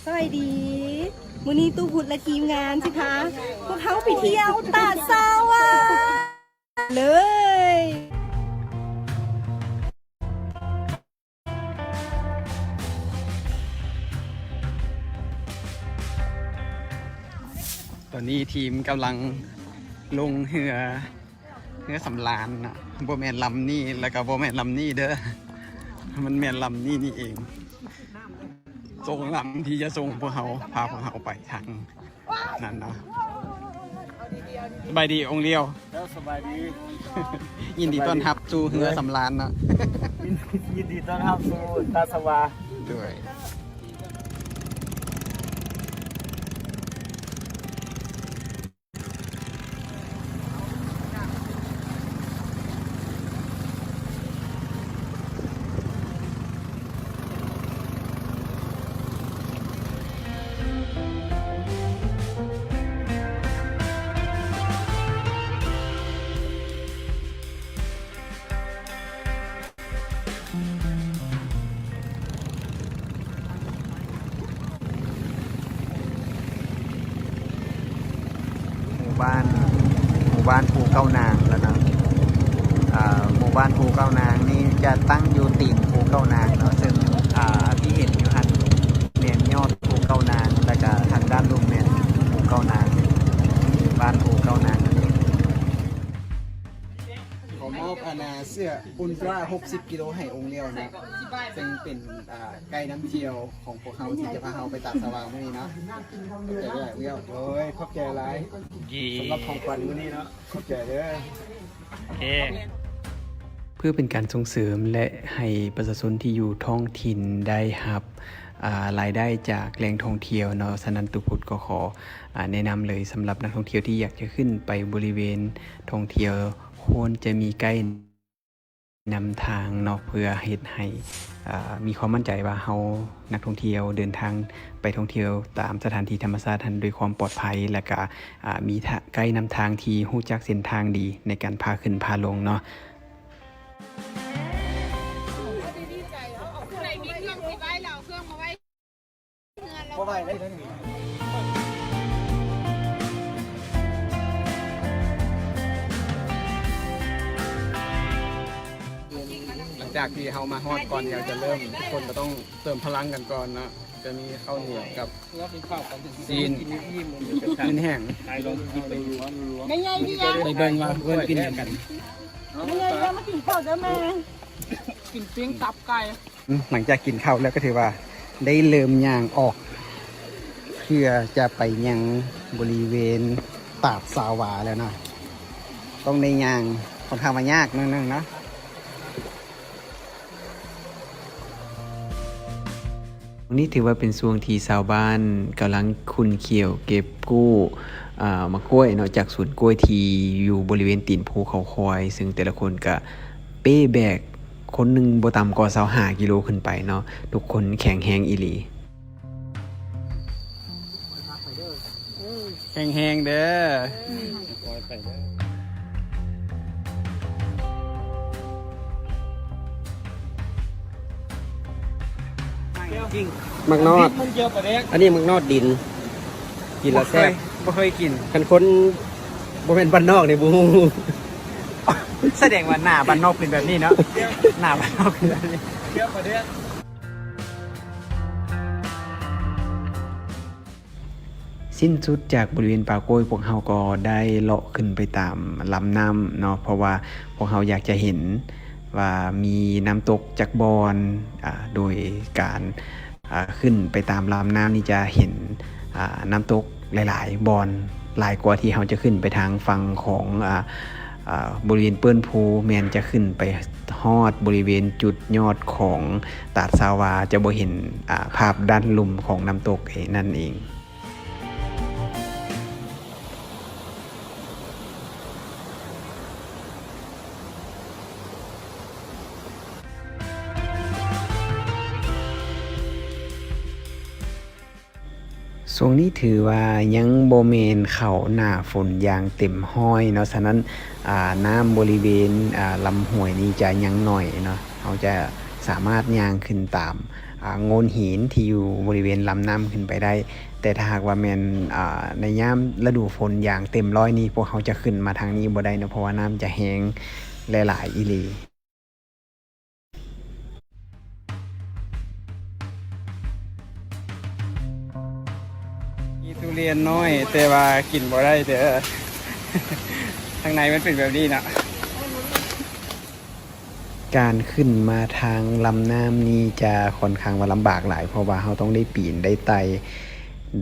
ສະບາຍດີ ມື້ນີ້ຕູ້ພຸດ ແລະ ທີມງານຊິພາພວກເຮົາໄປທ່ຽວຕາດຊາວາເລີຍ. ຕອນນີ້ທີມກຳລັງລົງເຮືອ ເຮືອສຳລານເນາະ ບໍ່ແມ່ນລຳນີ້ ແລ້ວກໍບໍ່ແມ່ນລຳນີ້ເດີ ມັນແມ່ນລຳນີ້ນີ້ເອງ. ສອງລຳທີ່ຈະສົ່ງພວກເຮົາ ພາພວກເຮົາໄປທາງນັ້ນເນາະ. ສະບາຍດີອົງຫຼຽວ. ເຈົ້າ ສະບາຍດີ. ຍິນດີຕ້ອນຮັບສູ່ເຮືອສຳລານເນາະ. ຍິນ ຍິນດີຕ້ອນຮັບສູ່ຕາດຊາວາ. ໂດຍ. ໝູ່ບ້ານ ໝູ່ບ້ານພູເກົ້ານາງແລ້ວເນາະ. ອ່າ ໝູ່ບ້ານພູເກົ້ານາງນີ້ຈະຕັ້ງຢູ່ຕີນພູເກົ້ານາງເນາະ ເຊິ່ງ ອ່າ ທີ່ເຫັນຢູ່ຫັ້ນແມ່ນຍອດພູເກົ້ານາງ ແລ້ວກະທາງດ້ານລຸ່ມແມ່ນພູເກົ້ານາງ ບ້ານພູເກົ້ານາງນັ້ນເອງ. ຂໍມອບ ອັນນ່າ ເສື້ອອຸນຕຣາ ຫົກສິບກິໂລໃຫ້ອົງຫຼຽວເນາະ ເຊິ່ງເປັນ ອ່າ ໄກນຳທ່ຽວຂອງພວກເຮົາທີ່ຈະພາເຮົາໄປຕາດຊາວາມື້ນີ້ເນາະ. ຂອບໃຈຫຼາຍ ອົງຫຼຽວ. ໂດຍ ຂອບໃຈຫຼາຍ ສຳລັບຂອງຂວັນມື້ນີ້ເນາະ. ຂອບໃຈເດີ. ໂອເຄ ເພື່ອເປັນການສົ່ງເສີມ ແລະ ໃຫ້ປະຊາຊົນທີ່ຢູ່ທ້ອງຖິ່ນໄດ້ຮັບ ອ່າ ລາຍໄດ້ຈາກແຫຼ່ງທ່ອງທ່ຽວເນາະ, ສະນັ້ນ ຕູ້ພຸດກໍຂໍ ອ່າ ແນະນຳເລີຍ ສຳລັບນັກທ່ອງທ່ຽວທີ່ຢາກຈະຂຶ້ນໄປບໍລິເວນທ່ອງທ່ຽວ ຄວນຈະມີໄກນຳທາງເນາະ ເພື່ອເຮັດໃຫ້ ອ່າ ມີຄວາມໝັ້ນໃຈວ່າເຮົາ ນັກທ່ອງທ່ຽວເດີນທາງໄປທ່ອງທ່ຽວຕາມສະຖານທີ່ທຳມະຊາດຫັ້ນດ້ວຍຄວາມປອດໄພ ແລະກະ ອ່າ ມີໄກນຳທາງທີ່ຮູ້ຈັກເສັ້ນທາງດີໃນການພາຂຶ້ນພາລົງເນາະ. ບໍ່ໄຫວເດ້. ຫຼັງຈາກທີ່ເຮົາມາຮອດ ກ່ອນທີ່ເຮົາຈະເລີ່ມ ທຸກຄົນກໍຕ້ອງເຕີມພະລັງກັນກ່ອນເນາະ. ຈະມີເຂົ້າໜຽວກັບຊີ້ນ ຊີ້ນແຫ້ງ. ໄປເບິ່ງວ່າເພິ່ນກິນຫຍັງກັນ. ແມ່ໃຫຍ່ ມາກິນເຂົ້າເດີແມ່. ກິນປີ້ງຕັບໄກ່. ອືມ ຫຼັງຈາກກິນເຂົ້າແລ້ວກໍຖືວ່າໄດ້ເລີ່ມຍ່າງອອກ ເພື່ອຈະໄປຍັງບໍລິເວນຕາດຊາວາແລ້ວເນາະ. ຕ້ອງໄດ້ຍ່າງ ຂ້ອນຂ້າງວ່າຍາກໜ້ອຍໜຶ່ງເນາະ. ນີ້ຖືວ່າເປັນຊ່ວງທີ່ຊາວບ້ານກຳລັງຂຸ້ນຂ້ຽວເກັບກູ້ ອາ ໝາກກ້ວຍເນາະ ຈາກສວນກ້ວຍທີ່ຢູ່ບໍລິເວນຕີນພູເຂົາຄວາຍ, ເຊິ່ງແຕ່ລະຄົນກະເປ້ແບກ ຄົນໜຶ່ງບໍ່ຕ່ຳກວ່າຊາວຫ້າກິໂລຂຶ້ນໄປເນາະ. ທຸກຄົນແຂງແຮງອີ່ຫຼີ. ແຂງແຮງເດີ. ໝາກນອດ ອັນນີ້ໝາກນອດດິນ ກິນແລ້ວແຊບ. ບໍ່ເຄີຍ ບໍ່ເຄີຍກິນ. ຄັນຄົນບໍ່ແມ່ນບ້ານນອກນີ້ບໍ່ຮູ້. ສະແດງວ່າໜ້າບ້ານນອກເປັນແບບນີ້ເນາະ. ໜ້າບ້ານນອກເປັນແບບນີ້. ສິ້ນສຸດຈາກບໍລິເວນປ່າກ້ວຍ, ພວກເຮົາກໍໄດ້ເລາະຂຶ້ນໄປຕາມລຳນ້ຳເນາະ, ເພາະວ່າພວກເຮົາຢາກຈະເຫັນວ່າມີນ້ຳຕົກຈັກບ່ອນ, ອາ, ໂດຍການ, ອາ, ຂຶ້ນໄປຕາມລຳນ້ຳນີ້ຈະເຫັນ, ອາ, ນ້ຳຕົກຫຼາຍໆບ່ອນ, ຫຼາຍກວ່າທີ່ເຮົາຈະຂຶ້ນໄປທາງຝັ່ງຂອງ, ອາ, ອາ, ບໍລິເວນເປີ້ນພູ, ແມ່ນຈະຂຶ້ນໄປ ຮອດບໍລິເວນຈຸດຍອດຂອງຕາດຊາວາ ຈະບໍ່ເຫັນ, ອາ, ພາບດ້ານລຸ່ມຂອງນ້ຳຕົກເອງ, ນັ້ນເອງ. ຊ່ວງນີ້ຖືວ່າຍັງບໍ່ແມ່ນເຂົ້າໜ້າຝົນຢ່າງເຕັມຮ້ອຍເນາະ, ສະນັ້ນ, ອາ, ນ້ຳບໍລິເວນ, ອາ, ລຳຫ້ວຍນີ້ຈະຍັງໜ້ອຍເນາະ. ເຮົາຈະສາມາດຍ່າງຂຶ້ນຕາມ, ອ ໂງ່ນຫີນທີ່ຢູ່ບໍລິເວນລຳນ້ຳຂຶ້ນໄປໄດ້. ແຕ່ຖ້າຫາກວ່າແມ່ນ ອາ ໃນຍາມລະດູຝົນຢ່າງເຕັມຮ້ອຍນີ້ ພວກເຮົາຈະຂຶ້ນມາທາງນີ້ບໍ່ໄດ້ເນາະ ເພາະວ່ານ້ຳຈະແຮງແລະຫຼາຍອີ່ຫຼີ. ມີທຸລຽນນ້ອຍ ແຕ່ວ່າກິນບໍ່ໄດ້ເດີ. ທາງໃນມັນເປັນແບບນີ້ເນາະ. ການຂຶ້ນມາທາງລຳນ້ຳນີ້ຈະຂ້ອນຂ້າງວ່າລຳບາກຫຼາຍ ເພາະວ່າເຮົາຕ້ອງໄດ້ປີນ ໄດ້ໄຕ່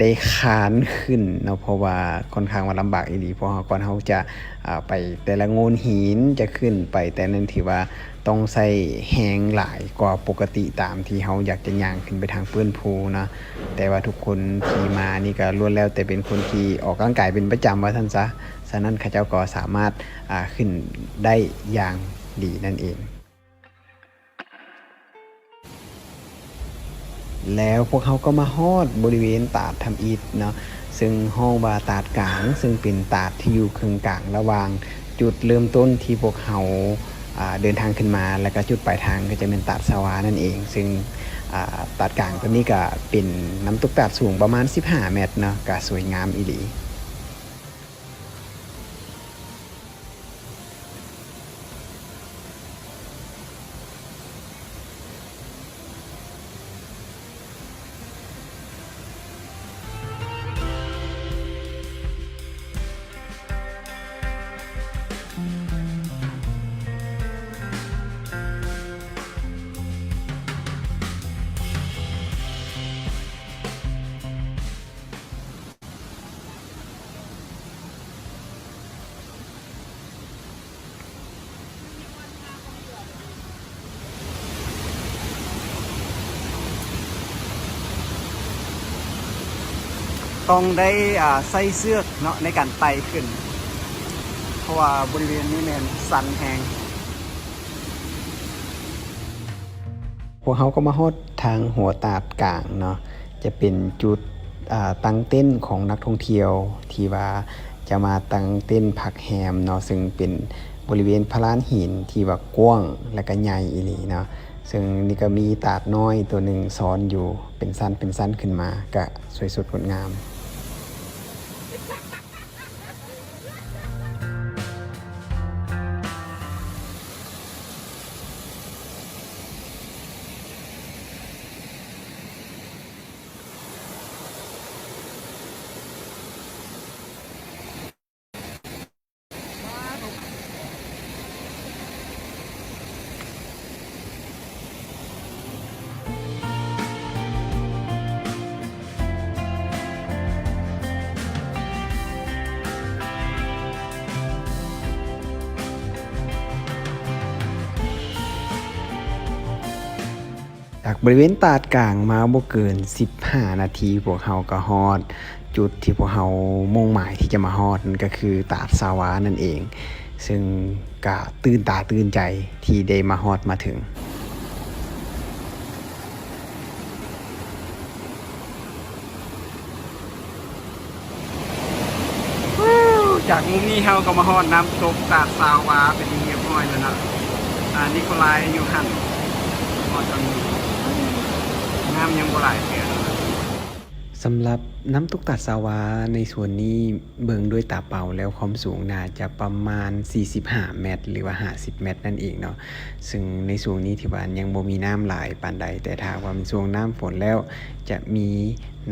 ໄດ້ຄານຂຶ້ນເນາະ ເພາະວ່າຂ້ອນຂ້າງວ່າລຳບາກອີ່ຫຼີ. ເພາະວ່າກ່ອນເຮົາຈະ ອາ ໄປແຕ່ລະໂງ່ນຫີນ ຈະຂຶ້ນໄປແຕ່ນັ້ນ ຖືວ່າຕ້ອງໃຊ້ແຮງຫຼາຍກວ່າປົກກະຕິ ຕາມທີ່ເຮົາຢາກຈະຍ່າງຂຶ້ນໄປທາງເປີ້ນພູເນາະ. ແຕ່ວ່າທຸກຄົນທີ່ມານີ້ກໍລ້ວນແລ້ວແຕ່ເປັນຄົນທີ່ອອກກຳລັງກາຍເປັນປະຈຳວ່າຊັ້ນຊະ, ສະນັ້ນເຂົາເຈົ້າກໍສາມາດ ອາ ຂຶ້ນໄດ້ຢ່າງດີນັ້ນເອງ. ແລ້ວພວກເຮົາກໍມາຮອດບໍລິເວນຕາດທຳອິດເນາະ ເຊິ່ງຮ້ອງວ່າຕາດກາງ ເຊິ່ງເປັນຕາດທີ່ຢູ່ເຄິ່ງກາງລະຫວ່າງຈຸດເລີ່ມຕົ້ນທີ່ພວກເຮົາ ອາ ເດີນທາງຂຶ້ນມາ ແລ້ວກໍຈຸດປາຍທາງກໍຈະແມ່ນຕາດສາວານັ້ນເອງ. ເຊິ່ງ ອາ ຕາດກາງຕົວນີ້ກໍເປັນນ້ຳຕົກຕາດສູງປະມານສິບຫ້າແມັດເນາະ ກໍສວຍງາມອີ່ຫຼີ. ຕ້ອງໄດ້ ອາ ໃຊ້ເຊືອກເນາະ ໃນການໄຕ່ຂຶ້ນ ເພາະວ່າບໍລິເວນນີ້ແມ່ນຊັນແຮງ. ພວກເຮົາກໍມາຮອດທາງຫົວຕາດກາງເນາະ ຈະເປັນຈຸດ ອາ ຕັ້ງເຕັນຂອງນັກທ່ອງທ່ຽວ ທີ່ວ່າຈະມາຕັ້ງເຕັນພັກແຮມເນາະ ເຊິ່ງເປັນບໍລິເວນພະລານຫີນທີ່ວ່າກວ້າງ ແລະ ກະໃຫຍ່ອີ່ຫຼີເນາະ. ເຊິ່ງນີ້ກໍມີຕາດນ້ອຍຕົວໜຶ່ງຊ້ອນຢູ່ ເປັນຊັ້ນເປັນຊັ້ນຂຶ້ນມາ ກະສວຍສົດງົດງາມ. ຈາກບໍລິເວນຕາດກາງມາບໍ່ເກີນສິບຫ້ານາທີ ພວກເຮົາກໍຮອດຈຸດທີ່ພວກເຮົາມຸ່ງໝາຍທີ່ຈະມາຮອດ ນັ້ນກໍຄືຕາດສາວານັ້ນເອງ, ເຊິ່ງກະຕື່ນຕາຕື່ນໃຈທີ່ໄດ້ມາຮອດມາເຖິງ. ຈາກມຸມນີ້ເຮົາກໍມາຮອດນ້ຳຕົກຕາດສາວາເປັນທີ່ຮຽບຮ້ອຍແລ້ວເນາະ. ອາ ນິໂຄລາຍຢູ່ຫັ້ນ ຮອດຕອນນີ້ ນ້ຳຍັງບໍ່ຫຼາຍເທື່ອ. ສຳລັບນ້ຳຕົກຕາດສາວາໃນສ່ວນນີ້ ເບິ່ງດ້ວຍຕາເປົ່າແລ້ວຄວາມສູງໜ້າຈະປະມານສີ່ສິບຫ້າແມັດ ຫຼືວ່າຫ້າສິບແມັດນັ້ນເອງເນາະ. ເຊິ່ງໃນຊ່ວງນີ້ຖືວ່າຍັງບໍ່ມີນ້ຳຫຼາຍປານໃດ, ແຕ່ຖ້າຫາກວ່າແມ່ນຊ່ວງນ້ຳຝົນແລ້ວ ຈະມີ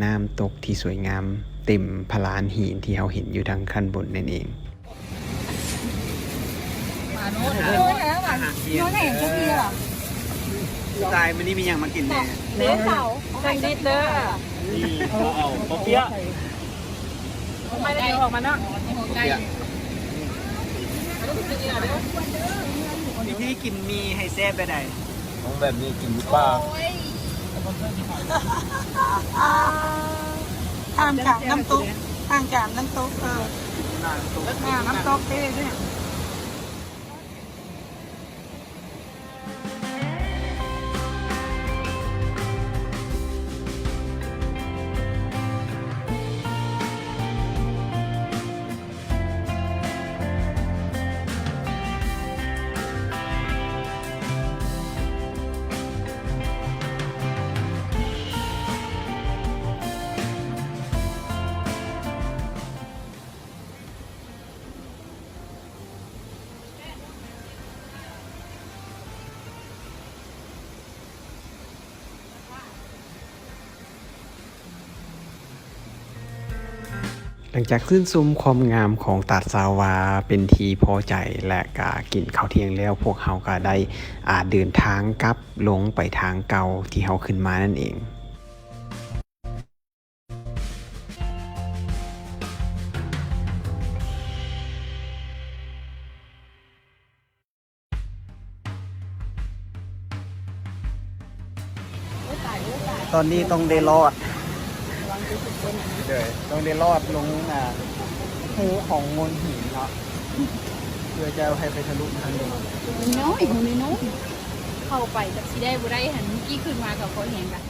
ນ້ຳຕົກທີ່ສວຍງາມເຕັມພະລານຫີນທີ່ເຮົາເຫັນຢູ່ທາງຂັ້ນບົນນັ້ນເອງ. ຕາຍ ມື້ນີ້ມີຫຍັງມາກິນແດ່? ເດເສົາ ແຊນວິດເດີ. ນີ້ ເອົາເຂົ້າປຽກ ໄປແລ້ວ ອອກມາເນາະ. ວິທີກິນໝີ່ໃຫ້ແຊບແບບໃດ? ຕ້ອງແບບນີ້ ກິນຢູ່ປ່າ. ທ່າມກາງນ້ຳຕົກ ທ່າມກາງນ້ຳຕົກ ເອີ ນ້ຳຕົກເດ້. ຫຼັງຈາກຊື່ນຊົມຄວາມງາມຂອງຕາດຊາວາເປັນທີ່ພໍໃຈ ແລະ ກະກິນເຂົ້າທ່ຽງແລ້ວ, ພວກເຮົາກະໄດ້ ອາ ເດີນທາງກັບລົງໄປທາງເກົ່າທີ່ເຮົາຂຶ້ນມານັ້ນເອງ. ຕອນນີ້ຕ້ອງໄດ້ລອດ ໂດຍ ຕ້ອງໄດ້ລອດລົງ ອ່າ ຮູຂອງໂງ່ນຫີນເນາະ ເພື່ອຈະໃຫ້ໄປທະລຸທາງນີ້ ນ້ອຍໆ ຮູນ້ອຍໆ ເຂົ້າໄປຈັກຊິໄດ້ບໍ່ໄດ້ຫັ້ນ ເມື່ອກີ້ຂຶ້ນມາກໍພໍແຮງລະ.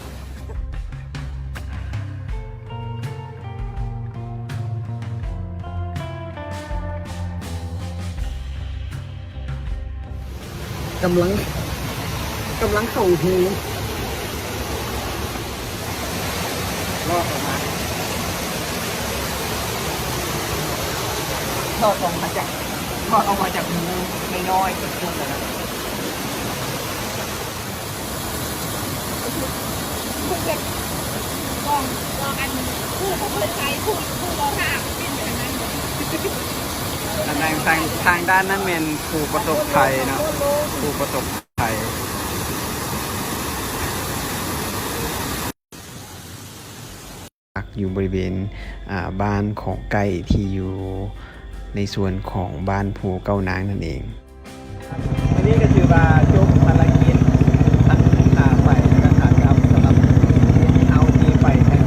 ກຳລັງ ກຳລັງເຂົ້າຮູ ລອດອອກມາ ລອດອອກມາຈາກ ລອດອອກມາຈາກຮູນ້ອຍໆ ເກີດຂຶ້ນແລ້ວນະ. ທາງ ທາງ ທາງດ້ານນັ້ນແມ່ນຜູ້ປະສົບໄພເນາະ ຜູ້ປະສົບໄພ. ພັກຢູ່ບໍລິເວນ ອາ ບ້ານຂອງໃກ້ທີ່ຢູ່ໃນສ່ວນຂອງບ້ານພູເກົ້ານາງນັ້ນເອງ. ມື້ນີ້ກໍຖືວ່າຈົບພາລະກິດທັງຂາໄປ ແລະ ຂາກັບ ສຳລັບເຮົາທີ່ໄປທາງ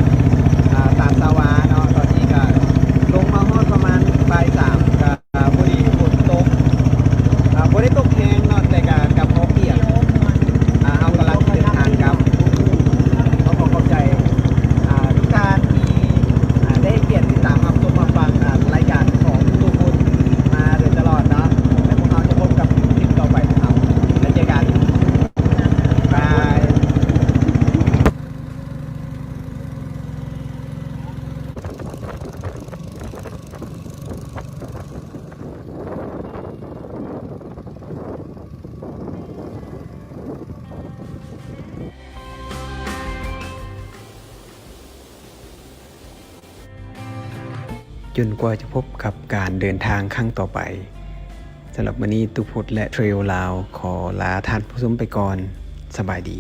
ອາ ຕາດຊາວາເນາະ. ຕອນນີ້ກໍລົງມາຮອດປະມານບ່າຍສາມ ກໍ ອ່າ ພໍດີຝົນຕົກ ອ່າ ບໍ່ໄດ້ຕົກແຮງເນາະ ແຕ່ກະ ກະພໍປຽກ ອ່າ ເຮົາກຳລັງເດີນທາງກັບ. ຂໍຂອບໃຈ ອ່າ ທຸກທ່ານທີ່ ອ່າ ໄດ້ໃຫ້ກຽດຕິດຕາມຮັບຊົມຮັບຟັງ ອ່າ ລາຍການຂອງທຸກຄົນມາໂດຍຕະຫຼອດເນາະ ແລະ ພວກເຮົາຈະພົບກັນຄລິບຕໍ່ໄປເນາະ ແລ້ວເຈີກັນ ບາຍ. ຈົນກວ່າຈະພົບກັບການເດີນທາງຄັ້ງຕໍ່ໄປ, ສຳລັບມື້ນີ້ ຕຸພຸດ ແລະ ເທຣວລາວ ຂໍລາທ່ານຜູ້ຊົມໄປກ່ອນ. ສະບາຍດີ.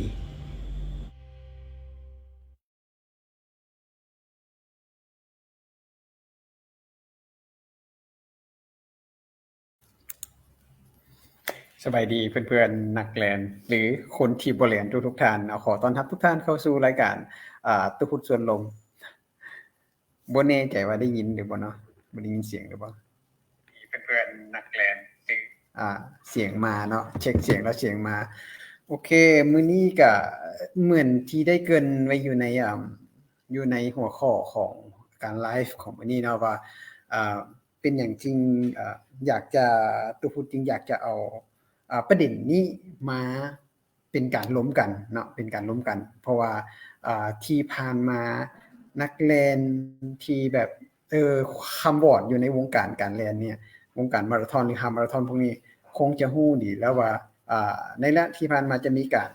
ສະບາຍດີເພື່ອນໆນັກແລ່ນ ຫຼື ຄົນທີ່ບໍ່ແລ່ນທຸກໆທ່ານເນາະ. ຂໍຕ້ອນຮັບທຸກທ່ານເຂົ້າສູ່ລາຍການ ອ່າ ຕຸພຸດຊວນລົມ. ບໍ່ແນ່ໃຈວ່າໄດ້ຍິນຫຼືບໍ່ເນາະ ບໍ່ໄດ້ຍິນສຽງຫຼືບໍ່? ເພື່ອນໆນັກແລ່ນ ຫຼື ອ່າ ສຽງມາເນາະ ເຊັກສຽງແລ້ວສຽງມາ. ໂອເຄ ມື້ນີ້ກະເໝືອນທີ່ໄດ້ເກລີ່ນໄວ້ຢູ່ໃນ ອ່າ ຢູ່ໃນຫົວຂໍ້ຂອງການໄລຟ໌ຂອງມື້ນີ້ເນາະ ວ່າ ອ່າ ເປັນຫຍັງຈຶ່ງ ອ່າ ຢາກຈະ ຕຸພຸດຈຶ່ງຢາກຈະເອົາ ອ່າ ປະເດັນນີ້ມາ ເປັນການລົມກັນເນາະ ເປັນການລົມກັນ ເພາະວ່າ ອ່າ ທີ່ຜ່ານມານັກແລ່ນທີ່ແບບ ເອີ ຄຳວອດຢູ່ໃນວົງການການແລ່ນເນຍ ວົງການມາລາທອນ ຫຼື ຮາບມາລາທອນພວກນີ້ ຄົງຈະຮູ້ດີແລ້ວວ່າ ອ່າ ໃນໄລຍະທີ່ຜ່ານມາຈະມີການ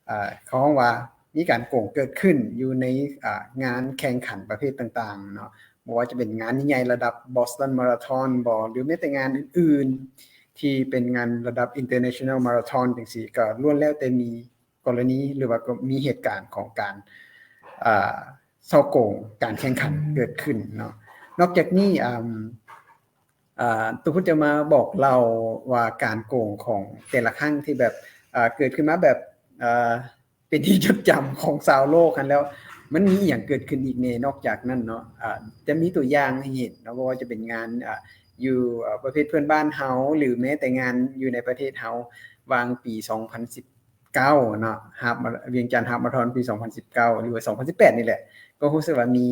ອ່າ ເຂົາເວົ້າວ່າມີການໂກງເກີດຂຶ້ນຢູ່ໃນ ອ່າ ງານແຂ່ງຂັນປະເພດຕ່າງໆເນາະ ບໍ່ວ່າຈະເປັນງານໃຫຍ່ໆລະດັບ Boston Marathon ບໍ ຫຼື ແມ້ແຕ່ງານອື່ນໆ ທີ່ເປັນງານລະດັບ International Marathon ຈັ່ງຊີ້ ກໍລ້ວນແລ້ວແຕ່ມີ ກໍລະນີ ຫຼືວ່າກໍມີເຫດການຂອງການ ເອີ ສໍ້ໂກງການແຂ່ງຂັນເກີດຂຶ້ນເນາະ. ນອກຈາກນີ້ ອາ ອາ ຕຸພຸດຈະມາບອກເລົ່າວ່າການໂກງຂອງແຕ່ລະຄັ້ງທີ່ແບບ ເອີ ເກີດຂຶ້ນມາແບບ ເອີ ເປັນທີ່ຈົດຈຳຂອງຊາວໂລກຫັ້ນແລ້ວ ມັນມີອີ່ຫຍັງເກີດຂຶ້ນອີກແດ່ ນອກຈາກນັ້ນເນາະ. ອາ ຈະມີຕົວຢ່າງໃຫ້ເຫັນເນາະ ບໍ່ວ່າຈະເປັນງານ ອາ ຢູ່ ເອີ ປະເທດເພື່ອນບ້ານເຮົາ ຫຼື ແມ້ແຕ່ງານຢູ່ໃນປະເທດເຮົາ ຫວ່າງປີສອງພັນສິບ ເກົ້າເນາະ ຮາບມາ ວຽງຈັນຮາບມາທອນປີສອງພັນສິບເກົ້າ ຫຼືວ່າສອງພັນສິບແປດນີ້ແຫຼະ ກໍຮູ້ສຶກວ່າມີ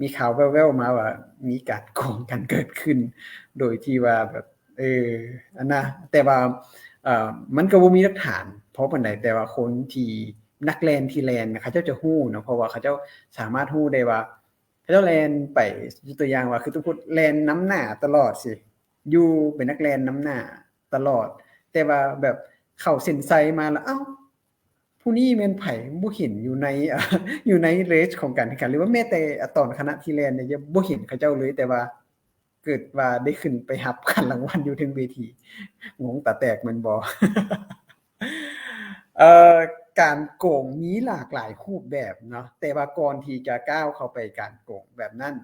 ມີຂ່າວແວ່ວໆມາວ່າມີການໂກງກັນເກີດຂຶ້ນ ໂດຍທີ່ວ່າແບບ ເອີ ອັນນະ ແຕ່ວ່າ ເອີ ມັນກໍບໍ່ມີຫຼັກຖານພໍປານໃດ ແຕ່ວ່າຄົນທີ່ ນັກແລ່ນທີ່ແລ່ນ ເຂົາເຈົ້າຈະຮູ້ເນາະ ເພາະວ່າເຂົາເຈົ້າສາມາດຮູ້ໄດ້ວ່າ ເຂົາເຈົ້າແລ່ນໄປ ຍົກຕົວຢ່າງວ່າ ຄືຕຸພຸດແລ່ນນຳໜ້າຕະຫຼອດຊີ້ ຢູ່ເປັນນັກແລ່ນນຳໜ້າຕະຫຼອດ ແຕ່ວ່າແບບເຂົ້າເສັ້ນໄຊມາລະ ເອົ້າ ຜູ້ນີ້ແມ່ນໃຜ ບໍ່ເຫັນຢູ່ໃນ ຢູ່ໃນເຣຈຂອງການແຂ່ງຂັນ ຫຼືວ່າແມ້ແຕ່ຕອນຂະນະທີ່ແລ່ນນີ້ຍັງບໍ່ເຫັນເຂົາເຈົ້າເລີຍ ແຕ່ວ່າເກີດວ່າໄດ້ຂຶ້ນໄປຮັບຂານລາງວັນຢູ່ເທິງເວທີ ງົງຕາແຕກແມ່ນບໍ່? ເອີ ການໂກງມີຫຼາກຫຼາຍຮູບແບບເນາະ ແຕ່ວ່າກ່ອນທີ່ຈະກ້າວເຂົ້າໄປການໂກງແບບນັ້ນ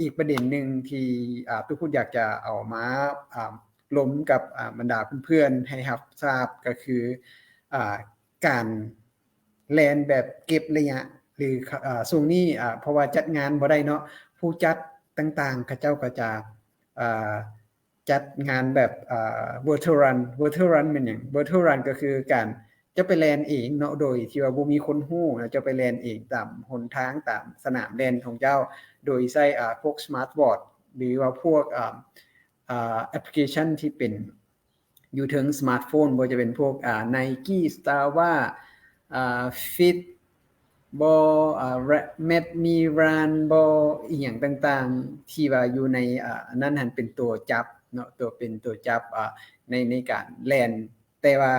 ອີກປະເດັນໜຶ່ງທີ່ ອ່າ ຕຸພຸດຢາກຈະເອົາມາ ອ່າ ລົມກັບ ອ່າ ບັນດາເພື່ອນໆໃຫ້ຮັບຊາບ ກໍຄື ອ່າ ການແລ່ນແບບເກັບໄລຍະ ຫຼື ເອີ ຊ່ວງນີ້ ອ່າ ເພາະວ່າຈັດງານບໍ່ໄດ້ເນາະ ຜູ້ຈັດຕ່າງໆ ເຂົາເຈົ້າກໍຈະ ອ່າ ຈັດງານແບບ ເອີ virtual run virtual run ແມ່ນຫຍັງ? virtual run ກໍຄືການ ເຈົ້າໄປແລ່ນເອງເນາະ ໂດຍທີ່ວ່າບໍ່ມີຄົນຮູ້ນະ ເຈົ້າໄປແລ່ນເອງຕາມຫົນທາງ ຕາມສະໜາມແລ່ນຂອງເຈົ້າ ໂດຍໃຊ້ ອ່າ ພວກ Smart Watch ຫຼືວ່າພວກ ອ່າ ອ່າ ແອັບພລິເຄຊັນທີ່ເປັນຢູ່ເທິງສະມາດໂຟນ ບໍ່ວ່າຈະເປັນພວກ ອ່າ Nike Strava ອ່າ Fit ບໍ່ ອ່າ Map Me Run ບໍ່ ອີ່ຫຍັງຕ່າງໆ ທີ່ວ່າຢູ່ໃນ ອ່າ ອັນນັ້ນຫັ້ນເປັນຕົວຈັບເນາະ ຕົວ ເປັນຕົວຈັບ ອ່າ ໃນ ໃນການແລ່ນ ແຕ່ວ່າ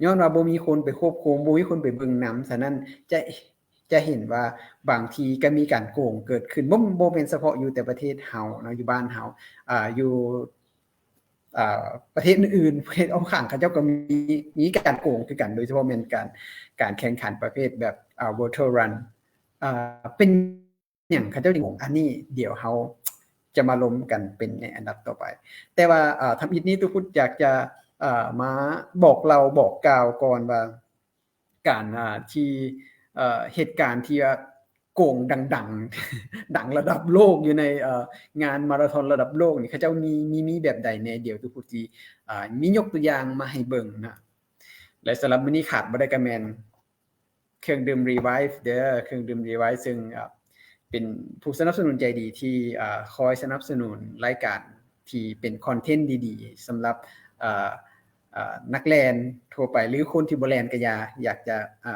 ຍ້ອນວ່າບໍ່ມີຄົນໄປຄວບຄຸມ ບໍ່ມີຄົນໄປເບິ່ງນຳ ສະນັ້ນຈະ ຈະເຫັນວ່າບາງທີກໍມີການໂກງເກີດຂຶ້ນ ບໍ່ ບໍ່ແມ່ນສະເພາະຢູ່ແຕ່ປະເທດເຮົາເນາະ ຢູ່ບ້ານເຮົາ ອ່າ ຢູ່ ອ່າ ປະເທດອື່ນໆ ປະເທດອ້ອມຂ້າງເຂົາເຈົ້າກໍມີ ມີການໂກງຄືກັນ ໂດຍສະເພາະແມ່ນການ ການແຂ່ງຂັນປະເພດແບບ ອ່າ virtual run ອ່າ ເປັນ ຫຍັງເຂົາເຈົ້າຈຶ່ງ ອັນນີ້ດຽວເຮົາຈະມາລົມກັນເປັນໃນອັນດັບຕໍ່ໄປ. ແຕ່ວ່າ ເອີ ທຳອິດນີ້ຕຸພຸດຢາກຈະ ເອີ ມາບອກເລົ່າບອກກ່າວກ່ອນວ່າ ການ ເອີ ທີ່ ເອີ ເຫດການທີ່ວ່າໂກງດັງໆ ດັງລະດັບໂລກຢູ່ໃນ ເອີ ງານມາລາທອນລະດັບໂລກນີ້ ເຂົາເຈົ້າມີ ມີ ມີແບບໃດແດ່? ດຽວຕຸພຸດຊິ ເອີ ມີຍົກຕົວຢ່າງມາໃຫ້ເບິ່ງນະ. ແລະ ສຳລັບມື້ນີ້ຂາດບໍ່ໄດ້ກໍແມ່ນ ເຄື່ອງດື່ມ Revive ເດີ ເຄື່ອງດື່ມ Revive ເຊິ່ງ ເອີ ເປັນຜູ້ສະໜັບສະໜູນໃຈດີທີ່ ເອີ ຄອຍສະໜັບສະໜູນລາຍການທີ່ເປັນຄອນເທັນດີໆ ສຳລັບ ເອີ ເອີ ນັກແລ່ນທົ່ວໄປ ຫຼື ຄົນທີ່ບໍ່ແລ່ນກໍຢ່າ ຢາກຈະ ເອີ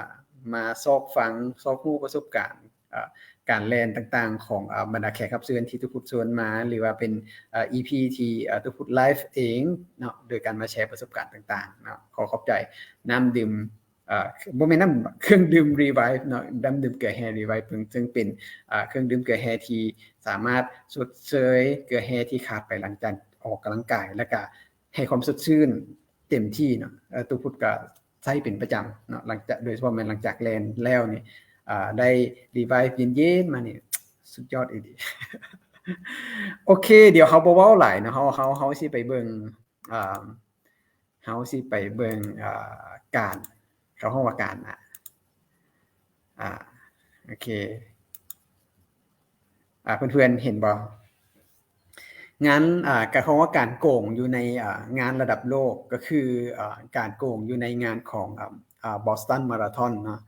ມາຊອກຟັງ ຊອກຮູ້ປະສົບການ ເອີ ການແລ່ນຕ່າງໆຂອງ ເອີ ບັນດາແຂກຮັບເຊີນທີ່ຕຸພຸດເຊີນມາ ຫຼືວ່າເປັນ ເອີ ອີພີທີ່ ເອີ ຕຸພຸດໄລຟ໌ເອງເນາະ ໂດຍການມາແຊປະສົບການຕ່າງໆເນາະ. ຂໍຂອບໃຈນ້ຳດື່ມ ເອີ ບໍ່ແມ່ນນ້ຳ ເຄື່ອງດື່ມ Revive ເນາະ ນ້ຳດື່ມເກືອແຮ່ Revive ເຊິ່ງເປັນ ເອີ ເຄື່ອງດື່ມເກືອແຮ່ທີ່ສາມາດຊົດເຊີຍເກືອແຮ່ທີ່ຂາດໄປຫຼັງຈາກອອກກຳລັງກາຍ ແລ້ວກະໃຫ້ຄວາມສົດຊື່ນເຕັມທີ່ເນາະ. ເອີ ຕຸພຸດກະໃຊ້ເປັນປະຈຳເນາະ ຫຼັງຈາກ ໂດຍສະເພາະແມ່ນຫຼັງຈາກແລ່ນແລ້ວນີ້ ເອີ ໄດ້ Revive ເຢັນໆມານີ້ ສຸດຍອດອີ່ຫຼີ. ໂອເຄ ດຽວເຮົາບໍ່ເວົ້າຫຼາຍເນາະ ເຮົາ ເຮົາ ເຮົາຊິໄປເບິ່ງ ເອີ ເຮົາຊິໄປເບິ່ງ ເອີ ການ ເຂົາຮ້ອງວ່າການ ອາ ອາ ໂອເຄ ອາ ເພື່ອນໆເຫັນບໍ່? ງານ ອາ ກະເຂົາວ່າການໂກງຢູ່ໃນ ອາ ງານລະດັບໂລກ ກໍຄື ອາ ການໂກງຢູ່ໃນງານຂອງ ອາ ອາ Boston Marathon ເນາະ.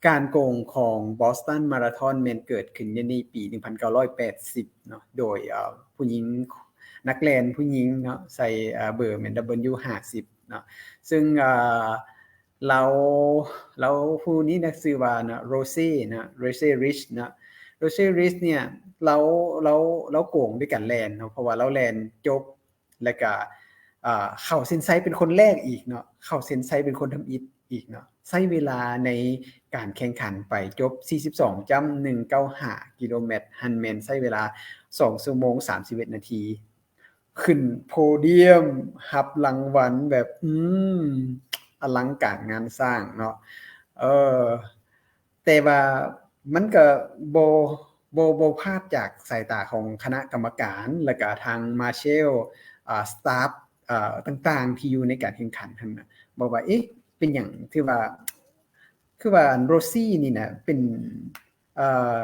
ການໂກງຂອງ Boston Marathon ແມ່ນເກີດຂຶ້ນໃນ ໃນປີໜຶ່ງພັນເກົ້າຮ້ອຍແປດສິບເນາະ ໂດຍ ອາ ຜູ້ຍິງ ນັກແລ່ນຜູ້ຍິງເນາະ ໃສ່ ອາ ເບີແມ່ນ W ຫ້າສິບເນາະ ເຊິ່ງ ອາ ລາວ ລາວຜູ້ນີ້ນະ ຊື່ວ່ານະ Rossie ນະ Rossie Rich ນະ Rossie Rich ເນ່ຍ ລາວ ລາວ ລາວໂກງດ້ວຍການແລ່ນເນາະ ເພາະວ່າລາວແລ່ນຈົບ ແລ້ວກະ ອາ ເຂົ້າເສັ້ນໄຊເປັນຄົນແລກອີກເນາະ ເຂົ້າເສັ້ນໄຊເປັນຄົນທຳອິດອີກເນາະ ໃຊ້ເວລາໃນການແຂ່ງຂັນໄປຈົບ ສີ່ສິບສອງຈຸດໜຶ່ງເກົ້າຫ້າ ກິໂລແມັດ ຫັ້ນແມ່ນໃຊ້ເວລາ ສອງຊົ່ວໂມງ ສາມສິບເອັດນາທີ ຂຶ້ນໂພດຽມ ຮັບລາງວັນແບບ ອືມ ອະລັງການງານສ້າງເນາະ ເອີ ແຕ່ວ່າມັນກະບໍ່ ບໍ່ ບໍ່ພາດຈາກສາຍຕາຂອງຄະນະກຳມະການ ແລ້ວກະທາງ Marshall ອາ ສະຕາຟ ອາ ຕ່າງໆທີ່ຢູ່ໃນການແຂ່ງຂັນຫັ້ນນະ ບອກວ່າ ເອະ ເປັນຫຍັງ ຖືວ່າ ຄືວ່າ Rossie ນີ້ນະ ເປັນ ເອີ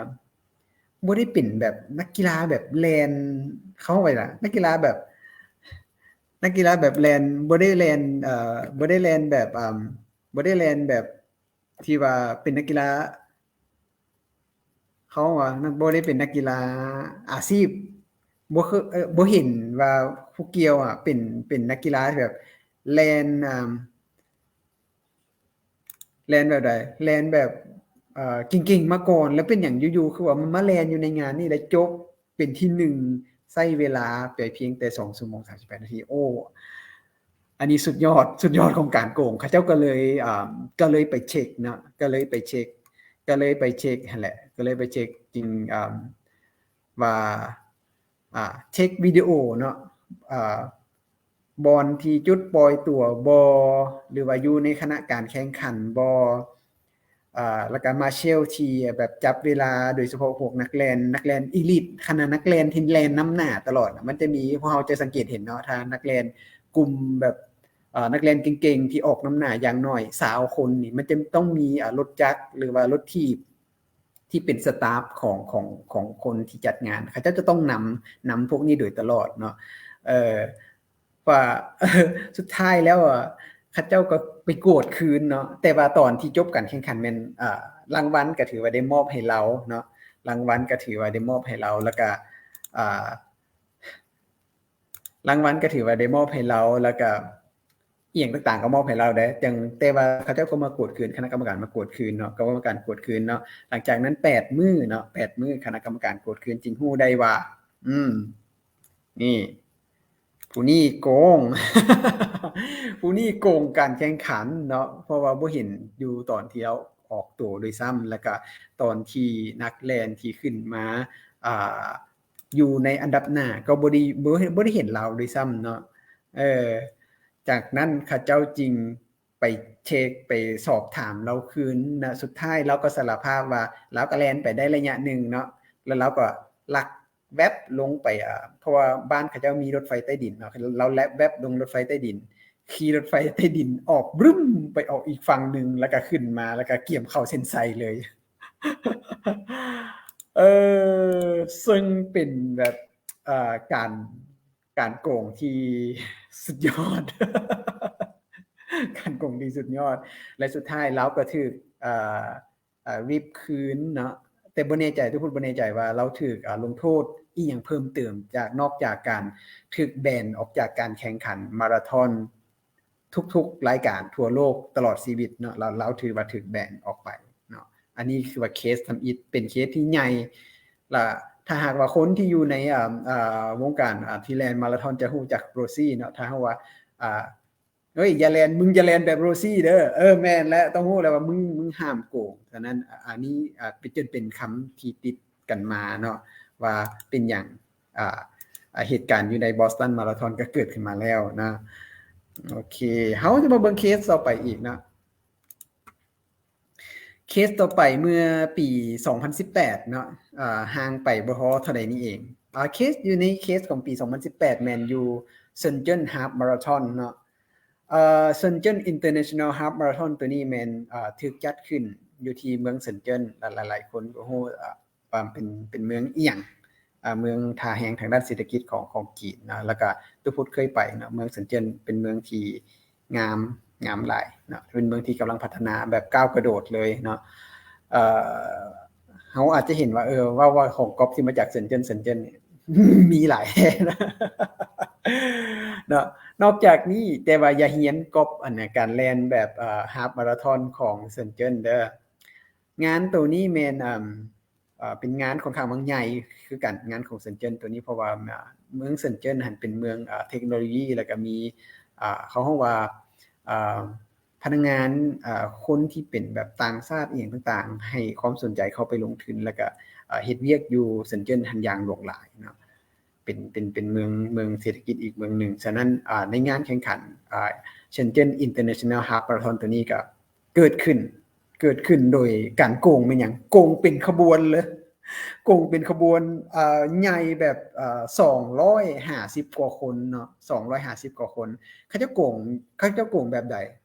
ບໍ່ໄດ້ເປັນແບບນັກກິລາແບບແລ່ນ ເຂົາເວົ້າວ່າ ນັກກິລາແບບ ນັກກິລາແບບແລ່ນ ບໍ່ໄດ້ແລ່ນ ເອີ ບໍ່ໄດ້ແລ່ນແບບ ອາ ບໍ່ໄດ້ແລ່ນແບບທີ່ວ່າເປັນນັກກິລາ ເຂົາວ່າ ບໍ່ໄດ້ເປັນນັກກິລາອາຊີບ ບໍ່ເຄີ- ເອີ ບໍ່ເຫັນວ່າຜູ້ກ່ຽວອະ ເປັນ ເປັນນັກກິລາທີ່ແບບແລ່ນ ອາ ແລ່ນແບບໃດ ແລ່ນແບບ ເອີ ເກັ່ງໆມາກ່ອນ ແລ້ວເປັນຫຍັງຢູ່ໆ ຄືວ່າມັນມາແລ່ນຢູ່ໃນງານນີ້ ແລ້ວຈົບເປັນທີໜຶ່ງ ໃຊ້ເວລາໄປພຽງແຕ່ສອງຊົ່ວໂມງ ສາມສິບແປດນາທີ ໂອ້ ອັນນີ້ສຸດຍອດ ສຸດຍອດຂອງການໂກງ ເຂົາເຈົ້າກໍເລີຍ ອ່າ ກໍເລີຍໄປເຊັກເນາະ ກໍເລີຍໄປເຊັກ ກໍເລີຍໄປເຊັກຫັ້ນແຫຼະ ກໍເລີຍໄປເຊັກຈຶ່ງ ອ່າ ວ່າ ອ່າ ເຊັກວິດີໂອເນາະ ອ່າ ບ່ອນທີ່ຈຸດປ່ອຍຕົວບໍ່ ຫຼືວ່າຢູ່ໃນຂະນະການແຂ່ງຂັນບໍ່ ອ່າ ແລ້ວກໍມາເຊວທີ່ແບບຈັບເວລາ ໂດຍສະເພາະພວກນັກແລ່ນ ນັກແລ່ນອີລິດ ຄະນະນັກແລ່ນທີ່ແລ່ນນຳໜ້າຕະຫຼອດນະ ມັນຈະມີ ພວກເຮົາຈະສັງເກດເຫັນເນາະ ຖ້ານັກແລ່ນກຸ່ມແບບ ເອີ ນັກແລ່ນເກັ່ງໆ ທີ່ອອກນຳໜ້າຢ່າງໜ້ອຍຊາວຄົນນີ້ ມັນຈະຕ້ອງມີ ເອີ ລົດຈັກ ຫຼືວ່າລົດຖີບ ທີ່ເປັນສະຕາຟຂອງ ຂອງ ຂອງຄົນທີ່ຈັດງານ ເຂົາເຈົ້າຈະຕ້ອງນຳ ນຳພວກນີ້ໂດຍຕະຫຼອດເນາະ ເອີ ວ່າ ສຸດທ້າຍແລ້ວ ອາ ເຂົາເຈົ້າກໍໄປກວດຄືນເນາະ ແຕ່ວ່າຕອນທີ່ຈົບການແຂ່ງຂັນແມ່ນ ອາ ລາງວັນກໍຖືວ່າໄດ້ມອບໃຫ້ລາວເນາະ ລາງວັນກໍຖືວ່າໄດ້ມອບໃຫ້ລາວ ແລ້ວກໍ ອາ ລາງວັນກໍຖືວ່າໄດ້ມອບໃຫ້ລາວ ແລ້ວກໍອີ່ຫຍັງຕ່າງໆກໍມອບໃຫ້ລາວເດ້ ຈັ່ງ ແຕ່ວ່າເຂົາເຈົ້າກໍມາກວດຄືນ ຄະນະກຳມະການມາກວດຄືນເນາະ ກຳມະການກວດຄືນເນາະ ຫຼັງຈາກນັ້ນແປດມື້ເນາະ ແປດມື້ຄະນະກຳມະການກວດຄືນຈຶ່ງຮູ້ໄດ້ວ່າ ອືມ ນີ້ ຜູ້ນີ້ໂກງ ຜູ້ນີ້ໂກງການແຂ່ງຂັນເນາະ ເພາະວ່າບໍ່ເຫັນຢູ່ຕອນທີ່ລາວອອກໂຕດ້ວຍຊ້ຳ ແລ້ວກະຕອນທີ່ນັກແລ່ນທີ່ຂຶ້ນມາ ອ່າ ຢູ່ໃນອັນດັບໜ້າກໍບໍ່ໄດ້ ບໍ່ ບໍ່ໄດ້ເຫັນລາວດ້ວຍຊ້ຳເນາະ ເອີ ຈາກນັ້ນເຂົາເຈົ້າຈຶ່ງໄປເຊັກ ໄປສອບຖາມລາວຄືນນະ ສຸດທ້າຍລາວກໍສາລະພາບວ່າລາວກໍແລ່ນໄປໄດ້ໄລຍະໜຶ່ງເນາະ ແລ້ວລາວກໍລັກ ແວັບລົງໄປ ເພາະວ່າບ້ານເຂົາເຈົ້າມີລົດໄຟໃຕ້ດິນເນາະ ລາວແລັບແວັບລົງລົດໄຟໃຕ້ດິນ ຂີ່ລົດໄຟໃຕ້ດິນອອກບຶ້ມໄປອອກອີກຝັ່ງໜຶ່ງ ແລ້ວກໍຂຶ້ນມາ ແລ້ວກໍກຽມເຂົ້າເສັ້ນໄຊເລີຍ ເອີ ເຊິ່ງເປັນແບບ ເອີ ການ ການໂກງທີ່ສຸດຍອດ ການໂກງທີ່ສຸດຍອດ ແລະ ສຸດທ້າຍລາວກໍຖືກ ເອີ ເອີ ຣິບຄືນເນາະ ແຕ່ບໍ່ແນ່ໃຈ ຕຸພຸດບໍ່ແນ່ໃຈວ່າລາວຖືກ ອາ ລົງໂທດອີ່ຫຍັງເພີ່ມເຕີມ ຈາກ ນອກຈາກການຖືກແບນອອກຈາກການແຂ່ງຂັນມາລາທອນທຸກໆລາຍການທົ່ວໂລກຕະຫຼອດຊີວິດເນາະ ລາວ ລາວຖືວ່າຖືກແບນອອກໄປເນາະ ອັນນີ້ຄືວ່າເຄສທຳອິດ ເປັນເຄສທີ່ໃຫຍ່ ລະຖ້າຫາກວ່າຄົນທີ່ຢູ່ໃນ ອາ ອາ ວົງການ ອາ ທີ່ແລ່ນມາລາທອນຈະຮູ້ຈັກໂຣຊີເນາະ ຖ້າເຮົາວ່າ ອາ ເອີຍ ຢ່າແລ່ນ ມຶງຢ່າແລ່ນແບບໂຣຊີເດີ ເອີ ແມ່ນແລ້ວ ຕ້ອງຮູ້ແລ້ວວ່າມຶງ ມຶງຫ້າມໂກງ ສະນັ້ນ ອາ ອັນນີ້ ອາ ເປັນ ຈົນເປັນຄຳທີ່ຕິດກັນມາເນາະ ວ່າເປັນຫຍັງ ອາ ອາ ເຫດການຢູ່ໃນບອສຕັນມາລາທອນກໍເກີດຂຶ້ນມາແລ້ວນະ ໂອເຄ ເຮົາຈະມາເບິ່ງເຄສຕໍ່ໄປອີກເນາະ ເຄສຕໍ່ໄປເມື່ອປີສອງພັນສິບແປດເນາະ ອາ ຫ່າງໄປບໍ່ພໍເທົ່າໃດນີ້ເອງ ອາ ເຄສຢູ່ໃນເຄສຂອງປີສອງພັນສິບແປດແມ່ນຢູ່ເຊິນເຈິນຮາບມາລາທອນເນາະ ເອີ ເຊິນເຈິນອິນເຕີເນຊັນແນວຮາບມາລາທອນໂຕນີ້ແມ່ນ ເອີ ຖືກຈັດຂຶ້ນຢູ່ທີ່ເມືອງເຊິນເຈິນ ຫຼາຍໆຄົນກໍຮູ້ ເອີ ວ່າເປັນ ເປັນເມືອງອີ່ຫຍັງ ເອີ ເມືອງທ່າແຮງທາງດ້ານເສດຖະກິດຂອງ ຂອງຈີນເນາະ ແລ້ວກະຕຸພຸດເຄີຍໄປເນາະ ເມືອງເຊິນເຈິນເປັນເມືອງທີ່ງາມ ງາມຫຼາຍເນາະ ເປັນເມືອງທີ່ກຳລັງພັດທະນາແບບກ້າວກະໂດດເລີຍເນາະ ເອີ ເຮົາອາດຈະເຫັນວ່າ ເອີ ເວົ້າ ເວົ້າຂອງກັອບທີ່ມາຈາກເຊິນເຈິນ ເຊິນເຈິນ ມີຫຼາຍແຮງເນາະ ນອກຈາກນີ້ ແຕ່ວ່າຢ່າຮຽນກັອບອັນ ການແລ່ນແບບ ເອີ ຮາບມາລາທອນຂອງເຊິນເຈິນເດີ ງານໂຕນີ້ແມ່ນ ເປັນງານຂ້ອນຂ້າງວ່າໃຫຍ່ຄືກັນ ງານຂອງເຊິນເຈິນໂຕນີ້ ເພາະວ່າ ເມືອງເຊິນເຈິນຫັ້ນເປັນເມືອງ ເອີ ເທັກໂນໂລຢີ ແລ້ວກະມີ ເຂົາເອີ້ນວ່າ ພະນັກງານ ເອີ ຄົນທີ່ເປັນແບບຕ່າງຊາດອີ່ຫຍັງຕ່າງໆ ໃຫ້ຄວາມສົນໃຈເຂົ້າໄປລົງທຶນ ແລ້ວກະ ເຮັດວຽກຢູ່ເຊິນເຈິນຫັ້ນຢ່າງຫຼວງຫຼາຍເນາະ ເປັນ ເປັນ ເປັນເມືອງ ເມືອງເສດຖະກິດອີກເມືອງໜຶ່ງ. ສະນັ້ນ ອາ ໃນງານແຂ່ງຂັນ ອາ Shenzhen International Half Marathon ໂຕນີ້ກໍເກີດຂຶ້ນ ເກີດຂຶ້ນໂດຍການໂກງແມ່ນຫຍັງ? ໂກງເປັນຂະບວນເລີຍ ໂກງເປັນຂະບວນ ອາ ໃຫຍ່ແບບ ອາ ສອງຮ້ອຍຫ້າສິບກວ່າຄົນເນາະ ສອງຮ້ອຍຫ້າສິບກວ່າຄົນ. ເຂົາເຈົ້າໂກງ ເຂົາເຈົ້າໂກງແບບໃດ?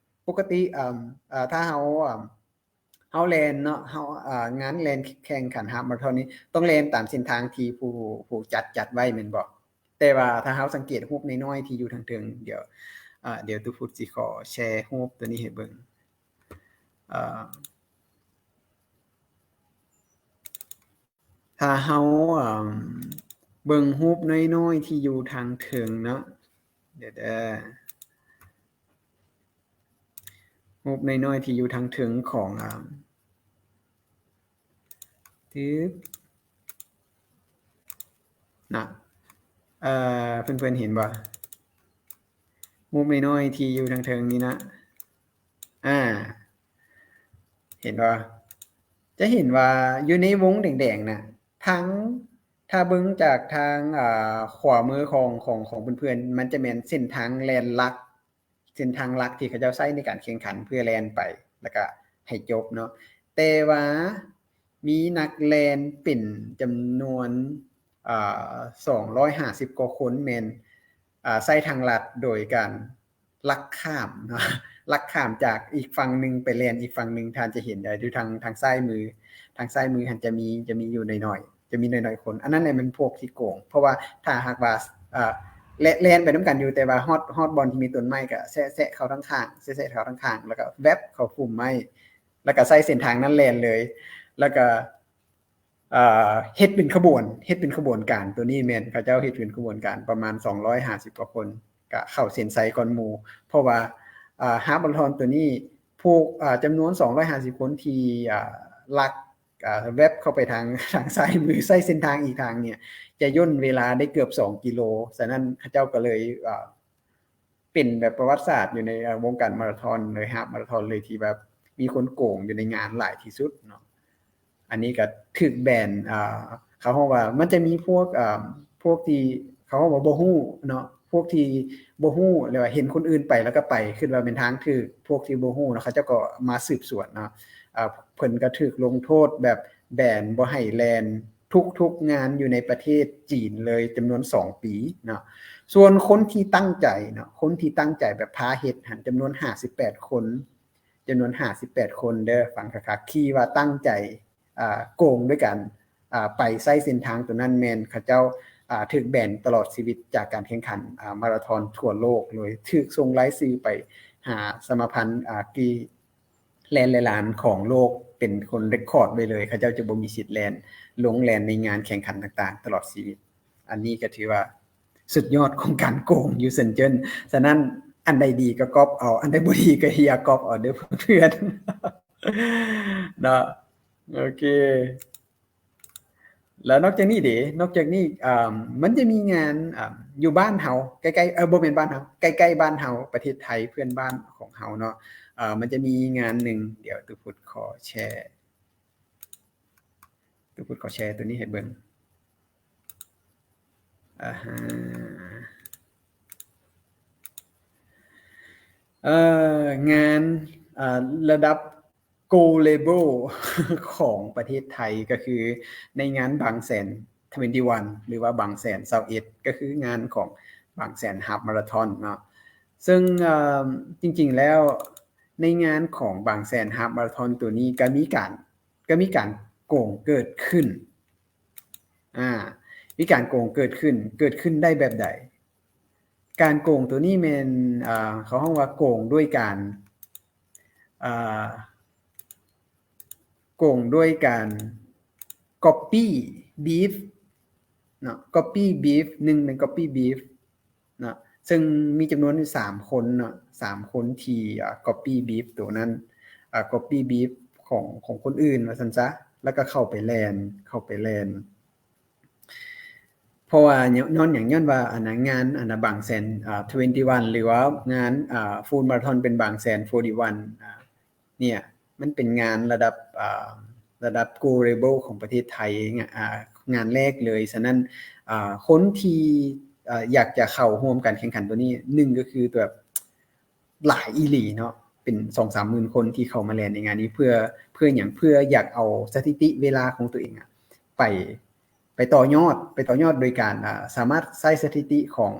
ປົກກະຕິ ອາ ອາ ຖ້າເຮົາ ອາ ເຮົາແລ່ນເນາະ ເຮົາ ອາ ງານແລ່ນແຂ່ງຂັນຮາບມາລາທອນນີ້ ຕ້ອງແລ່ນຕາມເສັ້ນທາງທີ່ຜູ້ ຜູ້ຈັດ ຈັດໄວ້ແມ່ນບໍ່? ແຕ່ວ່າຖ້າເຮົາສັງເກດຮູບນ້ອຍໆທີ່ຢູ່ທາງເທິງ ດຽວ ອາ ດຽວຕຸພຸດຊິຂໍແຊຮູບໂຕນີ້ໃຫ້ເບິ່ງ ອາ ຖ້າເຮົາ ອາ ເບິ່ງຮູບນ້ອຍໆທີ່ຢູ່ທາງເທິງເນາະ ດຽວເດີ ຮູບນ້ອຍໆທີ່ຢູ່ທາງເທິງຂອງ ອາ ຕຶບ ນະ ເອີ ເພື່ອນໆເຫັນບໍ່? ຮູບນ້ອຍໆທີ່ຢູ່ທາງເທິງນີ້ນະ ອາ ເຫັນບໍ່? ຈະເຫັນວ່າຢູ່ໃນວົງແດງໆນະ ທາງ ຖ້າເບິ່ງຈາກທາງ ອາ ຂວາມືຂອງ ຂອງ ຂອງເພື່ອນໆ ມັນຈະແມ່ນເສັ້ນທາງແລ່ນຫຼັກ ເສັ້ນທາງຫຼັກທີ່ເຂົາເຈົ້າໃຊ້ໃນການແຂ່ງຂັນເພື່ອແລ່ນໄປ ແລ້ວກະໃຫ້ຈົບເນາະ. ແຕ່ວ່າມີນັກແລ່ນເປັນຈຳນວນ ອາ ສອງຮ້ອຍຫ້າສິບກວ່າຄົນແມ່ນ ອາ ໃຊ້ທາງລັດໂດຍການລັກຂ້າມເນາະ ລັກຂ້າມຈາກອີກຝັ່ງໜຶ່ງໄປແລ່ນອີກຝັ່ງໜຶ່ງ. ທ່ານຈະເຫັນໄດ້ຢູ່ທາງ ທາງຊ້າຍມື ທາງຊ້າຍມືຫັ້ນຈະມີ ຈະມີຢູ່ໜ້ອຍໆ ຈະມີໜ້ອຍໆຄົນ. ອັນນັ້ນແຫຼະແມ່ນພວກທີ່ໂກງ ເພາະວ່າຖ້າຫາກວ່າ ອາ ແລ່ນ ແລ່ນໄປນຳກັນຢູ່ ແຕ່ວ່າຮອດ ຮອດບ່ອນທີ່ມີຕົ້ນໄມ້ກະແຊະ ແຊະເຂົ້າທາງຂ້າງ ແຊະ ແຊະເຂົ້າທາງຂ້າງ ແລ້ວກະແວັບເຂົ້າພຸ່ມໄມ້ ແລ້ວກະໃຊ້ເສັ້ນທາງນັ້ນແລ່ນເລີຍ ແລ້ວກະ ເອີ ເຮັດເປັນຂະບວນ ເຮັດເປັນຂະບວນການ. ໂຕນີ້ແມ່ນເຂົາເຈົ້າເຮັດເປັນຂະບວນການປະມານສອງຮ້ອຍຫ້າສິບກວ່າຄົນ ກະເຂົ້າເສັ້ນໄຊກ່ອນໝູ່ ເພາະວ່າ ອາ ຮາບມາລາທອນໂຕນີ້ ພວກ ອາ ຈຳນວນສອງຮ້ອຍຫ້າສິບຄົນທີ່ ອາ ລັກ ອາ ແວັບເຂົ້າໄປທາງ ທາງຊ້າຍມື ໃຊ້ເສັ້ນທາງອີກທາງນີ້ ຈະຍ່ນເວລາໄດ້ເກືອບສອງກິໂລ. ສະນັ້ນເຂົາເຈົ້າກໍເລີຍ ອາ ເປັນແບບປະຫວັດສາດຢູ່ໃນ ເອີ ວົງການມາລາທອນເລີຍ ຮາບມາລາທອນເລີຍ ທີ່ແບບມີຄົນໂກງຢູ່ໃນງານຫຼາຍທີ່ສຸດເນາະ. ອັນນີ້ກໍຖືກແບນ ເອີ ເຂົາເວົ້າວ່າ ມັນຈະມີພວກ ເອີ ພວກທີ່ເຂົາເວົ້າວ່າບໍ່ຮູ້ເນາະ ພວກທີ່ບໍ່ຮູ້ ຫຼືວ່າເຫັນຄົນອື່ນໄປແລ້ວກໍໄປ ຄິດວ່າເປັນທາງຖືກ. ພວກທີ່ບໍ່ຮູ້ເນາະ ເຂົາເຈົ້າກໍມາສືບສວນເນາະ ເອີ ເພິ່ນກໍຖືກລົງໂທດແບບແບນບໍ່ໃຫ້ແລ່ນທຸກໆງານຢູ່ໃນປະເທດຈີນເລີຍ ຈຳນວນສອງປີເນາະ. ສ່ວນຄົນທີ່ຕັ້ງໃຈເນາະ ຄົນທີ່ຕັ້ງໃຈແບບພາເຮັດຫັ້ນ ຈຳນວນຫ້າສິບແປດຄົນ ຈຳນວນຫ້າສິບແປດຄົນເດີ ຟັງຄັກໆ ທີ່ວ່າຕັ້ງໃຈ ອາ ໂກງດ້ວຍການ ອາ ໄປໃຊ້ເສັ້ນທາງໂຕນັ້ນ ແມ່ນເຂົາເຈົ້າ ອາ ຖືກແບນຕະຫຼອດຊີວິດຈາກການແຂ່ງຂັນ ອາ ມາລາທອນທົ່ວໂລກເລີຍ ຖືກສົ່ງລາຍຊື່ໄປຫາສະມາພັນ ອາ ກີ ແລ່ນລາຍລານຂອງໂລກ ເປັນຄົນເຣັກຄອດໄວ້ເລີຍ. ເຂົາເຈົ້າຈະບໍ່ມີສິດແລ່ນ ລົງແລ່ນໃນງານແຂ່ງຂັນຕ່າງໆຕະຫຼອດຊີວິດ. ອັນນີ້ກໍຖືວ່າສຸດຍອດຂອງການໂກງຢູ່ເຊິນເຈິນ. ສະນັ້ນ ອັນໃດດີກໍກັອບເອົາ ອັນໃດບໍ່ດີກໍຢ່າກັອບເອົາເດີເພື່ອນໆ ເນາະ. ໂອເຄ ແລ້ວນອກຈາກນີ້ເດ ນອກຈາກນີ້ ອາ ມັນຈະມີງານ ອາ ຢູ່ບ້ານເຮົາ ໃກ້ໆ ເອີ ບໍ່ແມ່ນບ້ານເຮົາ ໃກ້ໆບ້ານເຮົາ ປະເທດໄທເພື່ອນບ້ານຂອງເຮົາເນາະ. ເອີ ມັນຈະມີງານໜຶ່ງ ດຽວຕຸພຸດຂໍແຊ ຕຸພຸດຂໍແຊໂຕນີ້ໃຫ້ເບິ່ງ. ອາຮະ ເອີ ງານ ອາ ລະດັບ Gold Level ຂອງປະເທດໄທ ກໍຄືໃນງານບາງແສນ twenty-one ຫຼືວ່າບາງແສນ twenty-one ກໍຄືງານຂອງບາງແສນ Half Marathon ເນາະ. ເຊິ່ງ ເອີ ຈິງໆແລ້ວໃນງານຂອງບາງແສນ Half Marathon ໂຕນີ້ກໍມີການ ກໍມີການໂກງເກີດຂຶ້ນ. ອາ ມີການໂກງເກີດຂຶ້ນ ເກີດຂຶ້ນໄດ້ແບບໃດ? ການໂກງໂຕນີ້ແມ່ນ ເອີ ເຂົາເອີ້ນວ່າໂກງດ້ວຍການ ເອີ ໂກງດ້ວຍການ copy brief ເນາະ copy brief ໜຶ່ງແມ່ນ copy brief ເນາະ ເຊິ່ງມີຈຳນວນຢູ່ສາມຄົນເນາະ ສາມຄົນທີ່ ອາ copy brief ໂຕນັ້ນ ອາ copy brief ຂອງ ຂອງຄົນອື່ນວ່າຊັ້ນຊະ ແລ້ວກໍເຂົ້າໄປແລ່ນ ເຂົ້າໄປແລ່ນ ເພາະວ່າຍ້ອນຫຍັງ? ຍ້ອນວ່າອັນນະ ງານອັນນະ ບາງແສນ ອາ twenty-one ຫຼືວ່າງານ ອາ Full Marathon ເປັນບາງແສນ forty-one ອາ ເນີ້ຍ ມັນເປັນງານລະດັບ ອາ ລະດັບ Gold Level ຂອງປະເທດໄທ ອາ ງານແລກເລີຍ. ສະນັ້ນ ອາ ຄົນທີ່ ອາ ຢາກຈະເຂົ້າຮ່ວມການແຂ່ງຂັນໂຕນີ້ ໜຶ່ງກໍຄືແບບ ຫຼາຍອີ່ຫຼີເນາະ ເປັນສອງສາມໝື່ນຄົນທີ່ເຂົ້າມາແລ່ນໃນງານນີ້ ເພື່ອ ເພື່ອຫຍັງ? ເພື່ອຢາກເອົາສະຖິຕິເວລາຂອງຕົວເອງອະ ໄປ ໄປຕໍ່ຍອດ ໄປຕໍ່ຍອດໂດຍການ ອາ ສາມາດໃຊ້ສະຖິຕິຂອງ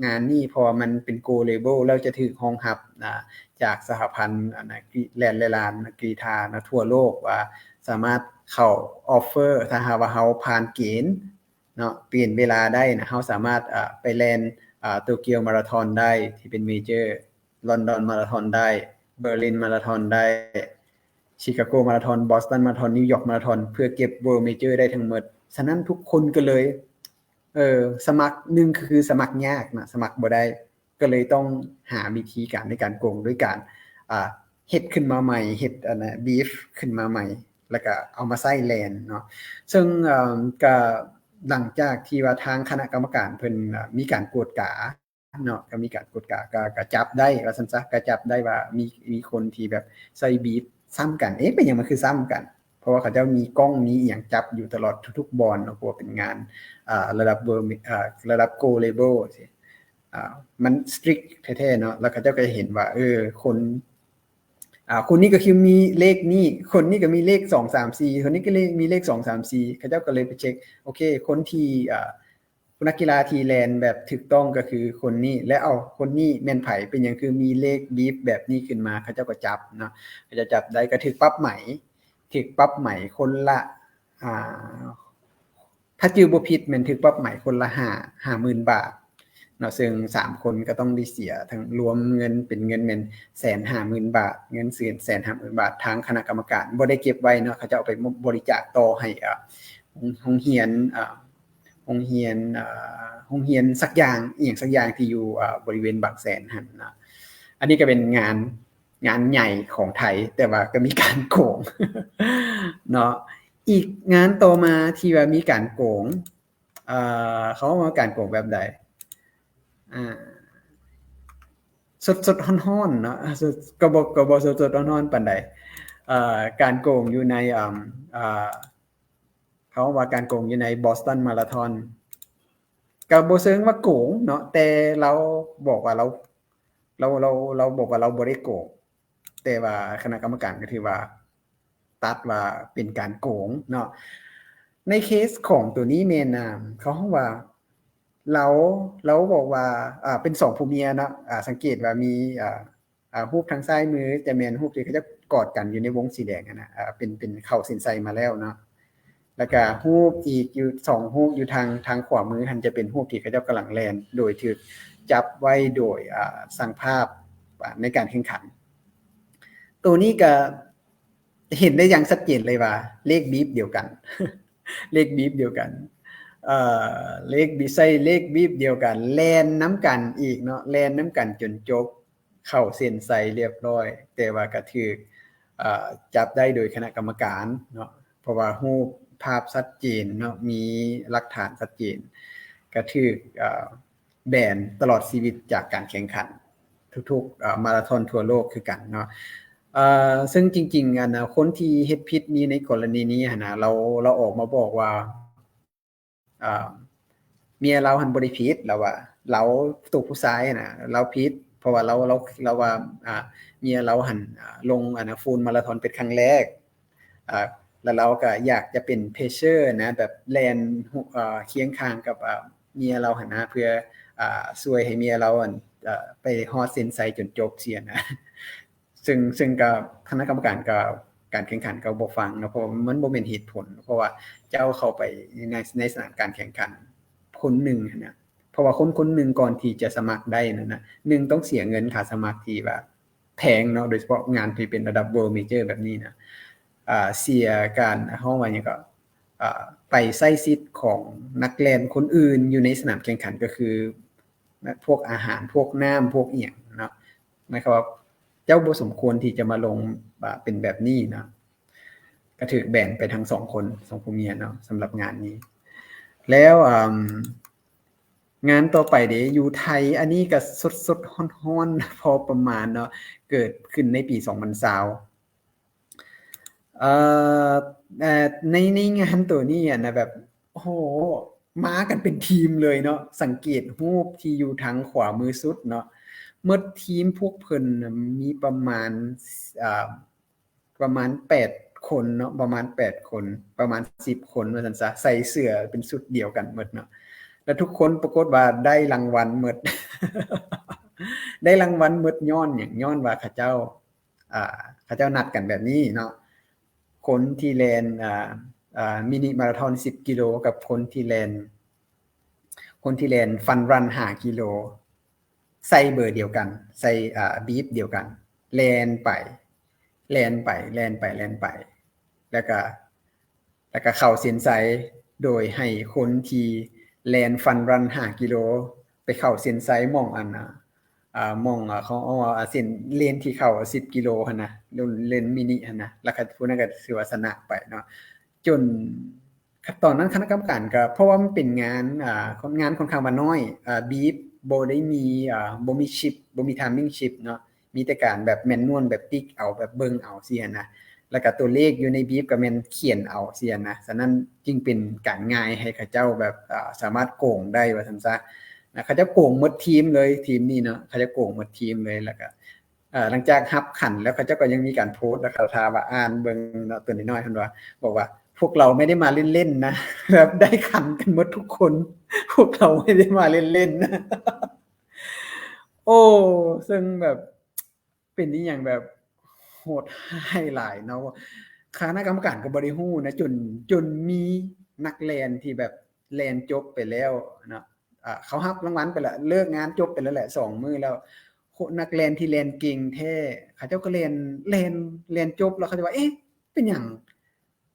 ງານນີ້ ເພາະວ່າມັນເປັນ Gold Level ແລ້ວຈະຖືກຮອງຮັບ ອາ ຈາກສະຫະພັນ ອັນນະ ແລ່ນລາຍລານ ກຣີທານະ ທົ່ວໂລກ ວ່າສາມາດເຂົ້າ offer ຖ້າຫາກວ່າເຮົາຜ່ານເກນ ເນາະ ປ່ຽນເວລາໄດ້ນະ ເຮົາສາມາດ ອາ ໄປແລ່ນ ອາ Tokyo Marathon ໄດ້ ທີ່ເປັນ Major, London Marathon ໄດ້ Berlin Marathon ໄດ້ Chicago Marathon, Boston Marathon, New York Marathon ເພື່ອເກັບ World Major ໄດ້ທັງໝົດ. ສະນັ້ນທຸກຄົນກໍເລີຍ ເອີ ສະໝັກ ໜຶ່ງກໍຄືສະໝັກຍາກນະ ສະໝັກບໍ່ໄດ້ ກໍເລີຍຕ້ອງຫາວິທີການໃນການໂກງ ດ້ວຍການ ອາ ເຮັດຂຶ້ນມາໃໝ່ ເຮັດອັນນະ brief ຂຶ້ນມາໃໝ່ ແລ້ວກະເອົາມາໃຊ້ແລ່ນເນາະ. ເຊິ່ງ ເອີ ກະຫຼັງຈາກທີ່ວ່າທາງຄະນະກຳມະການເພິ່ນ ເອີ ມີການກວດກາ ເນາະ ກໍມີການກວດກາ ກໍ ກໍຈັບໄດ້ວ່າຊັ້ນຊະ ກໍຈັບໄດ້ວ່າມີ ມີຄົນທີ່ແບບໃສ່ບີບຊ້ຳກັນ. ເອະ ເປັນຫຍັງມັນຄືຊ້ຳກັນ? ເພາະວ່າເຂົາເຈົ້າມີກ້ອງມີອີ່ຫຍັງຈັບຢູ່ຕະຫຼອດທຸກໆບ່ອນເນາະ ເພາະວ່າເປັນງານ ອ່າ ລະດັບເວີ ອ່າ ລະດັບ Gold Level ຊີ້ ອ່າ ມັນ strict ແທ້ໆເນາະ. ແລ້ວເຂົາເຈົ້າກໍຈະເຫັນວ່າ ເອີ ຄົນ ອ່າ ຄົນນີ້ກໍຄືມີເລກນີ້ ຄົນນີ້ກໍມີເລກສອງ ສາມ ສີ່ ຄົນນີ້ກໍເລກ ມີເລກສອງ ສາມ ສີ່ ເຂົາເຈົ້າກໍເລີຍໄປເຊັກ ໂອເຄ ຄົນທີ່ ອ່າ ນັກກິລາທີ່ແລ່ນແບບຖືກຕ້ອງກໍຄືຄົນນີ້ ແລະ ເອົາ ຄົນນີ້ແມ່ນໃຜ? ເປັນຫຍັງຄືມີເລກບີບແບບນີ້ຂຶ້ນມາ? ເຂົາເຈົ້າກໍຈັບເນາະ ເຂົາເຈົ້າຈັບໄດ້ກໍຖືກປັບໃໝ ຖືກປັບໃໝຄົນລະ ອ່າ ຖ້າຈື່ບໍ່ຜິດແມ່ນຖືກປັບໃໝຄົນລະຫ້າ ຫ້າໝື່ນບາດເນາະ ເຊິ່ງສາມຄົນກໍຕ້ອງໄດ້ເສຍ ທັງລວມເງິນເປັນເງິນແມ່ນແສນຫ້າໝື່ນບາດ ເງິນແສນຫ້າໝື່ນບາດ ທາງຄະນະກຳມະການບໍ່ໄດ້ເກັບໄວ້ເນາະ ເຂົາເຈົ້າເອົາໄປບໍລິຈາກຕໍ່ໃຫ້ ເອີ ໂຮງຮຽນ ເອີ ໂຮງຮຽນ ເອີ ໂຮງຮຽນສັກຢ່າງ ອີ່ຫຍັງສັກຢ່າງທີ່ຢູ່ ເອີ ບໍລິເວນບາງແສນຫັ້ນເນາະ. ອັນນີ້ກໍເປັນງານ ງານໃຫຍ່ຂອງໄທ ແຕ່ວ່າກໍມີການໂກງເນາະ. ອີກງານຕໍ່ມາທີ່ວ່າມີການໂກງ ເອີ ເຂົາເວົ້າວ່າການໂກງແບບໃດ? ອ່າ ສົດໆຮ້ອນໆເນາະ ສົດ ກໍບໍ່ ກໍບໍ່ສົດໆຮ້ອນໆປານໃດ ເອີ ການໂກງຢູ່ໃນ ອ່າ ອ່າ ເຂົາວ່າການໂກງຢູ່ໃນ Boston Marathon ກໍບໍ່ເຊີງວ່າໂກງເນາະ ແຕ່ລາວບອກວ່າລາວ ລາວ ລາວ ລາວບອກວ່າລາວບໍ່ໄດ້ໂກງ ແຕ່ວ່າຄະນະກຳມະການກໍຖືວ່າຕັດວ່າເປັນການໂກງເນາະ. ໃນເຄສຂອງໂຕນີ້ແມ່ນ ອ່າ ເຂົາເວົ້າວ່າລາວ ລາວບອກວ່າ ອ່າ ເປັນສອງຜົວເມຍເນາະ ອ່າ ສັງເກດວ່າມີ ອ່າ ອ່າ ຮູບທາງຊ້າຍມືຈະແມ່ນຮູບທີ່ເຂົາເຈົ້າກອດກັນຢູ່ໃນວົງສີແດງຫັ້ນນະ ອ່າ ເປັນ ເປັນເຂົ້າເສັ້ນໄຊມາແລ້ວເນາະ. ແລ້ວກະຮູບອີກຢູ່ສອງຮູບຢູ່ທາງ ທາງຂວາມືຫັ້ນຈະເປັນຮູບທີ່ເຂົາເຈົ້າກຳລັງແລ່ນ ໂດຍຖືກຈັບໄວ້ໂດຍ ອ່າ ຊ່າງພາບ ອ່າ ໃນການແຂ່ງຂັນ. ໂຕນີ້ກະເຫັນໄດ້ຢ່າງຊັດເຈນເລີຍວ່າເລກບີບດຽວກັນ ເລກບີບດຽວກັນ ເອີ ເລກບີບ ໃສ່ເລກບີບດຽວກັນ ແລ່ນນຳກັນອີກເນາະ ແລ່ນນຳກັນຈົນຈົບ ເຂົ້າເສັ້ນໄຊລຽບຮ້ອຍ ແຕ່ວ່າກໍຖືກ ເອີ ຈັບໄດ້ໂດຍຄະນະກຳມະການເນາະ ເພາະວ່າຮູບພາບຊັດເຈນເນາະ ມີຫຼັກຖານຊັດເຈນ ກໍຖືກ ເອີ ແບນຕະຫຼອດຊີວິດຈາກການແຂ່ງຂັນທຸກໆ ເອີ ມາລາທອນທົ່ວໂລກຄືກັນເນາະ. ເອີ ເຊິ່ງຈິງໆ ອັນນະ ຄົນທີ່ເຮັດຜິດນີ້ໃນກໍລະນີນີ້ຫັ້ນນະ ລາວ ລາວອອກມາບອກວ່າ ອ່າ ເມຍລາວຫັ້ນບໍ່ໄດ້ຜິດ ລາວວ່າ ລາວ ໂຕຜູ້ຊາຍຫັ້ນນະ ລາວຜິດ ເພາະວ່າລາວ ລາວ ລາວວ່າ ອ່າ ເມຍລາວຫັ້ນ ອ່າ ລົງ ອັນນະ ຟູນມາລາທອນເປັນຄັ້ງແລກ ອ່າ ແລ້ວລາວກໍຢາກຈະເປັນເພເຊີນະ ແບບແລ່ນ ເອີ ຄຽງຂ້າງກັບ ອ່າ ເມຍລາວຫັ້ນນະ ເພື່ອ ອ່າ ຊ່ວຍໃຫ້ເມຍລາວ ອັນ ເອີ ໄປຮອດເສັ້ນໄຊຈົນຈົບຊີ້ນະ. ເຊິ່ງ ເຊິ່ງກໍຄະນະກຳມະການກໍ ການແຂ່ງຂັນກໍບໍ່ຟັງເນາະ ເພາະວ່າມັນບໍ່ແມ່ນເຫດຜົນ ເພາະວ່າເຈົ້າເຂົ້າໄປໃນ ໃນສະໜາມການແຂ່ງຂັນຄົນໜຶ່ງຫັ້ນນະ ເພາະວ່າຄົນຄົນໜຶ່ງກ່ອນທີ່ຈະສະໝັກໄດ້ນັ້ນນະ ໜຶ່ງຕ້ອງເສຍເງິນຄ່າສະໝັກທີ່ວ່າແພງເນາະ ໂດຍສະເພາະງານທີ່ເປັນລະດັບ World Major ແບບນີ້ນະ ອ່າ ເສຍການ ເຮົາວ່າຫຍັງກໍ ອ່າ ໄປໃຊ້ສິດຂອງນັກແລ່ນຄົນອື່ນຢູ່ໃນສະໜາມແຂ່ງຂັນ ກໍຄື ພວກອາຫານ ພວກນ້ຳ ພວກອີ່ຫຍັງເນາະ ໝາຍຄວາມວ່າເຈົ້າບໍ່ສົມຄວນທີ່ຈະມາລົງ ອ່າ ເປັນແບບນີ້ເນາະ ກໍຖືກແບນໄປທັງສອງຄົນ ສອງຜົວເມຍເນາະ ສຳລັບງານນີ້. ແລ້ວ ອ່າ ງານຕໍ່ໄປເດ ຢູ່ໄທ ອັນນີ້ກໍສົດໆຮ້ອນໆພໍປະມານເນາະ ເກີດຂຶ້ນໃນປີສອງພັນຊາວ ເອີ ເອີ ໃນ ໃນງານໂຕນີ້ຫັ້ນນະ ແບບ ໂອ້ໂຫ ມາກັນເປັນທີມເລີຍເນາະ ສັງເກດຮູບທີ່ຢູ່ທາງຂວາມືສຸດເນາະ ໝົດທີມພວກເພິ່ນນະມີປະມານ ເອີ ປະມານແປດຄົນເນາະ ປະມານແປດຄົນ ປະມານສິບຄົນວ່າຊັ້ນຊະ ໃສ່ເສື້ອເປັນຊຸດດຽວກັນໝົດເນາະ ແລ້ວທຸກຄົນປາກົດວ່າໄດ້ລາງວັນໝົດ ໄດ້ລາງວັນໝົດຍ້ອນຫຍັງ? ຍ້ອນວ່າເຂົາເຈົ້າ ອ່າ ເຂົາເຈົ້ານັດກັນແບບນີ້ເນາະ ຄົນທີ່ແລ່ນ ອ່າ ອ່າ ມິນິມາລາທອນສິບກິໂລ ກັບຄົນທີ່ແລ່ນ ຄົນທີ່ແລ່ນຟັນຣັນຫ້າກິໂລ ໃສ່ເບີດຽວກັນ ໃສ່ ອ່າ ບີບດຽວກັນ ແລ່ນໄປ ແລ່ນໄປ ແລ່ນໄປ ແລ່ນໄປ ແລ້ວກະ ແລ້ວກະເຂົ້າເສັ້ນໄຊ ໂດຍໃຫ້ຄົນທີ່ແລ່ນຟັນຣັນຫ້າກິໂລ ໄປເຂົ້າເສັ້ນໄຊໝ່ອງອັນ ອ່າ ອ່າ ໝ່ອງ ອ່າ ເຂົາເອົາ ອ່າ ເສັ້ນເລນທີ່ເຂົ້າສິບກິໂລຫັ້ນນະ ເລນ ເລນມິນິຫັ້ນນະ ແລ້ວກໍຜູ້ນັ້ນກໍຖືວ່າຊະນະໄປເນາະ ຈົນ ຕອນນັ້ນຄະນະກຳມະການກໍ ເພາະວ່າມັນເປັນງານ ອ່າ ງານຂ້ອນຂ້າງວ່ານ້ອຍ ອ່າ ບີບ ບໍ່ໄດ້ມີ ອ່າ ບໍ່ມີຊິບ ບໍ່ມີ timing shift ເນາະ ມີແຕ່ການແບບ manual ແບບຕິກເອົາ ແບບເບິ່ງເອົາຊີ້ຫັ້ນນະ ແລ້ວກໍຕົວເລກຢູ່ໃນ beep ກໍແມ່ນຂຽນເອົາຊີ້ຫັ້ນນະ. ສະນັ້ນຈຶ່ງເປັນການງ່າຍໃຫ້ເຂົາເຈົ້າແບບ ອ່າ ສາມາດໂກງໄດ້ວ່າຊັ້ນຊະນະ. ເຂົາເຈົ້າໂກງໝົດທີມເລີຍ ທີມນີ້ເນາະ ເຂົາເຈົ້າໂກງໝົດທີມເລີຍ ແລ້ວກໍ ເອີ ຫຼັງຈາກຮັບຂັນແລ້ວ ເຂົາເຈົ້າກໍຍັງມີການໂພສ ແລ້ວກໍຖ້າວ່າອ່ານເບິ່ງເນາະ ຕົວນ້ອຍໆ ເພິ່ນວ່າ ບອກວ່າ "ພວກເຮົາໄມ່ໄດ້ມາເລ່ນໆ ນະ ແບບໄດ້ຂັນກັນໝົດທຸກຄົນ ພວກເຮົາໄມ່ໄດ້ມາເລ່ນໆ ນະ." ໂອ້ ເຊິ່ງແບບ ເປັນອີ່ຫຍັງແບບໂຫດຮ້າຍຫຼາຍເນາະ ຄະນະກຳມະການກໍບໍ່ໄດ້ຮູ້ນະ ຈົນ ຈົນມີນັກແລ່ນທີ່ແບບແລ່ນຈົບໄປແລ້ວເນາະ ອ່າ ເຂົາຮັບລາງວັນໄປລະ ເລີກງານຈົບໄປແລ້ວແຫຼະ ສອງມື້ແລ້ວ ໂຄ ນັກແລ່ນທີ່ແລ່ນເກັ່ງແທ້ ເຂົາເຈົ້າກໍແລ່ນ ແລ່ນ ແລ່ນຈົບແລ້ວ ເຂົາເຈົ້າວ່າ "ເອະ ເປັນຫຍັງ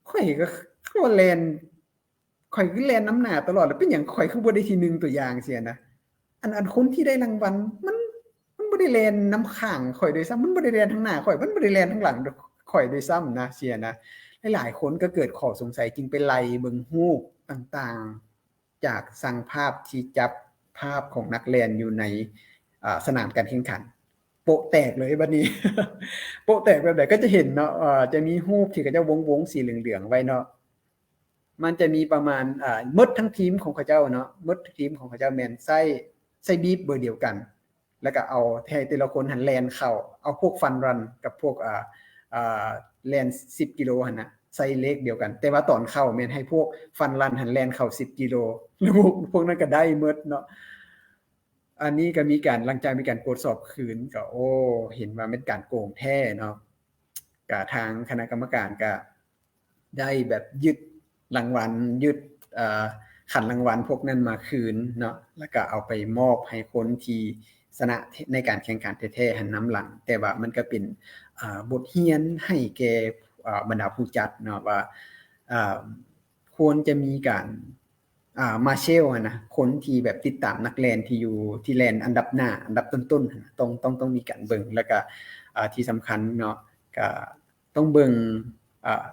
ຂ້ອຍກໍ ຄືວ່າແລ່ນ ຂ້ອຍຄືແລ່ນນຳໜ້າຕະຫຼອດ ແລ້ວເປັນຫຍັງຂ້ອຍຄືບໍ່ໄດ້ທີໜຶ່ງ?" ຕົວຢ່າງຊີ້ນະ ອັນ ອັນຄົນທີ່ໄດ້ລາງວັນ ມັນ ມັນບໍ່ໄດ້ແລ່ນນຳຂ້າງຂ້ອຍດ້ວຍຊ້ຳ ມັນບໍ່ໄດ້ແລ່ນທາງໜ້າຂ້ອຍ ມັນບໍ່ໄດ້ແລ່ນທາງຫຼັງຂ້ອຍດ້ວຍຊ້ຳນະ ຊີ້ນະ. ຫຼາຍໆຄົນກໍເກີດຂໍ້ສົງໄສ ຈຶ່ງໄປໄລ່ເບິ່ງຮູບຕ່າງໆ ຈາກຊ່າງພາບທີ່ຈັບພາບຂອງນັກແລ່ນຢູ່ໃນ ອ່າ ສະໜາມການແຂ່ງຂັນ ໂປະແຕກເລີຍບັດນີ້ ໂປະແຕກແບບໃດ ກໍຈະເຫັນເນາະ ເອີ ຈະມີຮູບທີ່ເຂົາເຈົ້າວົງໆ ສີເຫຼືອງໆ ໄວ້ເນາະ ມັນຈະມີປະມານ ເອີ ໝົດທັງທີມຂອງເຂົາເຈົ້າເນາະ ໝົດທີມຂອງເຂົາເຈົ້າແມ່ນໃຊ້ ໃຊ້ beep ເບີດຽວກັນ ແລ້ວກໍເອົາໃຫ້ແຕ່ລະຄົນຫັ້ນແລ່ນເຂົ້າ ເອົາພວກ fun run ກັບພວກ ອ່າ ອ່າ ແລ່ນສິບກິໂລຫັ້ນນະ ໃສ່ເລກດຽວກັນ ແຕ່ວ່າຕອນເຂົ້າແມ່ນໃຫ້ພວກ fun run ຫັ້ນແລ່ນເຂົ້າສິບກິໂລ ແລ້ວພວກ ພວກນັ້ນກໍໄດ້ໝົດເນາະ. ອັນນີ້ກໍມີການ ຫຼັງຈາກມີການກວດສອບຄືນ ກໍ ໂອ້ ເຫັນວ່າແມ່ນການໂກງແທ້ເນາະ ກະທາງຄະນະກຳມະການກະໄດ້ແບບຍຶດລາງວັນ ຍຶດ ເອີ ຂັນລາງວັນພວກນັ້ນມາຄືນເນາະ ແລ້ວກະເອົາໄປມອບໃຫ້ຄົນທີ່ຊະນະໃນການແຂ່ງຂັນແທ້ໆ ຫັ້ນນຳຫຼັງ. ແຕ່ວ່າມັນກະເປັນ ອ່າ ບົດຮຽນໃຫ້ແກ່ ອ່າ ບັນດາຜູ້ຈັດເນາະ ວ່າ ອ່າ ຄວນຈະມີການ ອ່າ Marshal ຫັ້ນນະ ຄົນທີ່ແບບຕິດຕາມນັກແລ່ນທີ່ຢູ່ ທີ່ແລ່ນອັນດັບໜ້າ ອັນດັບຕົ້ນໆ ຫັ້ນນະ ຕ້ອງ ຕ້ອງ ຕ້ອງມີການເບິ່ງ ແລ້ວກະ ອ່າ ທີ່ສຳຄັນເນາະ ກະຕ້ອງເບິ່ງ ອ່າ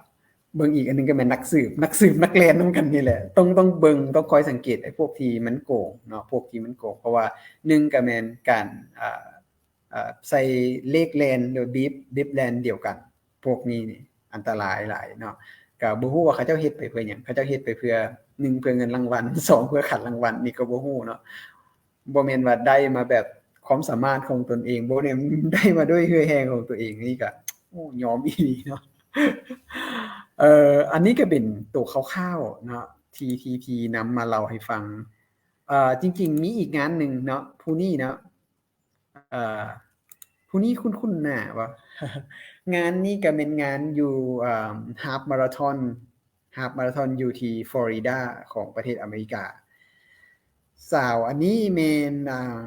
ເບິ່ງອີກອັນໜຶ່ງກໍແມ່ນນັກສືບ ນັກສືບນັກແລ່ນນຳກັນນີ້ແຫຼະ ຕ້ອງ ຕ້ອງເບິ່ງ ຕ້ອງຄອຍສັງເກດໄອ້ພວກທີ່ມັນໂກງເນາະ ພວກທີ່ມັນໂກງ ເພາະວ່າໜຶ່ງກໍແມ່ນການ ອ່າ ເອີ ໃສ່ເລກແລ່ນ ຫຼື ບີບ ບີບແລ່ນດຽວກັນ ພວກນີ້ນີ້ອັນຕະລາຍຫຼາຍເນາະ. ກໍບໍ່ຮູ້ວ່າເຂົາເຈົ້າເຮັດໄປເພື່ອຫຍັງ ເຂົາເຈົ້າເຮັດໄປເພື່ອ ໜຶ່ງ ເພື່ອເງິນລາງວັນ ສອງ ເພື່ອຂັນລາງວັນ ນີ້ກໍບໍ່ຮູ້ເນາະ. ບໍ່ແມ່ນວ່າໄດ້ມາແບບຄວາມສາມາດຂອງຕົນເອງ ບໍ່ແມ່ນໄດ້ມາດ້ວຍເຫື່ອແຮງຂອງຕົວເອງ ນີ້ກໍ ໂອ້ ຍອມອີ່ຫຼີເນາະ. ເອີ ອັນນີ້ກໍເປັນໂຕຄ່າວໆເນາະ ທີ່ ທີ່ ທີ່ນຳມາເລົ່າໃຫ້ຟັງ. ເອີ ຈິງໆ ມີອີກງານໜຶ່ງເນາະ ຜູ້ນີ້ເນາະ ເອີ ຜູ້ນີ້ຄຸ້ນໆໜ້າບໍ່? ງານນີ້ກໍແມ່ນງານຢູ່ ເອີ ຮາຟມາລາທອນ ຮາຟມາລາທອນຢູ່ທີ່ຟລໍຣິດາຂອງປະເທດອາເມລິກາ. ສາວອັນນີ້ແມ່ນ ອ່າ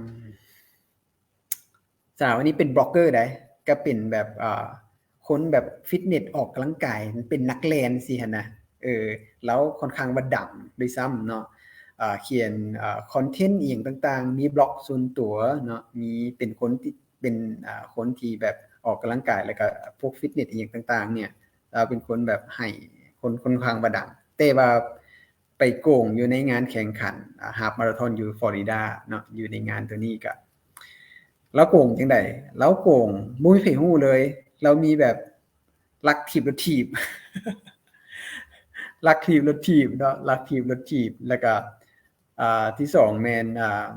ສາວອັນນີ້ເປັນບລັອກເກີໃດ໋ ກໍເປັນແບບ ເອີ ຄົນແບບຟິດເນັດ ອອກກຳລັງກາຍ ເປັນນັກແລ່ນຊີ້ຫັ້ນນະ. ເອີ ລາວຄ່ອນຂ້າງວ່າດັງດ້ວຍຊ້ຳເນາະ ເອີ ຂຽນ ເອີ ຄອນເທັນອີ່ຫຍັງຕ່າງໆ ມີບລັອກສ່ວນຕົວເນາະ ມີ ເປັນຄົນທີ່ ເປັນ ເອີ ຄົນທີ່ແບບອອກກຳລັງກາຍ ແລ້ວກໍພວກຟິດເນັດອີ່ຫຍັງຕ່າງໆ ເນຍ ລາວເປັນຄົນແບບໃຫ້ ຄົນ ຄົນຂ້ອນຂ້າງວ່າດັງ ແຕ່ວ່າໄປໂກງຢູ່ໃນງານແຂ່ງຂັນ ອາ ຮາຟມາລາທອນຢູ່ຟລໍຣິດາເນາະ ຢູ່ໃນງານຕົວນີ້ກະ ລາວໂກງຈັ່ງໃດ? ລາວໂກງ ບໍ່ມີໃຜຮູ້ເລີຍ ລາວມີແບບລັກຖີບລົດຖີບ ລັກຖີບລົດຖີບເນາະ ລັກຖີບລົດຖີບ ແລ້ວກະ ອ່າ ທີສອງແມ່ນ ອ່າ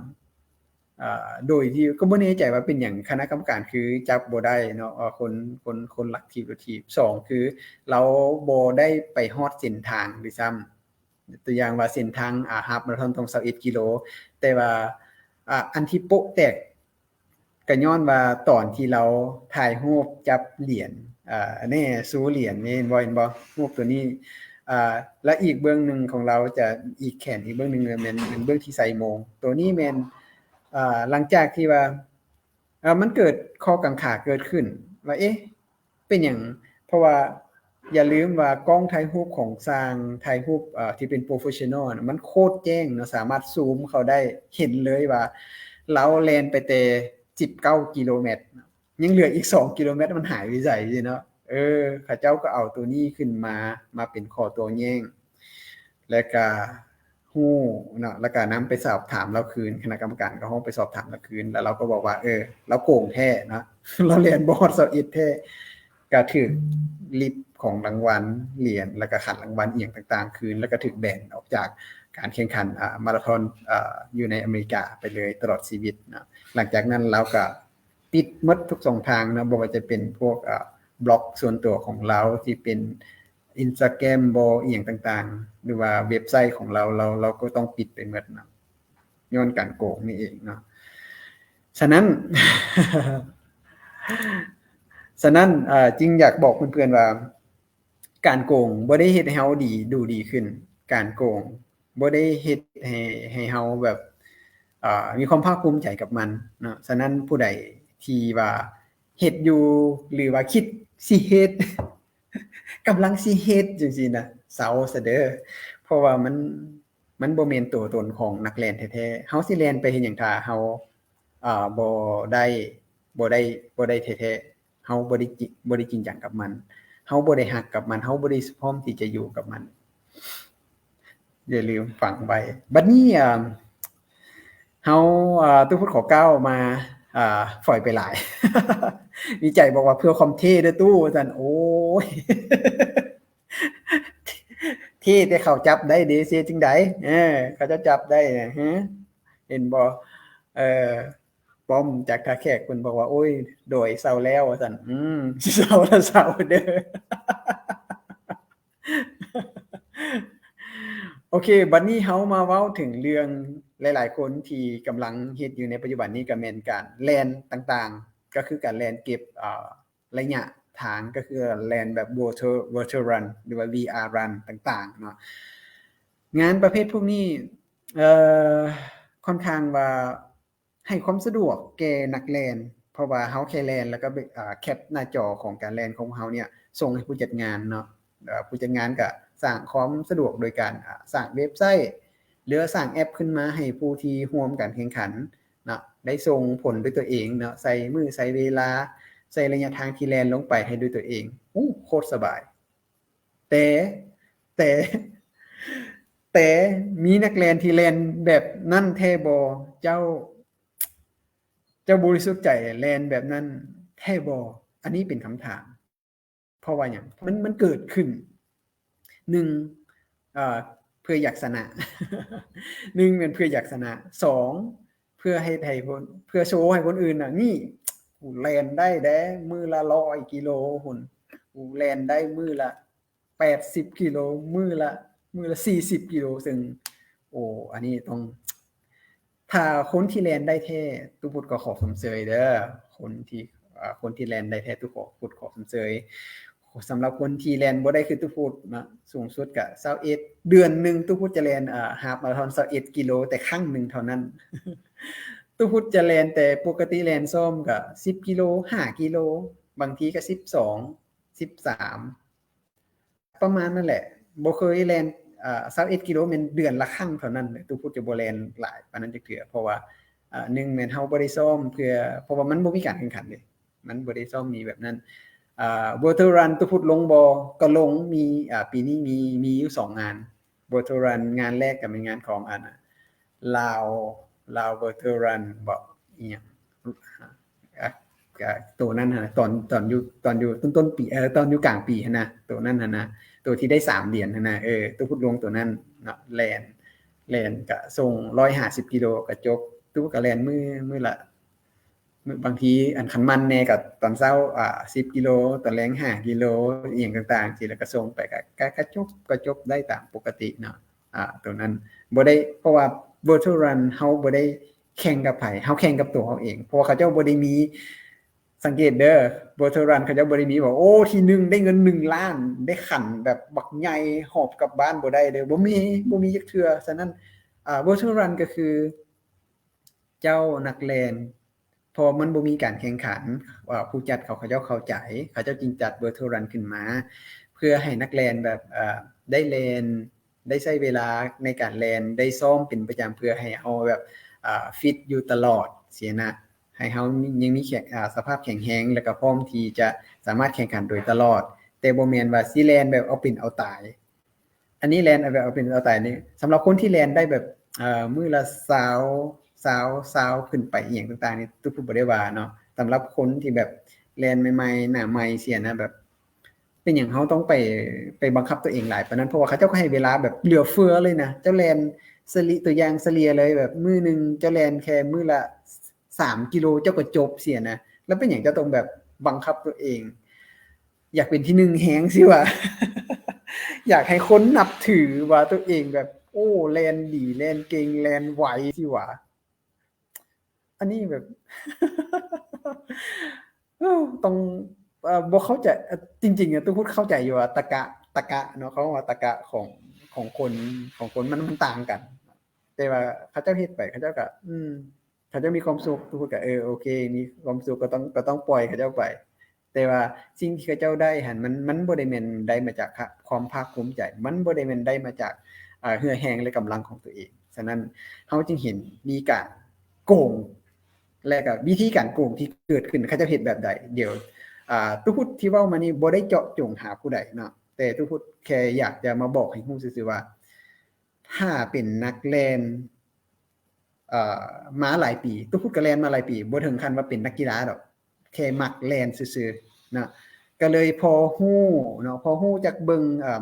ອ່າ ໂດຍທີ່ ກໍບໍ່ແນ່ໃຈວ່າເປັນຫຍັງຄະນະກຳມະການຄືຈັບບໍ່ໄດ້ເນາະ ວ່າຄົນ ຄົນ ຄົນລັກຖີບລົດຖີບ. ສອງ ຄືລາວບໍ່ໄດ້ໄປຮອດເສັ້ນທາງດ້ວຍຊ້ຳ ຕົວຢ່າງວ່າເສັ້ນທາງ ອາ ຮາຟມາລາທອນຕ້ອງຊາວເອັດກິໂລ ແຕ່ວ່າ ອາ ອັນທີ່ໂປະແຕກ ກໍຍ້ອນວ່າຕອນທີ່ລາວຖ່າຍຮູບຈັບຫຼຽນ ອາ ແນ່ຊູຫຼຽນນີ້ ເຫັນບໍ່ ເຫັນບໍ່ ຮູບຕົວນີ້ ອາ ແລະ ອີກເບື້ອງໜຶ່ງຂອງລາວຈະ ອີກແຂນອີກເບື້ອງໜຶ່ງແມ່ນ ແມ່ນເບື້ອງທີ່ໃສ່ໂມງ ຕົວນີ້ແມ່ນ ອາ ຫຼັງຈາກທີ່ວ່າ ອາ ມັນເກີດຂໍ້ກັງຂາເກີດຂຶ້ນວ່າ ເອະ ເປັນຫຍັງ? ເພາະວ່າຢ່າລືມວ່າກ້ອງຖ່າຍຮູບຂອງຊ່າງຖ່າຍຮູບ ເອີ ທີ່ເປັນໂປຣເຟສຊັນນໍນະ ມັນໂຄດແຈ້ງເນາະ ສາມາດຊູມເຂົ້າໄດ້ ເຫັນເລີຍວ່າລາວແລ່ນໄປແຕ່ສິບເກົ້າກິໂລແມັດ ຍັງເຫຼືອອີກສອງກິໂລແມັດ ມັນຫາຍໄປໃສຊີ້ເນາະ. ເອີ ເຂົາເຈົ້າກໍເອົາໂຕນີ້ຂຶ້ນມາ ມາເປັນຂໍ້ໂຕ້ແຍ້ງ ແລ້ວກະ ຮູ້ເນາະ ແລ້ວກໍນຳໄປສອບຖາມລາວຄືນ ຄະນະກຳມະການກໍຮ້ອງໄປສອບຖາມລາວຄືນ ແລ້ວລາວກໍບອກວ່າ ເອີ ລາວໂກງແທ້ເນາະ ລາວແລ່ນບໍ່ຮອດຊາວເອັດແທ້ ກໍຖືກລິບຂອງລາງວັນ ຫຼຽນ ແລ້ວກໍຂັນລາງວັນອີ່ຫຍັງຕ່າງໆຄືນ ແລ້ວກໍຖືກແບນອອກຈາກການແຂ່ງຂັນ ອາ ມາລາທອນ ອາ ຢູ່ໃນອາເມລິກາໄປເລີຍຕະຫຼອດຊີວິດເນາະ. ຫຼັງຈາກນັ້ນລາວກໍປິດໝົດທຸກຊ່ອງທາງເນາະ ບໍ່ວ່າຈະເປັນພວກ ອາ ບລັອກສ່ວນຕົວຂອງລາວທີ່ເປັນ Instagram ບໍ ອີ່ຫຍັງຕ່າງໆ ຫຼືວ່າເວັບໄຊຂອງລາວ ລາວ ລາວກໍຕ້ອງປິດໄປໝົດເນາະ ຍ້ອນການໂກງນີ້ເອງເນາະ. ສະນັ້ນ ສະນັ້ນ ເອີ ຈຶ່ງຢາກບອກເພື່ອນໆວ່າ ການໂກງບໍ່ໄດ້ເຮັດໃຫ້ເຮົາດີ ດູດີຂຶ້ນ. ການໂກງບໍ່ໄດ້ເຮັດໃຫ້ ໃຫ້ເຮົາແບບ ເອີ ມີຄວາມພາກພູມໃຈກັບມັນເນາະ. ສະນັ້ນຜູ້ໃດທີ່ວ່າເຮັດຢູ່ ຫຼືວ່າຄິດຊິເຮັດ ກຳລັງຊິເຮັດຈັ່ງຊີ້ນະ ເຊົາຊະເດີ້ ເພາະວ່າມັນ ມັນບໍ່ແມ່ນຕົວຕົນຂອງນັກແລ່ນແທ້ໆ. ເຮົາຊິແລ່ນໄປເຮັດຫຍັງ ຖ້າເຮົາ ເອີ ບໍ່ໄດ້ ບໍ່ໄດ້ ບໍ່ໄດ້ແທ້ໆ? ເຮົາບໍ່ໄດ້ຈິ ບໍ່ໄດ້ຈິງຈັງກັບມັນ ເຮົາບໍ່ໄດ້ຮັກກັບມັນ ເຮົາບໍ່ໄດ້ພ້ອມທີ່ຈະຢູ່ກັບມັນ. ຢ່າລືມຝັງໄວ້. ບັດນີ້ ເອີ ເຮົາ ອາ ຕູ້ພຸດຂໍກ້າວມາ ອາ ຝອຍໄປຫຼາຍ. ມີໃຈບອກວ່າ ເພື່ອຄວາມເທ່ເດີ້ຕູ້ ວ່າຊັ້ນ. ໂອ້ຍ ເທ່ແຕ່ເຂົາຈັບໄດ້ເດ້ ຊິເຮັດຈັ່ງໃດ? ເອີ ເຂົາເຈົ້າຈັບໄດ້ນະ ເຫັນບໍ່? ເອີ ປ້ອມຈາກທ່າແຂກເພິ່ນບອກວ່າ ໂອ້ຍ ໂດຍ ເຊົາແລ້ວ ວ່າຊັ້ນ. ອືມ ເຊົາລະເຊົາເດີ້. ໂອເຄ ບັດນີ້ເຮົາມາເວົ້າເຖິງເລື່ອງ ຫຼາຍໆຄົນທີ່ກຳລັງເຮັດຢູ່ໃນປັດຈຸບັນນີ້ ກໍແມ່ນການແລ່ນຕ່າງໆ ກໍຄືການແລ່ນເກັບ ເອີ ໄລຍະທາງ ກໍຄືແລ່ນແບບ Virtual Virtual Run ຫຼືວ່າ VR Run ຕ່າງໆເນາະ. ງານປະເພດພວກນີ້ ເອີ ຄ່ອນຂ້າງວ່າ ໃຫ້ຄວາມສະດວກແກ່ນັກແລ່ນ ເພາະວ່າເຮົາແຄ່ແລ່ນ ແລ້ວກໍ ອາ ແຄປໜ້າຈໍຂອງການແລ່ນຂອງເຮົາເນຍ ສົ່ງໃຫ້ຜູ້ຈັດງານເນາະ. ເອີ ຜູ້ຈັດງານກໍສ້າງຄວາມສະດວກໂດຍການ ອາ ສ້າງເວັບໄຊ ຫຼືວ່າສ້າງແອັບຂຶ້ນມາໃຫ້ຜູ້ທີ່ຮ່ວມການແຂ່ງຂັນເນາະ ໄດ້ສົ່ງຜົນດ້ວຍຕົວເອງເນາະ ໃສ່ມື້ ໃສ່ເວລາ ໃສ່ໄລຍະທາງທີ່ແລ່ນລົງໄປໃຫ້ດ້ວຍຕົວເອງ. ໂອ້ ໂຄດສະບາຍ. ແຕ່ ແຕ່ ແຕ່ມີນັກແລ່ນທີ່ແລ່ນແບບນັ້ນແທ້ບໍ່? ເຈົ້າ ເຈົ້າບໍລິສຸດໃຈແລ່ນແບບນັ້ນແທ້ບໍ່? ອັນນີ້ເປັນຄຳຖາມ. ເພາະວ່າຫຍັງ? ມັນ ມັນເກີດຂຶ້ນ ໜຶ່ງ ເອີ ເພື່ອຢາກຊະນະ ໜຶ່ງແມ່ນເພື່ອຢາກຊະນະ ສອງ ເພື່ອເຮັດໃຫ້ຄົນ ເພື່ອໂຊໃຫ້ຄົນອື່ນນະ ນີ້ ກູແລ່ນໄດ້ເດ້ ມື້ລະຮ້ອຍກິໂລພຸ້ນ ກູແລ່ນໄດ້ມື້ລະ ແປດສິບກິໂລ ມື້ລະ ມື້ລະສີ່ສິບກິໂລ ເຊິ່ງ ໂອ້ ອັນນີ້ຕ້ອງ ຖ້າຄົນທີ່ແລ່ນໄດ້ແທ້ ຕູ້ພຸດກໍຂໍຊົມເຊີຍເດີ້ ຄົນທີ່ ເອີ ຄົນທີ່ແລ່ນໄດ້ແທ້ ຕູ້ພຸດຂໍຊົມເຊີຍ. ສຳລັບຄົນທີ່ແລ່ນບໍ່ໄດ້ຄືຕູ້ພຸດເນາະ ສູງສຸດກະຊາວເອັດ ເດືອນໜຶ່ງຕູ້ພຸດຈະແລ່ນ ເອີ ຮາບມາລາທອນຊາວເອັດກິໂລ ແຕ່ຄັ້ງໜຶ່ງເທົ່ານັ້ນ. ຕູ້ພຸດຈະແລ່ນ ແຕ່ປົກກະຕິແລ່ນຊ້ອມກະສິບກິໂລ ຫ້າກິໂລ ບາງທີກະສິບສອງ ສິບສາມ ປະມານນັ້ນແຫຼະ ບໍ່ເຄີຍແລ່ນ ເອີ ຊາວເອັດກິໂລ ແມ່ນເດືອນລະຄັ້ງເທົ່ານັ້ນ. ຕູ້ພຸດຈະບໍ່ແລ່ນຫຼາຍປານນັ້ນຈັກເທື່ອ ເພາະວ່າ ເອີ ໜຶ່ງແມ່ນເຮົາບໍ່ໄດ້ຊ້ອມເພື່ອ ເພາະວ່າມັນບໍ່ມີການແຂ່ງຂັນເດ້ ມັນບໍ່ໄດ້ຊ້ອມມີແບບນັ້ນ. ເອີ Virtual Run ຕູ້ພຸດລົງບໍ່? ກໍລົງ ມີ ເອີ ປີນີ້ມີ ມີຢູ່ສອງງານ Virtual Run ງານແລກກໍແມ່ນງານຂອງ ອັນ ລາວ ລາວ Virtual Run ບໍ ອີ່ຫຍັງ ອາ ກະໂຕນັ້ນຫັ້ນນະ ຕອນ ຕອນຢູ່ ຕອນຢູ່ຕົ້ນໆປີ ເອີ ຕອນຢູ່ກາງປີຫັ້ນນະ ໂຕນັ້ນຫັ້ນນະ ໂຕທີ່ໄດ້ສາມຫຼຽນຫັ້ນນະ ເອີ ຕູ້ພຸດລົງໂຕນັ້ນເນາະ ແລ່ນ ແລ່ນກະສົ່ງຮ້ອຍຫ້າສິບກິໂລກະຈົບ. ຕູ້ພຸດກະແລ່ນມື້ ມື້ລະ ມື້ ບາງທີ ອັນ ຄັນໝັ່ນແດ່ກະຕອນເຊົ້າ ອາ ສິບກິໂລ ຕອນແລງຫ້າກິໂລ ອີ່ຫຍັງຕ່າງໆ ຊີ້ ແລ້ວກະສົ່ງໄປ ກະ ກະ ກະຈົບ ກະຈົບໄດ້ຕາມປົກກະຕິເນາະ. ອາ ໂຕນັ້ນບໍ່ໄດ້ ເພາະວ່າ Virtual Run ເຮົາບໍ່ໄດ້ແຂ່ງກັບໃຜ ເຮົາແຂ່ງກັບໂຕເຮົາເອງ ເພາະວ່າເຂົາເຈົ້າບໍ່ໄດ້ມີ ສັງເກດເດີ້ Virtual Run ເຂົາເຈົ້າບໍ່ໄດ້ມີວ່າ ໂອ້ ທີໜຶ່ງໄດ້ເງິນໜຶ່ງລ້ານ ໄດ້ຂັນແບບບັກໃຫຍ່ຫອບກັບບ້ານ ບໍ່ໄດ້ເດີ້ ບໍ່ມີ ບໍ່ມີຈັກເທື່ອ. ສະນັ້ນ ອາ Virtual Run ກໍຄືເຈົ້ານັກແລ່ນ ເພາະມັນບໍ່ມີການແຂ່ງຂັນ ອາ ຜູ້ຈັດເຂົາ ເຂົາເຈົ້າເຂົ້າໃຈ ເຂົາເຈົ້າຈຶ່ງຈັດ Virtual Run ຂຶ້ນມາ ເພື່ອໃຫ້ນັກແລ່ນແບບ ເອີ ໄດ້ແລ່ນ ໄດ້ໃຊ້ເວລາໃນການແລ່ນ ໄດ້ຊ້ອມເປັນປະຈຳ ເພື່ອໃຫ້ເຮົາແບບ ອາ ຟິດຢູ່ຕະຫຼອດຊີ້ນະ ໃຫ້ເຮົາມີ ຍັງມີແຂງ ອາ ສະພາບແຂງແຮງ ແລ້ວກໍພ້ອມທີ່ຈະສາມາດແຂ່ງຂັນໂດຍຕະຫຼອດ ແຕ່ບໍ່ແມ່ນວ່າຊິແລ່ນແບບເອົາເປັນເອົາຕາຍ. ອັນນີ້ແລ່ນເອົາແບບເອົາເປັນເອົາຕາຍນີ້ ສຳລັບຄົນທີ່ແລ່ນໄດ້ແບບ ເອີ ມື້ລະຊາວ ຊາວ ຊາວຂຶ້ນໄປອີ່ຫຍັງຕ່າງໆນີ້ ຕຸພຸດບໍ່ໄດ້ວ່າເນາະ. ສຳລັບຄົນທີ່ແບບແລ່ນໃໝ່ໆ ໜ້າໃໝ່ເສຍນະ ແບບ ເປັນຫຍັງເຮົາຕ້ອງໄປ ໄປບັງຄັບຕົວເອງຫຼາຍປານນັ້ນ? ເພາະວ່າເຂົາເຈົ້າກໍໃຫ້ເວລາແບບເຫຼືອເຟືອເລີຍນະ. ເຈົ້າແລ່ນສະລິ ຕົວຢ່າງສະເລ່ຍເລີຍ ແບບມື້ໜຶ່ງເຈົ້າແລ່ນແຄ່ມື້ລະສາມກິໂລ ເຈົ້າກໍຈົບເສຍນະ. ແລ້ວເປັນຫຍັງເຈົ້າຕ້ອງແບບບັງຄັບຕົວເອງ? ຢາກເປັນທີໜຶ່ງແຮງຊິຫວາ ຢາກໃຫ້ຄົນນັບຖືວ່າຕົວເອງແບບ ໂອ້ ແລ່ນດີ ແລ່ນເກັ່ງ ແລ່ນໄວຊິຫວາ. ອັນນີ້ແບບ ເອີ ຕ້ອງ ເອີ ບໍ່ເຂົ້າໃຈ ເອີ ຈິງໆ ຕຸພຸດເຂົ້າໃຈຢູ່ວ່າຕະກະ ຕະກະເນາະ ເຂົາເວົ້າວ່າຕະກະຂອງ ຂອງຄົນ ຂອງຄົນມັນ ມັນຕ່າງກັນ. ແຕ່ວ່າເຂົາເຈົ້າເຮັດໄປ ເຂົາເຈົ້າກໍ ອືມ ເຂົາເຈົ້າມີຄວາມສຸກ ຕຸພຸດກໍ ເອີ ໂອເຄ ມີຄວາມສຸກ ກໍຕ້ອງ ກໍຕ້ອງປ່ອຍເຂົາເຈົ້າໄປ. ແຕ່ວ່າສິ່ງທີ່ເຂົາເຈົ້າໄດ້ຫັ້ນ ມັນ ມັນບໍ່ໄດ້ແມ່ນໄດ້ມາຈາກຄະ ຄວາມພາກພູມໃຈ ມັນບໍ່ໄດ້ແມ່ນໄດ້ມາຈາກ ເອີ ເຫື່ອແຮງ ແລະ ກຳລັງຂອງຕົວເອງ. ສະນັ້ນເຮົາຈຶ່ງເຫັນມີການໂກງ ແລະ ກໍວິທີການໂກງທີ່ເກີດຂຶ້ນ ເຂົາເຈົ້າເຮັດແບບໃດ. ດຽວ ອາ ຕຸພຸດທີ່ເວົ້າມານີ້ບໍ່ໄດ້ເຈາະຈົງຫາຜູ້ໃດເນາະ ແຕ່ຕຸພຸດແຄ່ຢາກຈະມາບອກໃຫ້ຮູ້ຊື່ໆວ່າ ຖ້າເປັນນັກແລ່ນ ເອີ ມາຫຼາຍປີ ຕຸພຸດກໍແລ່ນມາຫຼາຍປີ ບໍ່ເຖິງຂັ້ນວ່າເປັນນັກກິລາດອກ ແຄ່ມັກແລ່ນຊື່ໆເນາະ ກໍເລີຍພໍຮູ້ເນາະ ພໍຮູ້ຈັກເບິ່ງ ເອີ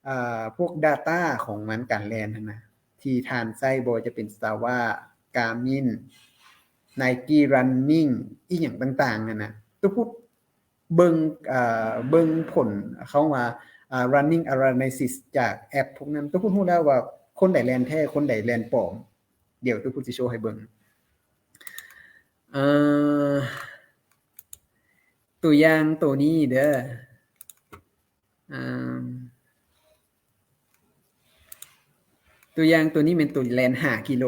ເອີ ພວກ data ຂອງມັນ ການແລ່ນຫັ້ນນະ ທີ່ທ່ານໃຊ້ ບໍ່ວ່າຈະເປັນ Strava Garmin Nike Running ອີ່ຫຍັງຕ່າງໆຫັ້ນນະ ຕຸພຸດ ເບິ່ງ ເອີ ເບິ່ງຜົນ ເຂົາວ່າ ອາ running analysis ຈາກແອັບພວກນັ້ນ ຕຸພຸດຮູ້ແລ້ວວ່າຄົນໃດແລ່ນແທ້ ຄົນໃດແລ່ນປອມ. ດຽວຕຸພຸດຊິໂຊໃຫ້ເບິ່ງ ເອີ ຕົວຢ່າງໂຕນີ້ເດີ ອາ ຕົວຢ່າງໂຕນີ້ແມ່ນໂຕແລ່ນຫ້າກິໂລ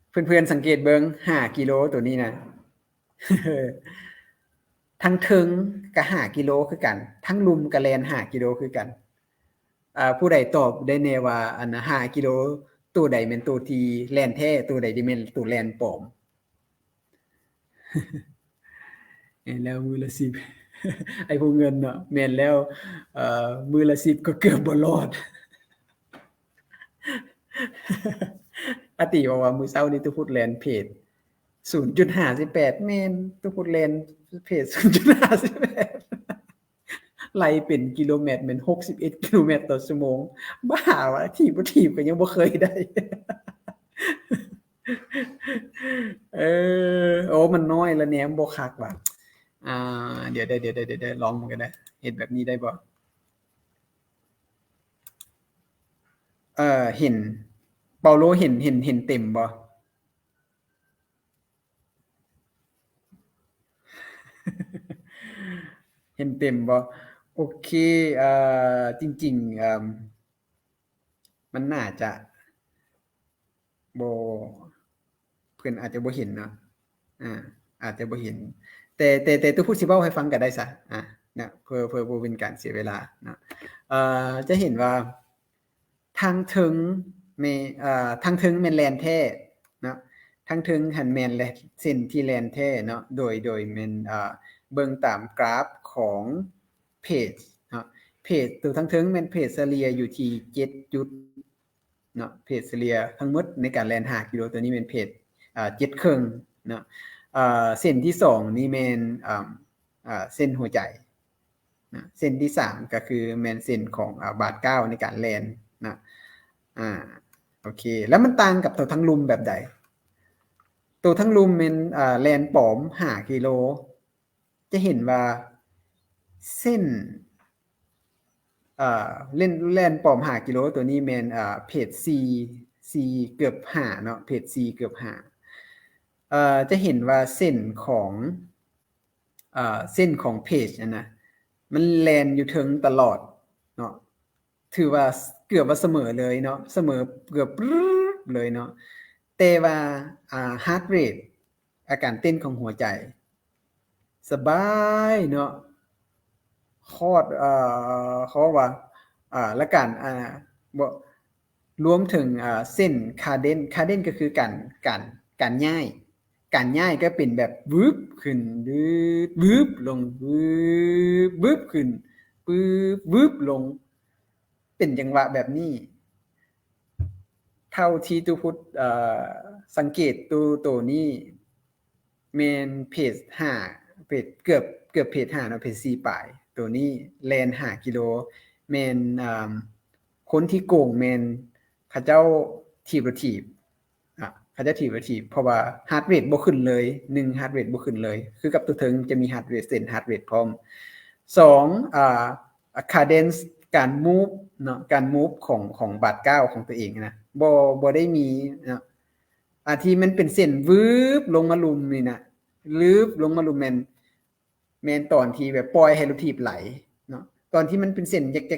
ເພື່ອນໆສັງເກດເບິ່ງ ຫ້າກິໂລໂຕນີ້ນະ ທັງເທິງກໍຫ້າກິໂລຄືກັນ ທັງລຸ່ມກໍແລ່ນຫ້າກິໂລຄືກັນ. ອາ ຜູ້ໃດຕອບໄດ້ແດ່ວ່າ ອັນຫ້າກິໂລ ໂຕໃດແມ່ນໂຕທີ່ແລ່ນແທ້ ໂຕໃດທີ່ແມ່ນໂຕແລ່ນປອມ? ແມ່ນແລ້ວ ມື້ລະສິບ ໄອ້ພວກເງິນເນາະ ແມ່ນແລ້ວ ເອີ ມື້ລະສິບກໍເກືອບບໍ່ລອດ. ອາຕິບອກວ່າ ມື້ເຊົ້ານີ້ຕຸພຸດແລ່ນເພຈສູນຈຸດຫ້າສິບແປດ ແມ່ນ ຕຸພຸດແລ່ນເພຈສູນຈຸດຫ້າສິບແປດ ໄລ່ເປັນກິໂລແມັດແມ່ນຫົກສິບເອັດກິໂລແມັດຕໍ່ຊົ່ວໂມງ. ບ້າວະ ຖີບບໍ່ຖີບກໍຍັງບໍ່ເຄີຍໄດ້. ເອີ ໂອ້ ມັນນ້ອຍລະແນມບໍ່ຄັກວ່າ ອ່າ ດຽວ ດຽວ ດຽວ ດຽວ ດຽວ ລອງເບິ່ງກັນເດີ ເຮັດແບບນີ້ໄດ້ບໍ່? ເອີ ເຫັນ ເປົາໂລ ເຫັນ ເຫັນ ເຫັນເຕັມບໍ່? ເຫັນເຕັມບໍ່? ໂອເຄ ເອີ ຈິງໆ ເອີ ມັນໜ້າຈະບໍ່ ເພິ່ນອາດຈະບໍ່ເຫັນເນາະ ອາ ອາດຈະບໍ່ເຫັນ ແຕ່ ແຕ່ ແຕ່ຕຸພຸດຊິເວົ້າໃຫ້ຟັງກໍໄດ້ຊະ ອາ ເນາະ ເພື່ອ ເພື່ອບໍ່ເປັນການເສຍເວລາເນາະ ເອີ ຈະເຫັນວ່າ ທາງເທິງແມ່ນ ເອີ ທາງເທິງແມ່ນແລ່ນແທ້ເນາະ ທາງເທິງຫັ້ນແມ່ນແລ່ນ ເສັ້ນທີ່ແລ່ນແທ້ເນາະ ໂດຍ ໂດຍແມ່ນ ເອີ ເບິ່ງຕາມກຣາຟຂອງເພຈເນາະ ເພຈໂຕທາງເທິງແມ່ນເພຈສະເລ່ຍຢູ່ທີ່ເຈັດຈຸດເນາະ ເພຈສະເລ່ຍທັງໝົດໃນການແລ່ນຫ້າກິໂລ ໂຕນີ້ແມ່ນເພຈ ເອີ ເຈັດເຄິ່ງເນາະ ເອີ ເສັ້ນທີສອງນີ້ແມ່ນ ເອີ ເສັ້ນຫົວໃຈ ນະ ເສັ້ນທີສາມກໍຄືແມ່ນເສັ້ນຂອງ ອາ ບາດກ້າວໃນການແລ່ນນະ ອາ ໂອເຄ ແລ້ວມັນຕ່າງກັບໂຕທັງລຸ່ມແບບໃດ? ໂຕທັງລຸ່ມແມ່ນ ອາ ແລ່ນປອມຫ້າກິໂລ ຈະເຫັນວ່າເສັ້ນ ອາ ເຫຼັ້ນ ແລ່ນປອມຫ້າກິໂລ ໂຕນີ້ແມ່ນ ອາ ເພຈສີ່ ສີ່ເກືອບຫ້າເນາະ ເພຈສີ່ເກືອບຫ້າ ເອີ ຈະເຫັນວ່າເສັ້ນຂອງ ເອີ ເສັ້ນຂອງເພຈຫັ້ນນະ ມັນແລ່ນຢູ່ເທິງຕະຫຼອດເນາະ ຖືວ່າເກືອບວ່າສະເໝີເລີຍເນາະ ສະເໝີເກືອບປຶບເລີຍເນາະ ແຕ່ວ່າ ອາ heart rate ອາ ການເຕັ້ນຂອງຫົວໃຈ ສະບາຍເນາະ ຄອດ ເອີ ເຂົາວ່າ ອາ ແລະ ການ ອາ ບໍ່ ລວມເຖິງ ອາ ເສັ້ນ cadence cadence ກໍຄືການ ການ ການຍ້າຍ ການຍ້າຍກໍເປັນແບບວືບຂຶ້ນ ວືບ ວືບລົງ ວືບ ວືບຂຶ້ນ ວືບ ວືບລົງ ເປັນຈັງຫວະແບບນີ້. ເທົ່າທີ່ຕູ້ພຸດ ເອີ ສັງເກດຕູ້ໂຕນີ້ ແມ່ນເພດຫ້າ ເພດ ເກືອບ ເກືອບເພດຫ້າເນາະ ເພດສີ່ປາຍ. ໂຕນີ້ແລ່ນຫ້າກິໂລ ແມ່ນ ອ່າ ຄົນທີ່ໂກງແມ່ນເຂົາເຈົ້າຖີບລົດຖີບ ອ່າ ເຂົາເຈົ້າຖີບລົດຖີບ ເພາະວ່າ heart rate ບໍ່ຂຶ້ນເລີຍ. ໜຶ່ງ heart rate ບໍ່ຂຶ້ນເລີຍ ຄືກັບໂຕເທິງຈະມີ heart rate ເສັ້ນ heart rate ພ້ອມ. ສອງ ອ່າ cadence ການ move ເນາະ ການ move ຂອງ ຂອງບາດກ້າວຂອງຕົວເອງນະ ບໍ່ ບໍ່ໄດ້ມີເນາະ. ອ່າ ທີ່ມັນເປັນເສັ້ນວືບລົງມາລຸ່ມນີ້ນະ ວືບລົງມາລຸ່ມ ແມ່ນ ແມ່ນຕອນທີ່ແບບປ່ອຍໃຫ້ລົດຖີບໄຫຼເນາະ. ຕອນທີ່ມັນເປັນເສັ້ນແຢກໆໆໆໆ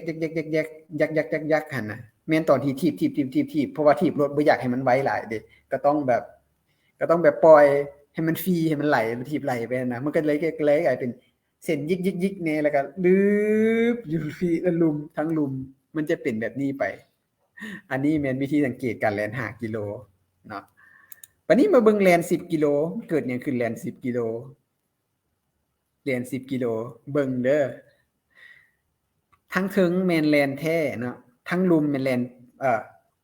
ຍັກໆໆໆ ຫັ້ນນະ ແມ່ນຕອນທີ່ຖີບໆໆໆ ເພາະວ່າຖີບລົດບໍ່ຢາກໃຫ້ມັນໄວຫຼາຍເດ້ ກໍຕ້ອງແບບ ກໍຕ້ອງແບບປ່ອຍໃຫ້ມັນຟຣີ ໃຫ້ມັນໄຫຼ ລົດຖີບໄຫຼໄປຫັ້ນນະ. ມັນກໍເລີຍ ເລີຍກາຍເປັນເສັ້ນຍິກໆໆແດ່ ແລ້ວກໍວືບຢູ່ຟຣີ ແລ້ວລຸ່ມ ທັງລຸ່ມ ມັນຈະເປັນແບບນີ້ໄປ. ອັນນີ້ແມ່ນວິທີສັງເກດການແລ່ນຫ້າກິໂລເນາະ. ບັດນີ້ມາເບິ່ງແລ່ນສິບກິໂລ ເກີດຫຍັງຂຶ້ນແລ່ນສິບກິໂລ? ແລ່ນສິບກິໂລ ເບິ່ງເດີ ທັງເທິງແມ່ນແລ່ນແທ້ເນາະ ທັງລຸ່ມແມ່ນແລ່ນ ເອີ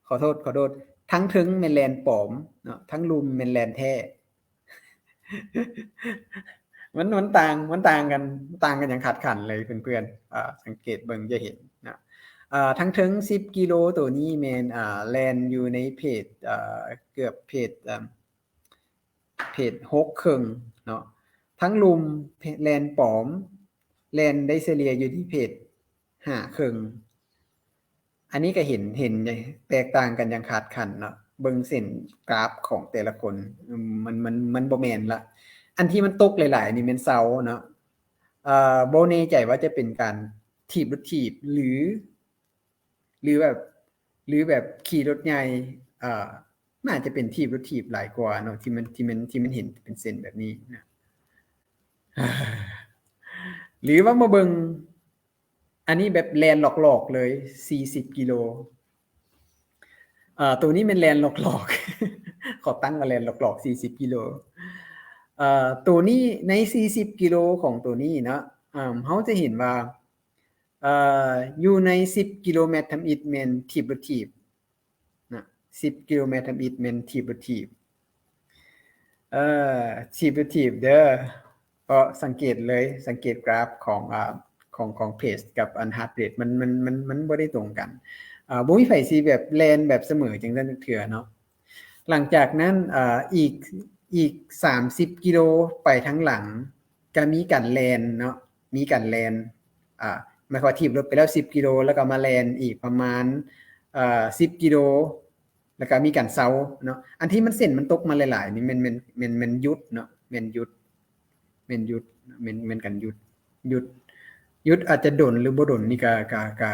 ຂໍໂທດ ຂໍໂທດ ທັງເທິງແມ່ນແລ່ນປອມເນາະ ທັງລຸ່ມແມ່ນແລ່ນແທ້. ມັນ ມັນຕ່າງ ມັນຕ່າງກັນ ຕ່າງກັນຢ່າງຂາດຂັນເລີຍເພື່ອນໆ. ເອີ ສັງເກດເບິ່ງຈະເຫັນເນາະ ເອີ ທັງເທິງສິບກິໂລໂຕນີ້ແມ່ນ ອ່າ ແລ່ນຢູ່ໃນເພດ ເອີ ເກືອບເພດ ເອີ ເພດຫົກເຄິ່ງເນາະ ທັງລຸ່ມແລ່ນປອມ ແລ່ນໄດ້ສະເລ່ຍຢູ່ທີ່ເພດຫ້າເຄິ່ງ. ອັນນີ້ກໍເຫັນ ເຫັນແຕກຕ່າງກັນຢ່າງຂາດຂັນເນາະ ເບິ່ງເສັ້ນກຣາຟຂອງແຕ່ລະຄົນ ມັນ ມັນ ມັນບໍ່ແມ່ນລະ. ອັນທີ່ມັນຕົກຫຼາຍໆນີ້ແມ່ນເຊົາເນາະ ເອີ ບໍ່ແນ່ໃຈວ່າຈະເປັນການຖີບລົດຖີບ ຫຼື ຫຼືແບບ ຫຼືແບບຂີ່ລົດໃຫຍ່ ເອີ ໜ້າຈະເປັນຖີບລົດຖີບຫຼາຍກວ່າເນາະ ທີ່ມັນ ທີ່ມັນ ທີ່ມັນເຫັນເປັນເສັ້ນແບບນີ້ນະ. ຫຼືວ່າມາເບິ່ງ ອັນນີ້ແບບແລ່ນຫຼອກໆເລີຍ ສີ່ສິບກິໂລ ເອີ ໂຕນີ້ແມ່ນແລ່ນຫຼອກໆ ຂໍຕັ້ງວ່າແລ່ນຫຼອກໆ ສີ່ສິບກິໂລ. ເອີ ໂຕນີ້ໃນສີ່ສິບກິໂລຂອງໂຕນີ້ເນາະ ເຮົາຈະເຫັນວ່າ ເອີ ຢູ່ໃນສິບກິໂລແມັດທຳອິດແມ່ນຖີບລົດຖີບນະ ສິບກິໂລແມັດທຳອິດແມ່ນຖີບລົດຖີບ ເອີ ຖີບລົດຖີບເດີ ເພາະສັງເກດເລີຍ ສັງເກດກຣາຟຂອງ ອ່າ ຂອງ ຂອງເພດກັບອັນ heart rate ມັນ ມັນ ມັນ ມັນບໍ່ໄດ້ຕົງກັນ. ອ່າ ບໍ່ມີໃຜຊິແບບແລ່ນແບບສະເໝີຈັ່ງຊັ້ນຈັກເທື່ອເນາະ. ຫຼັງຈາກນັ້ນ ອ່າ ອີກ ອີກສາມສິບກິໂລໄປທາງຫຼັງ ກະມີການແລ່ນເນາະ ມີການແລ່ນ ອ່າ ໝາຍຄວາມວ່າຖີບລົດໄປແລ້ວສິບກິໂລ ແລ້ວກໍມາແລ່ນອີກປະມານ ເອີ ສິບກິໂລ ແລ້ວກໍມີການເຊົາເນາະ. ອັນທີ່ມັນເສັ້ນມັນຕົກມາຫຼາຍໆນີ້ແມ່ນ ແມ່ນ ແມ່ນ ແມ່ນຢຸດເນາະ ແມ່ນຢຸດ ແມ່ນຢຸດ ແມ່ນ ແມ່ນການຢຸດ ຢຸດ ຢຸດອາດຈະດົນ ຫຼື ບໍ່ດົນນີ້ກະ ກະ ກະ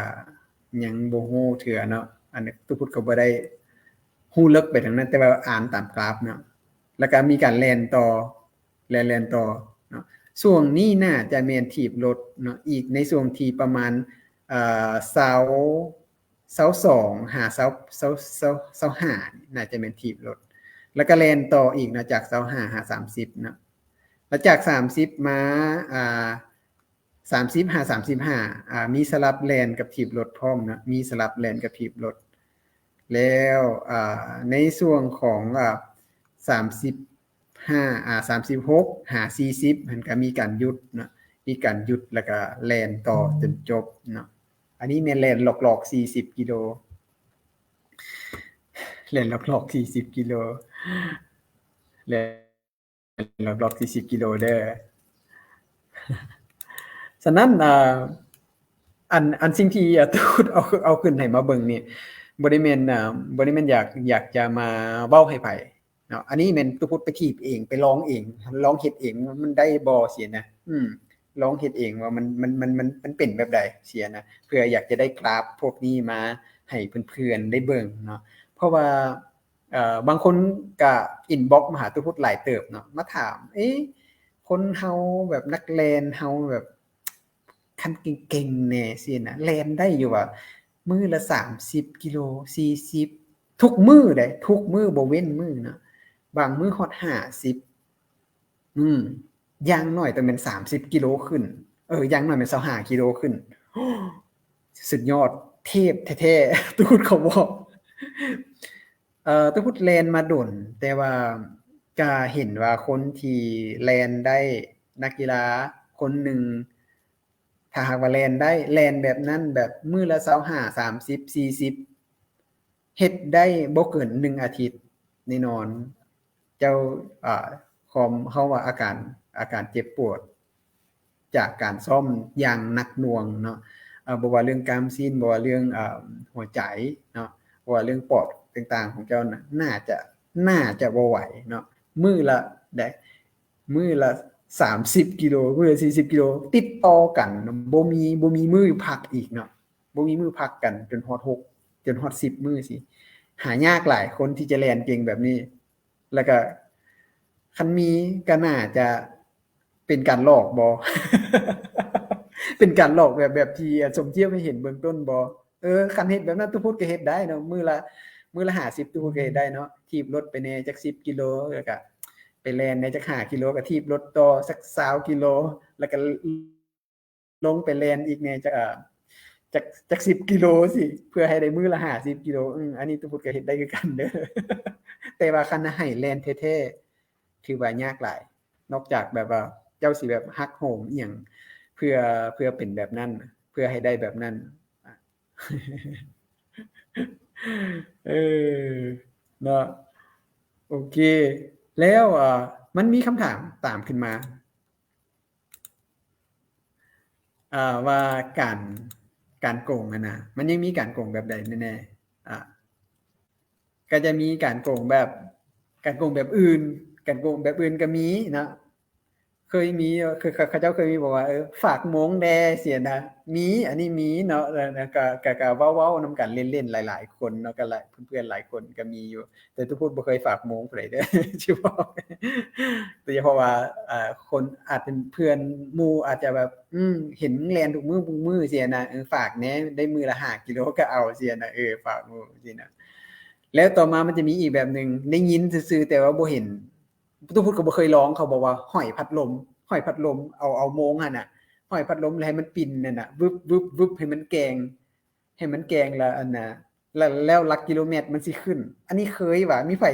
ຍັງບໍ່ຮູ້ເທື່ອເນາະ. ອັນນີ້ຕຸພຸດກໍບໍ່ໄດ້ຮູ້ເລິກໄປທາງນັ້ນ ແຕ່ວ່າອ່ານຕາມກຣາຟເນາະ ແລ້ວກໍມີການແລ່ນຕໍ່ ແລ່ນ ແລ່ນຕໍ່ເນາະ. ຊ່ວງນີ້ໜ້າຈະແມ່ນຖີບລົດເນາະ ອີກໃນຊ່ວງທີ່ປະມານ ເອີ ຊາວ ຊາວສອງຫາ ຊາວ ຊາວ ຊາວ ຊາວຫ້າ ໜ້າຈະແມ່ນຖີບລົດ ແລ້ວກໍແລ່ນຕໍ່ອີກເນາະ ຈາກຊາວຫ້າຫາສາມສິບເນາະ ແລ້ວຈາກສາມສິບມາ ອ່າ ສາມສິບຫາສາມສິບຫ້າ ອ່າ ມີສະຫຼັບແລ່ນກັບຖີບລົດພ້ອມເນາະ ມີສະຫຼັບແລ່ນກັບຖີບລົດ. ແລ້ວ ອ່າ ໃນຊ່ວງຂອງ ອ່າ ສາມສິບຫ້າ ອ່າ ສາມສິບຫົກຫາສີ່ສິບ ຫັ້ນກະມີການຢຸດເນາະ ມີການຢຸດ ແລ້ວກະແລ່ນຕໍ່ຈົນຈົບເນາະ. ອັນນີ້ແມ່ນແລ່ນຫຼອກໆ ສີ່ສິບກິໂລ ແລ່ນຫຼອກໆ ສີ່ສິບກິໂລ ແລ່ນຫຼອກໆ ສີ່ສິບກິໂລເດີ. ສະນັ້ນ ອ່າ ອັນ ອັນສິ່ງທີ່ ອ່າ ຕູດເອົາ ເອົາຂຶ້ນໃຫ້ມາເບິ່ງນີ້ ບໍ່ໄດ້ແມ່ນ ອ່າ ບໍ່ໄດ້ແມ່ນຢາກ ຢາກຈະມາເວົ້າໃຫ້ໃຜເນາະ ອັນນີ້ແມ່ນຕູພຸດໄປຖີບເອງ ໄປລອງເອງ ລອງເຮັດເອງວ່າມັນໄດ້ບໍ່ຊີ້ນະ ອືມ ລອງເຮັດເອງວ່າມັນ ມັນ ມັນ ມັນ ມັນເປັນແບບໃດຊີ້ນະ ເພື່ອຢາກຈະໄດ້ກຣາຟພວກນີ້ມາໃຫ້ເພື່ອນໆໄດ້ເບິ່ງເນາະ ເພາະວ່າ ເອີ ບາງຄົນກະອິນບັອກມາຫາຕູພຸດຫຼາຍເຕີບເນາະ ມາຖາມ ເອ ຄົນເຮົາແບບນັກແລ່ນເຮົາແບບ ຄັນເກັ່ງໆແດ່ຊີ້ນະ ແລ່ນໄດ້ຢູ່ຫວາ ມື້ລະສາມສິບກິໂລ ສີ່ສິບ ທຸກມື້ເດ້ ທຸກມື້ບໍ່ເວັ້ນມື້ເນາະ ບາງມື້ຮອດຫ້າສິບ ອືມ ຢ່າງໜ້ອຍຕ້ອງແມ່ນສາມສິບກິໂລຂຶ້ນ ເອີ ຢ່າງໜ້ອຍແມ່ນຊາວຫ້າກິໂລຂຶ້ນ ສຸດຍອດ ເທ ເທບແທ້ໆ ຕູດເຂົາບອກ. ເອີ ຕູດແລ່ນມາດົນ ແຕ່ວ່າກະເຫັນວ່າຄົນທີ່ແລ່ນໄດ້ ນັກກິລາຄົນໜຶ່ງ ຖ້າຫາກວ່າແລ່ນໄດ້ ແລ່ນແບບນັ້ນ ແບບມື້ລະຊາວຫ້າ ສາມສິບ ສີ່ສິບ ເຮັດໄດ້ບໍ່ເກີນໜຶ່ງອາທິດແນ່ນອນ. ເຈົ້າ ອາ ຄວາມ ເຮົາວ່າອາການ ອາການເຈັບປວດຈາກການຊ້ອມຢ່າງໜັກໜ່ວງເນາະ ອາ ບໍ່ວ່າເລື່ອງກ້າມຊີ້ນ ບໍ່ວ່າເລື່ອງ ອາ ຫົວໃຈເນາະ ບໍ່ວ່າເລື່ອງປອດຕ່າງໆຂອງເຈົ້ານະ ໜ້າຈະ ໜ້າຈະບໍ່ໄຫວເນາະ. ມື້ລະ ໄດ້ ມື້ລະສາມສິບກິໂລ ມື້ລະສີ່ສິບກິໂລ ຕິດຕໍ່ກັນ ບໍ່ມີ ບໍ່ມີມື້ພັກອີກເນາະ ບໍ່ມີມື້ພັກກັນຈົນຮອດຫົກ ຈົນຮອດສິບມື້ຊີ້. ຫາຍາກຫຼາຍຄົນທີ່ຈະແລ່ນເກັ່ງແບບນີ້ ແລ້ວກະຄັນມີກະໜ້າຈະເປັນການຫຼອກບໍ? ເປັນການຫຼອກແບບ ແບບທີ່ສົມທຽບໃຫ້ເຫັນເບື້ອງຕົ້ນບໍ? ເອີ ຄັນເຮັດແບບນັ້ນ ຕູພຸດກະເຮັດໄດ້ເນາະ ມື້ລະ ມື້ລະຫ້າສິບ ຕູພຸດກະເຮັດໄດ້ເນາະ ຖີບລົດໄປແດ່ຈັກສິບກິໂລ ແລ້ວກະໄປແລ່ນແດ່ຈັກຫ້າກິໂລ ກະຖີບລົດຕໍ່ຈັກຊາວກິໂລ ແລ້ວກະລົງໄປແລ່ນອີກແດ່ຈັກ ເອີ ຈັກ ຈັກສິບກິໂລຊີ້ ເພື່ອໃຫ້ໄດ້ມື້ລະຫ້າສິບກິໂລ. ອືມ ອັນນີ້ຕູພຸດກະເຮັດໄດ້ຄືກັນເດີ ແຕ່ວ່າຄັນໃຫ້ແລ່ນແທ້ໆ ຖືວ່າຍາກຫຼາຍ ນອກຈາກແບບວ່າເຈົ້າຊິແບບຫັກໂຫມອີ່ຫຍັງ ເພື່ອ ເພື່ອເປັນແບບນັ້ນ ເພື່ອໃຫ້ໄດ້ແບບນັ້ນ ເອີ ເນາະ. ໂອເຄ ແລ້ວ ເອີ ມັນມີຄຳຖາມຕາມຂຶ້ນມາ ເອີ ວ່າການ ການໂກງຫັ້ນນະ ມັນຍັງມີການໂກງແບບໃດແນ່ໆ? ອາ ກະຈະມີການໂກງແບບ ການໂກງແບບອື່ນ ການໂກງແບບອື່ນກະມີເນາະ. ເຄີຍມີ ເຂົາເຈົ້າເຄີຍມີບອກວ່າ ເອີ ຝາກໂມງແດ່ ຊີ້ນະ ມີ ອັນນີ້ມີເນາະ ແລ້ວກະ ກະ ກະເວົ້າ ເວົ້ານຳກັນເລ່ນໆ ຫຼາຍໆຄົນເນາະ ກະຫຼາຍ ເພື່ອນໆຫຼາຍຄົນກະມີຢູ່ ແຕ່ຕູພຸດບໍ່ເຄີຍຝາກໂມງຜູ້ໃດເດີ ຊິບອກ ໂດຍສະເພາະວ່າ ເອີ ຄົນອາດເປັນເພື່ອນໝູ່ ອາດຈະແບບ ອືມ ເຫັນມຶງແລ່ນທຸກມື້ ທຸກມື້ ຊີ້ນະ ເອີ ຝາກແດ່ ໄດ້ມື້ລະຫ້າກິໂລກະເອົາ ຊີ້ນະ ເອີ ຝາກໝູ່ ຊີ້ນະ. ແລ້ວຕໍ່ມາມັນຈະມີອີກແບບໜຶ່ງ ໄດ້ຍິນຊື່ໆ ແຕ່ວ່າບໍ່ເຫັນ ຕູພຸດກະບໍ່ເຄີຍລອງ ເຂົາບອກວ່າຫ້ອຍພັດລົມ ຫ້ອຍພັດລົມ ເອົາ ເອົາໂມງຫັ້ນນະ ຫ້ອຍພັດລົມແລ້ວໃຫ້ມັນປິ່ນຫັ້ນນະ ວຶບ ວຶບ ວຶບ ໃຫ້ມັນແກ່ງ ໃຫ້ມັນແກ່ງ ແລ້ວອັນນະ ແລ້ວ ແລ້ວຫຼັກກິໂລແມັດມັນຊິຂຶ້ນ. ອັນນີ້ເຄີຍຫວາ? ມີໃຜ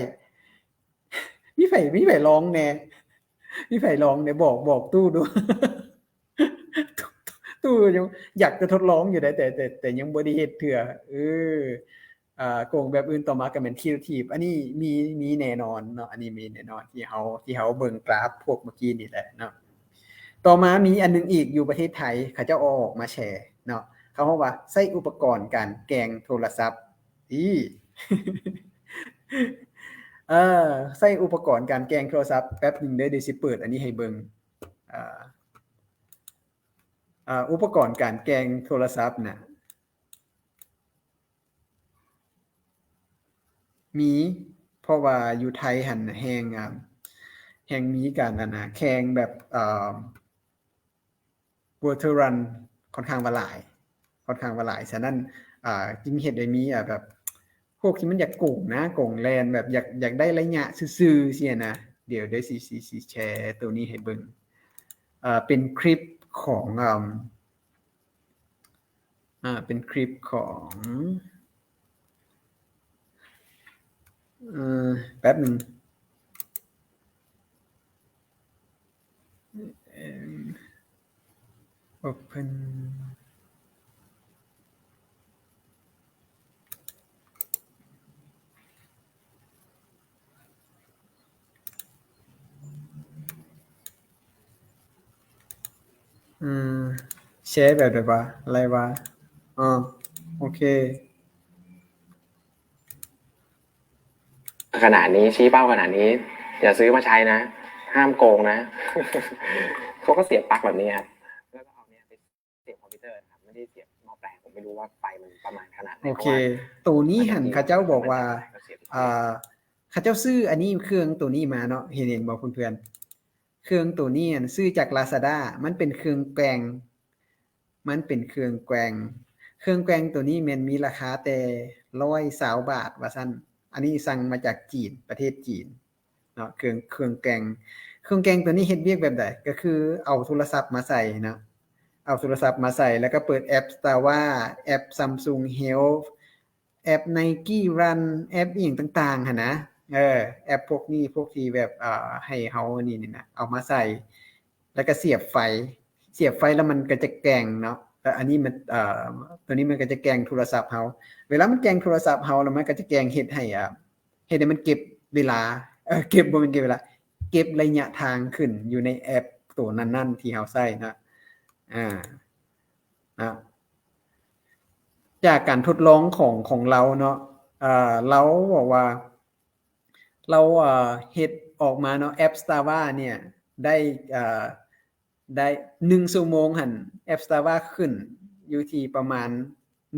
ມີໃຜ ມີໃຜລອງແດ່? ມີໃຜລອງແດ່? ບອກ ບອກຕູ້ດູ. ຕູ້ຍັງຢາກຈະທົດລອງຢູ່ໃດ ແຕ່ ແຕ່ ແຕ່ຍັງບໍ່ໄດ້ເຮັດເທື່ອ. ເອີ ອ່າ ໂກງແບບອື່ນ ຕໍ່ມາກະແມ່ນຄິວທີບ ອັນນີ້ມີ ມີແນ່ນອນເນາະ ອັນນີ້ມີແນ່ນອນ ທີ່ເຮົາ ທີ່ເຮົາເບິ່ງກຣາຟພວກເມື່ອກີ້ນີ້ແຫຼະເນາະ. ຕໍ່ມາມີອັນໜຶ່ງອີກ ຢູ່ປະເທດໄທ ເຂົາເຈົ້າເອົາອອກມາແຊເນາະ ເຂົາເວົ້າວ່າໃຊ້ອຸປະກອນການແກ່ງໂທລະສັບ ອີ ເອີ ໃຊ້ອຸປະກອນການແກ່ງໂທລະສັບ ແປັບໜຶ່ງເດີ ດຽວຊິເປີດອັນນີ້ໃຫ້ເບິ່ງ ເອີ ເອີ ອຸປະກອນການແກ່ງໂທລະສັບນະ ມີ ເພາະວ່າຢູ່ໄທຫັ້ນແຮ່ງ ອ່າ ແຮ່ງມີການ ອັນນະ ແຂ່ງແບບ ເອີ ເວີເທີຣັນ ຂ້ອນຂ້າງວ່າຫຼາຍ ຂ້ອນຂ້າງວ່າຫຼາຍ. ສະນັ້ນ ອ່າ ຈຶ່ງເຮັດໃຫ້ມີ ອ່າ ແບບ ພວກທີ່ມັນຢາກໂກງນະ ໂກງແລ່ນ ແບບຢາກ ຢາກໄດ້ໄລຍະຊື່ໆ ຊີ້ນະ. ດຽວ ດຽວຊິ ຊິ ຊິແຊໂຕນີ້ໃຫ້ເບິ່ງ ອ່າ ເປັນຄລິບຂອງ ອ່າ ອ່າ ເປັນຄລິບຂອງ ເອີ ແປັບໜຶ່ງ ເອີ Open ອືມ ແຊແບບໃດວະ? ໄລວະ? ອໍ ໂອເຄ. ຂະໜາດນີ້ ຊີ້ເປົ້າຂະໜາດນີ້ ຢ່າຊື້ມາໃຊ້ນະ ຫ້າມໂກງນະ. ເຂົາກໍສຽບປັກແບບນີ້ຄັບ ແລ້ວກໍເອົາເນີ້ຍໄປສຽບຄອມພິວເຕີນະຄັບ ໄມ່ໄດ້ສຽບໝໍ້ແປງ. ຜົມໄມ່ຮູ້ວ່າໄຟມັນປະມານຂະໜາດໃດ. ໂອເຄ ເພາະວ່າໂຕນີ້ຫັ້ນ ເຂົາເຈົ້າບອກວ່າ ອ່າ ເຂົາເຈົ້າຊື້ອັນນີ້ ເຄື່ອງໂຕນີ້ມາເນາະ ເຫັນ ເຫັນບໍ່ເພື່ອນໆ? ເຄື່ອງໂຕນີ້ຫັ້ນຊື້ຈາກລາຊາດ້າ ມັນເປັນເຄື່ອງແກວ່ງ ມັນເປັນເຄື່ອງແກວ່ງ. ເຄື່ອງແກວ່ງໂຕນີ້ແມ່ນມີລາຄາແຕ່ຮ້ອຍຊາວບາດວ່າຊັ້ນ. ອັນນີ້ສັ່ງມາຈາກຈີນ ປະເທດຈີນເນາະ ເຄື່ອງ ເຄື່ອງແກວ່ງ. ເຄື່ອງແກວ່ງໂຕນີ້ເຮັດວຽກແບບໃດ? ກໍຄືເອົາໂທລະສັບມາໃສ່ເນາະ ເອົາໂທລະສັບມາໃສ່ ແລ້ວກໍເປີດແອັບ Strava ແອັບ Samsung Health ແອັບ Nike Run ແອັບອີ່ຫຍັງຕ່າງໆຫັ້ນນະ. ເອີ ແອັບພວກນີ້ ພວກທີ່ແບບ ເອີ ໃຫ້ເຮົາອັນນີ້ນີ້ນະ ເອົາມາໃສ່ ແລ້ວກໍສຽບໄຟ ສຽບໄຟແລ້ວມັນກໍຈະແກ່ງເນາະ. ແລ້ວອັນນີ້ມັນ ເອີ ຕົວນີ້ມັນກໍຈະແກ່ງໂທລະສັບເຮົາ. ເວລາມັນແກ່ງໂທລະສັບເຮົາແລ້ວ ມັນກໍຈະແກ່ງເຮັດໃຫ້ ອ່າ ເຮັດໃຫ້ມັນເກັບເວລາ ເອີ ເກັບ ບໍ່ແມ່ນເກັບເວລາ ເກັບໄລຍະທາງຂຶ້ນຢູ່ໃນແອັບໂຕນັ້ນໆທີ່ເຮົາໃຊ້ນະ. ອ່າ ນະ ຈາກການທົດລອງຂອງ ຂອງລາວເນາະ ເອີ ລາວບອກວ່າ ລາວ ເອີ ເຮັດອອກມາເນາະ ແອັບ Strava ເນ່ຍ ໄດ້ ເອີ ໄດ້ໜຶ່ງຊົ່ວໂມງຫັ້ນ ແອັບ Strava ຂຶ້ນຢູ່ທີ່ປະມານ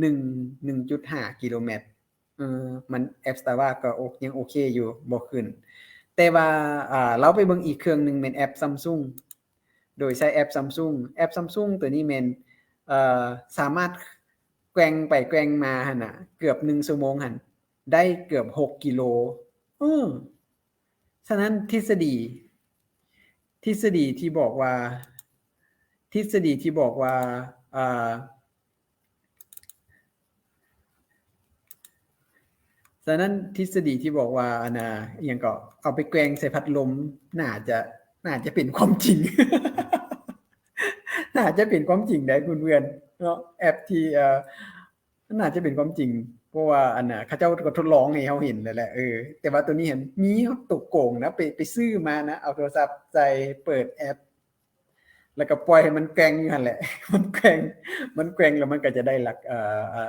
ໜຶ່ງ ໜຶ່ງຈຸດຫ້າກິໂລແມັດ. ເອີ ມັນ ແອັບ Strava ກໍໂອ ຍັງໂອເຄຢູ່ ບໍ່ຂຶ້ນ. ແຕ່ວ່າ ອ່າ ລາວໄປເບິ່ງອີກເຄື່ອງໜຶ່ງ ແມ່ນແອັບ Samsung ໂດຍໃຊ້ແອັບ Samsung. ແອັບ Samsung ຕົວນີ້ແມ່ນ ເອີ ສາມາດແກວ່ງໄປແກວ່ງມາຫັ້ນນະ ເກືອບໜຶ່ງຊົ່ວໂມງຫັ້ນ ໄດ້ເກືອບຫົກກິໂລ. ເອີ ສະນັ້ນທິດສະດີ ທິດສະດີທີ່ບອກວ່າ ທິດສະດີທີ່ບອກວ່າ ອ່າ ສະນັ້ນທິດສະດີທີ່ບອກວ່າ ອັນນ່າ ອີ່ຫຍັງກໍ ເອົາໄປແກວ່ງໃສ່ພັດລົມ ໜ້າຈະ ໜ້າຈະເປັນຄວາມຈິງ ໜ້າຈະເປັນຄວາມຈິງໄດ໋ເພື່ອນໆເນາະ ແອັບທີ່ ເອີ ມັນໜ້າຈະເປັນຄວາມຈິງ ເພາະວ່າ ອັນນ່າ ເຂົາເຈົ້າກໍທົດລອງໃຫ້ເຮົາເຫັນແລ້ວແຫຼະ. ເອີ ແຕ່ວ່າໂຕນີ້ຫັ້ນມີໂຕໂກງນະ ໄປ ໄປຊື້ມານະ ເອົາໂທລະສັບໃສ່ ເປີດແອັບ ແລ້ວກໍປ່ອຍໃຫ້ມັນແກວ່ງຢູ່ຫັ້ນແຫຼະ ມັນແກວ່ງ ມັນແກວ່ງແລ້ວມັນກໍຈະໄດ້ຫຼັກ ເອີ ເອີ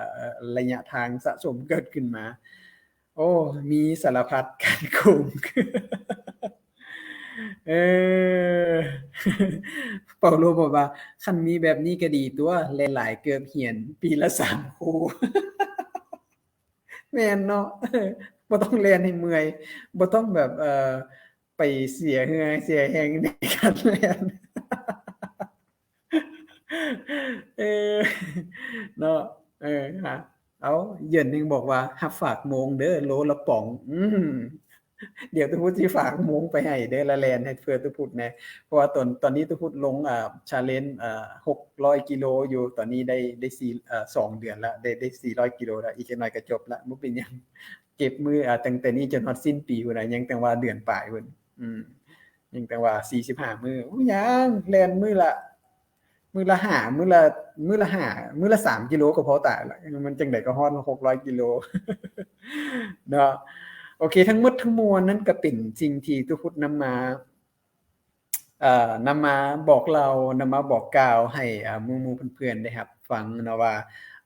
ໄລຍະທາງສະສົມເກີດຂຶ້ນມາ. ໂອ້ ມີສາລະພັດການໂກງ. ເອີ ເປົາໂລບອກວ່າ ຄັນມີແບບນີ້ກໍດີຕົວະ ແລ່ນຫຼາຍເກີບຮຽນ ປີລະສາມຄູ່. ແມ່ນເນາະ ບໍ່ຕ້ອງແລ່ນໃຫ້ເມື່ອຍ ບໍ່ຕ້ອງແບບ ເອີ ໄປເສຍເຫື່ອເສຍແຮງໃນການແລ່ນ. ເອີ ເນາະ ເອີ ເອົາ ເຫຍິນຍັງບອກວ່າ ຮັບຝາກໂມງເດີ ໂລລະປອງ. ອືມ ດຽວຕຸພຸດຊິຝາກໂມງໄປໃຫ້ເດີ ລະແລ່ນໃຫ້ເພື່ອຕຸພຸດແດ່ ເພາະວ່າຕອນ ຕອນນີ້ຕຸພຸດລົງ ອ່າ challenge ອ່າ ຫົກຮ້ອຍກິໂລຢູ່ ຕອນນີ້ໄດ້ ໄດ້ສີ່ ເອີ ສອງເດືອນລະ ໄດ້ ໄດ້ສີ່ຮ້ອຍກິໂລລະ ອີກຈັກໜ້ອຍກໍຈົບລະ ບໍ່ເປັນຫຍັງ. ເກັບມື້ ອ່າ ຕັ້ງແຕ່ນີ້ຈົນຮອດສິ້ນປີພຸ້ນນະ ຍັງແຕ່ວ່າເດືອນປາຍພຸ້ນ ອືມ ຍັງແຕ່ວ່າສີ່ສິບຫ້າມື້. ໂອ້ ຍັງແລ່ນມື້ລະ ມື້ລະຫ້າ ມື້ລະ ມື້ລະຫ້າ ມື້ລະສາມກິໂລກໍພໍຕາຍລະ ມັນຈັ່ງໃດກໍຮອດຫົກຮ້ອຍກິໂລເນາະ. ໂອເຄ ທັງໝົດທັງມວນນັ້ນກໍເປັນສິ່ງທີ່ຕຸພຸດນຳມາ ເອີ ນຳມາບອກເລົ່າ ນຳມາບອກກ່າວໃຫ້ ເອີ ໝູ່ໆເພື່ອນໆໄດ້ຮັບຟັງເນາະວ່າ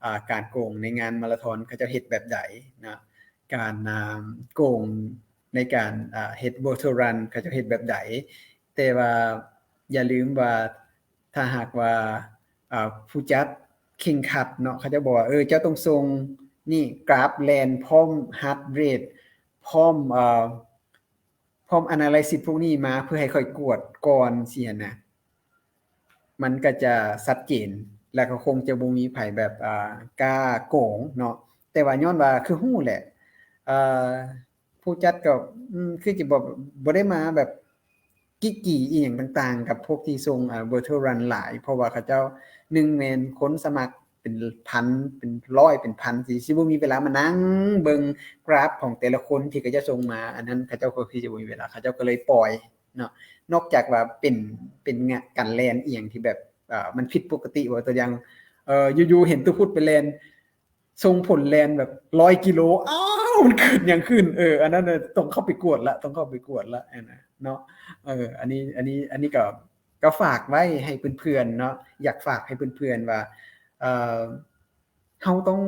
ເອີ ການໂກງໃນງານມາລາທອນເຂົາເຈົ້າເຮັດແບບໃດເນາະ ການ ອ່າ ໂກງໃນການ ອ່າ ເຮັດ Virtual Run ເຂົາເຈົ້າເຮັດແບບໃດ. ແຕ່ວ່າຢ່າລືມວ່າ ຖ້າຫາກວ່າ ອ່າ ຜູ້ຈັດເຄັ່ງຄັດເນາະ ເຂົາເຈົ້າບອກວ່າ ເອີ ເຈົ້າຕ້ອງສົ່ງນີ້ ກຣາຟແລ່ນ ພ້ອມ heart rate ພ້ອມ ເອີ ພ້ອມ analysis ພວກນີ້ມາເພື່ອໃຫ້ຂ້ອຍກວດກ່ອນຊີ້ຫັ້ນນະ ມັນກໍຈະຊັດເຈນ ແລ້ວກໍຄົງຈະບໍ່ມີໃຜແບບ ອ່າ ກ້າໂກງເນາະ. ແຕ່ວ່າຍ້ອນວ່າຄືຮູ້ແຫຼະ ເອີ ຜູ້ຈັດກໍ ອືມ ຄືຈະບໍ່ ບໍ່ໄດ້ມາແບບ ກິກກີອີ່ຫຍັງຕ່າງໆ ກັບພວກທີ່ສົ່ງ ອ່າ Virtual Run ຫຼາຍ ເພາະວ່າເຂົາເຈົ້າ ໜຶ່ງແມ່ນຄົນສະໝັກເປັນພັນ ເປັນຮ້ອຍ ເປັນພັນ ຊິ ຊິບໍ່ມີເວລາມານັ່ງເບິ່ງກຣາຟຂອງແຕ່ລະຄົນທີ່ເຂົາເຈົ້າສົ່ງມາ ອັນນັ້ນເຂົາເຈົ້າກໍຄືຈະບໍ່ມີເວລາ ເຂົາເຈົ້າກໍເລີຍປ່ອຍເນາະ. ນອກຈາກວ່າເປັນ ເປັນງານການແລ່ນອີ່ຫຍັງທີ່ແບບ ເອີ ມັນຜິດປົກກະຕິ ວ່າຕົວຢ່າງ ເອີ ຢູ່ໆເຫັນຕຸພຸດໄປແລ່ນ ສົ່ງຜົນແລ່ນແບບຮ້ອຍກິໂລ ອ້າວ ມັນເກີດຫຍັງຂຶ້ນ? ເອີ ອັນນັ້ນນະ ຕ້ອງເຂົ້າໄປກວດລະ ຕ້ອງເຂົ້າໄປກວດລະ ອັນນັ້ນເນາະ. ເອີ ອັນນີ້ ອັນນີ້ ອັນນີ້ກໍ ກໍຝາກໄວ້ໃຫ້ເພື່ອນໆເນາະ ຢາກຝາກໃຫ້ເພື່ອນໆວ່າ ເອີ ເຮົາຕ້ອງ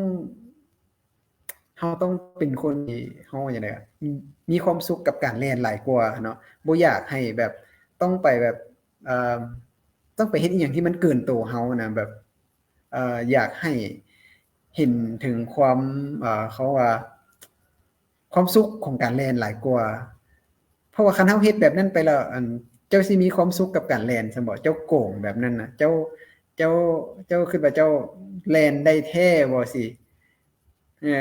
ເຮົາຕ້ອງເປັນຄົນທີ່ ເຮົາວ່າຈັ່ງໃດ ອາ ມີຄວາມສຸກກັບການແລ່ນຫຼາຍກວ່າເນາະ. ບໍ່ຢາກໃຫ້ແບບ ຕ້ອງໄປແບບ ເອີ ຕ້ອງໄປເຮັດອີ່ຫຍັງທີ່ມັນເກີນໂຕເຮົານະ ແບບ ເອີ ຢາກໃຫ້ເຫັນເຖິງຄວາມ ເອີ ເຂົາວ່າ ຄວາມສຸກຂອງການແລ່ນຫຼາຍກວ່າ. ເພາະວ່າຄັນເຮົາເຮັດແບບນັ້ນໄປແລ້ວ ອັນ ເຈົ້າຊິມີຄວາມສຸກກັບການແລ່ນຊັ້ນບໍ? ເຈົ້າໂກງແບບນັ້ນນະ ເຈົ້າ ເຈົ້າ ເຈົ້າຄິດວ່າເຈົ້າແລ່ນໄດ້ແທ້ບໍ? ຊິ ເອີ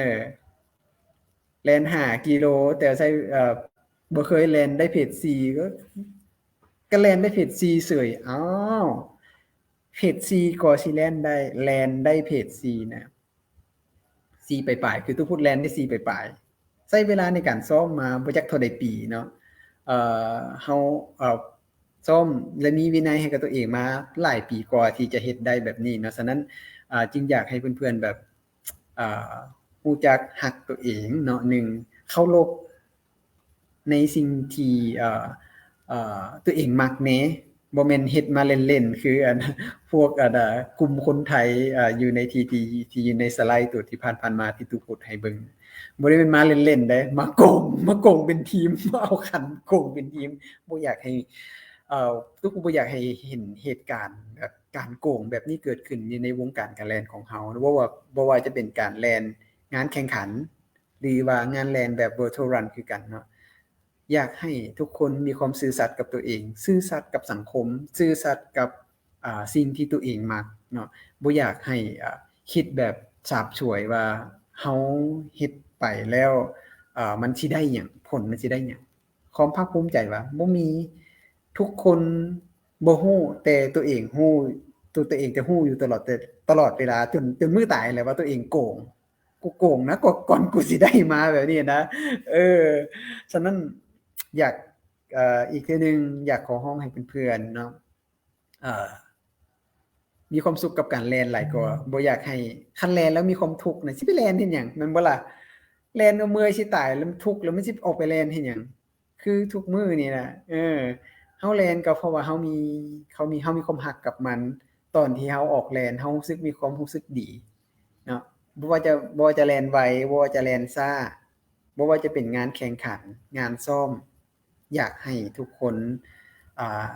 ແລ່ນຫ້າກິໂລ ແຕ່ໃສ່ ເອີ ບໍ່ເຄີຍແລ່ນໄດ້ເພຈສີ່ ກໍ ກໍແລ່ນໄດ້ເພຈສີ່ເສີຍ. ອ້າວ ເພດສີ່ກໍຊິແລ່ນໄດ້ ແລ່ນໄດ້ເພດສີ່ນະ ສີ່ປາຍໆ ຄືຕຸພຸດແລ່ນໄດ້ສີ່ປາຍໆ ໃຊ້ເວລາໃນການຊ້ອມມາບໍ່ຈັກເທົ່າໃດປີເນາະ. ເອີ ເຮົາ ເອີ ຊ້ອມ ແລະ ມີວິໄນໃຫ້ກັບຕົວເອງມາຫຼາຍປີກວ່າທີ່ຈະເຮັດໄດ້ແບບນີ້ເນາະ. ສະນັ້ນ ອາ ຈຶ່ງຢາກໃຫ້ເພື່ອນໆ ແບບ ອາ ຮູ້ຈັກຮັກຕົວເອງເນາະ ໜຶ່ງ ເຄົາລົບໃນສິ່ງທີ່ ເອີ ເອີ ຕົວເອງມັກແດ່ ບໍ່ແມ່ນເຮັດມາເລ່ນໆ ຄືອັນພວກອັນ ອາ ກຸ່ມຄົນໄທ ອາ ຢູ່ໃນທີ່ ທີ່ ທີ່ຢູ່ໃນສະໄລຕົວທີ່ຜ່ານໆ ມາທີ່ຕຸພຸດໃຫ້ເບິ່ງ ບໍ່ໄດ້ແມ່ນມາເລ່ນໆ ເດ້ ມາໂກງ ມາໂກງເປັນທີມ ມາເອົາຄັນໂກງເປັນທີມ ບໍ່ຢາກໃຫ້ ເອີ ຕຸກບໍ່ຢາກໃຫ້ເຫັນເຫດການແບບການໂກງແບບນີ້ເກີດຂຶ້ນຢູ່ໃນວົງການການແລ່ນຂອງເຮົາ ບໍ່ວ່າ ບໍ່ວ່າຈະເປັນການແລ່ນງານແຂ່ງຂັນ ຫຼືວ່າງານແລ່ນແບບ Virtual Run ຄືກັນເນາະ. ຢາກໃຫ້ທຸກຄົນມີຄວາມຊື່ສັດກັບຕົວເອງ ຊື່ສັດກັບສັງຄົມ ຊື່ສັດກັບ ອາ ສິ່ງທີ່ຕົວເອງມັກເນາະ. ບໍ່ຢາກໃຫ້ ອາ ຄິດແບບສາບສວຍວ່າເຮົາເຮັດໄປແລ້ວ ອາ ມັນຊິໄດ້ຫຍັງ ຜົນມັນຊິໄດ້ຫຍັງ. ຄວາມພາກພູມໃຈວ່າບໍ່ມີ ທຸກຄົນບໍ່ຮູ້ ແຕ່ຕົວເອງຮູ້ ຕົວ ຕົວເອງຈະຮູ້ຢູ່ຕະຫຼອດ ແຕ່ຕະຫຼອດເວລາ ຈົນ ຈົນມື້ຕາຍແຫຼະວ່າຕົວເອງໂກງ ກູໂກງນະ ກວ່າ ກ່ອນກູຊິໄດ້ມາແບບນີ້ນະ. ເອີ ສະນັ້ນ ຢາກ ເອີ ອີກເທື່ອໜຶ່ງ ຢາກຂໍຮ້ອງໃຫ້ເພື່ອນໆ ເນາະ ເອີ ມີຄວາມສຸກກັບການແລ່ນຫຼາຍກວ່າ ບໍ່ຢາກໃຫ້ ຄັນແລ່ນແລ້ວມີຄວາມທຸກນະ ຊິໄປແລ່ນເຮັດຫຍັງ ແມ່ນບໍ່ລະ? ແລ່ນແລ້ວເມື່ອຍຊິຕາຍ ແລ້ວທຸກ ແລ້ວມັນຊິອອກໄປແລ່ນເຮັດຫຍັງ? ຄືທຸກມື້ນີ້ນະ ເອີ ເຮົາແລ່ນກໍເພາະວ່າເຮົາມີ ເຮົາມີ ເຮົາມີຄວາມຮັກກັບມັນ. ຕອນທີ່ເຮົາອອກແລ່ນ ເຮົາຮູ້ສຶກ ມີຄວາມຮູ້ສຶກດີເນາະ ບໍ່ວ່າຈະ ບໍ່ວ່າຈະແລ່ນໄວ ບໍ່ວ່າຈະແລ່ນຊ້າ ບໍ່ວ່າຈະເປັນງານແຂ່ງຂັນ ງານຊ້ອມ ຢາກໃຫ້ທຸກຄົນ ອ່າ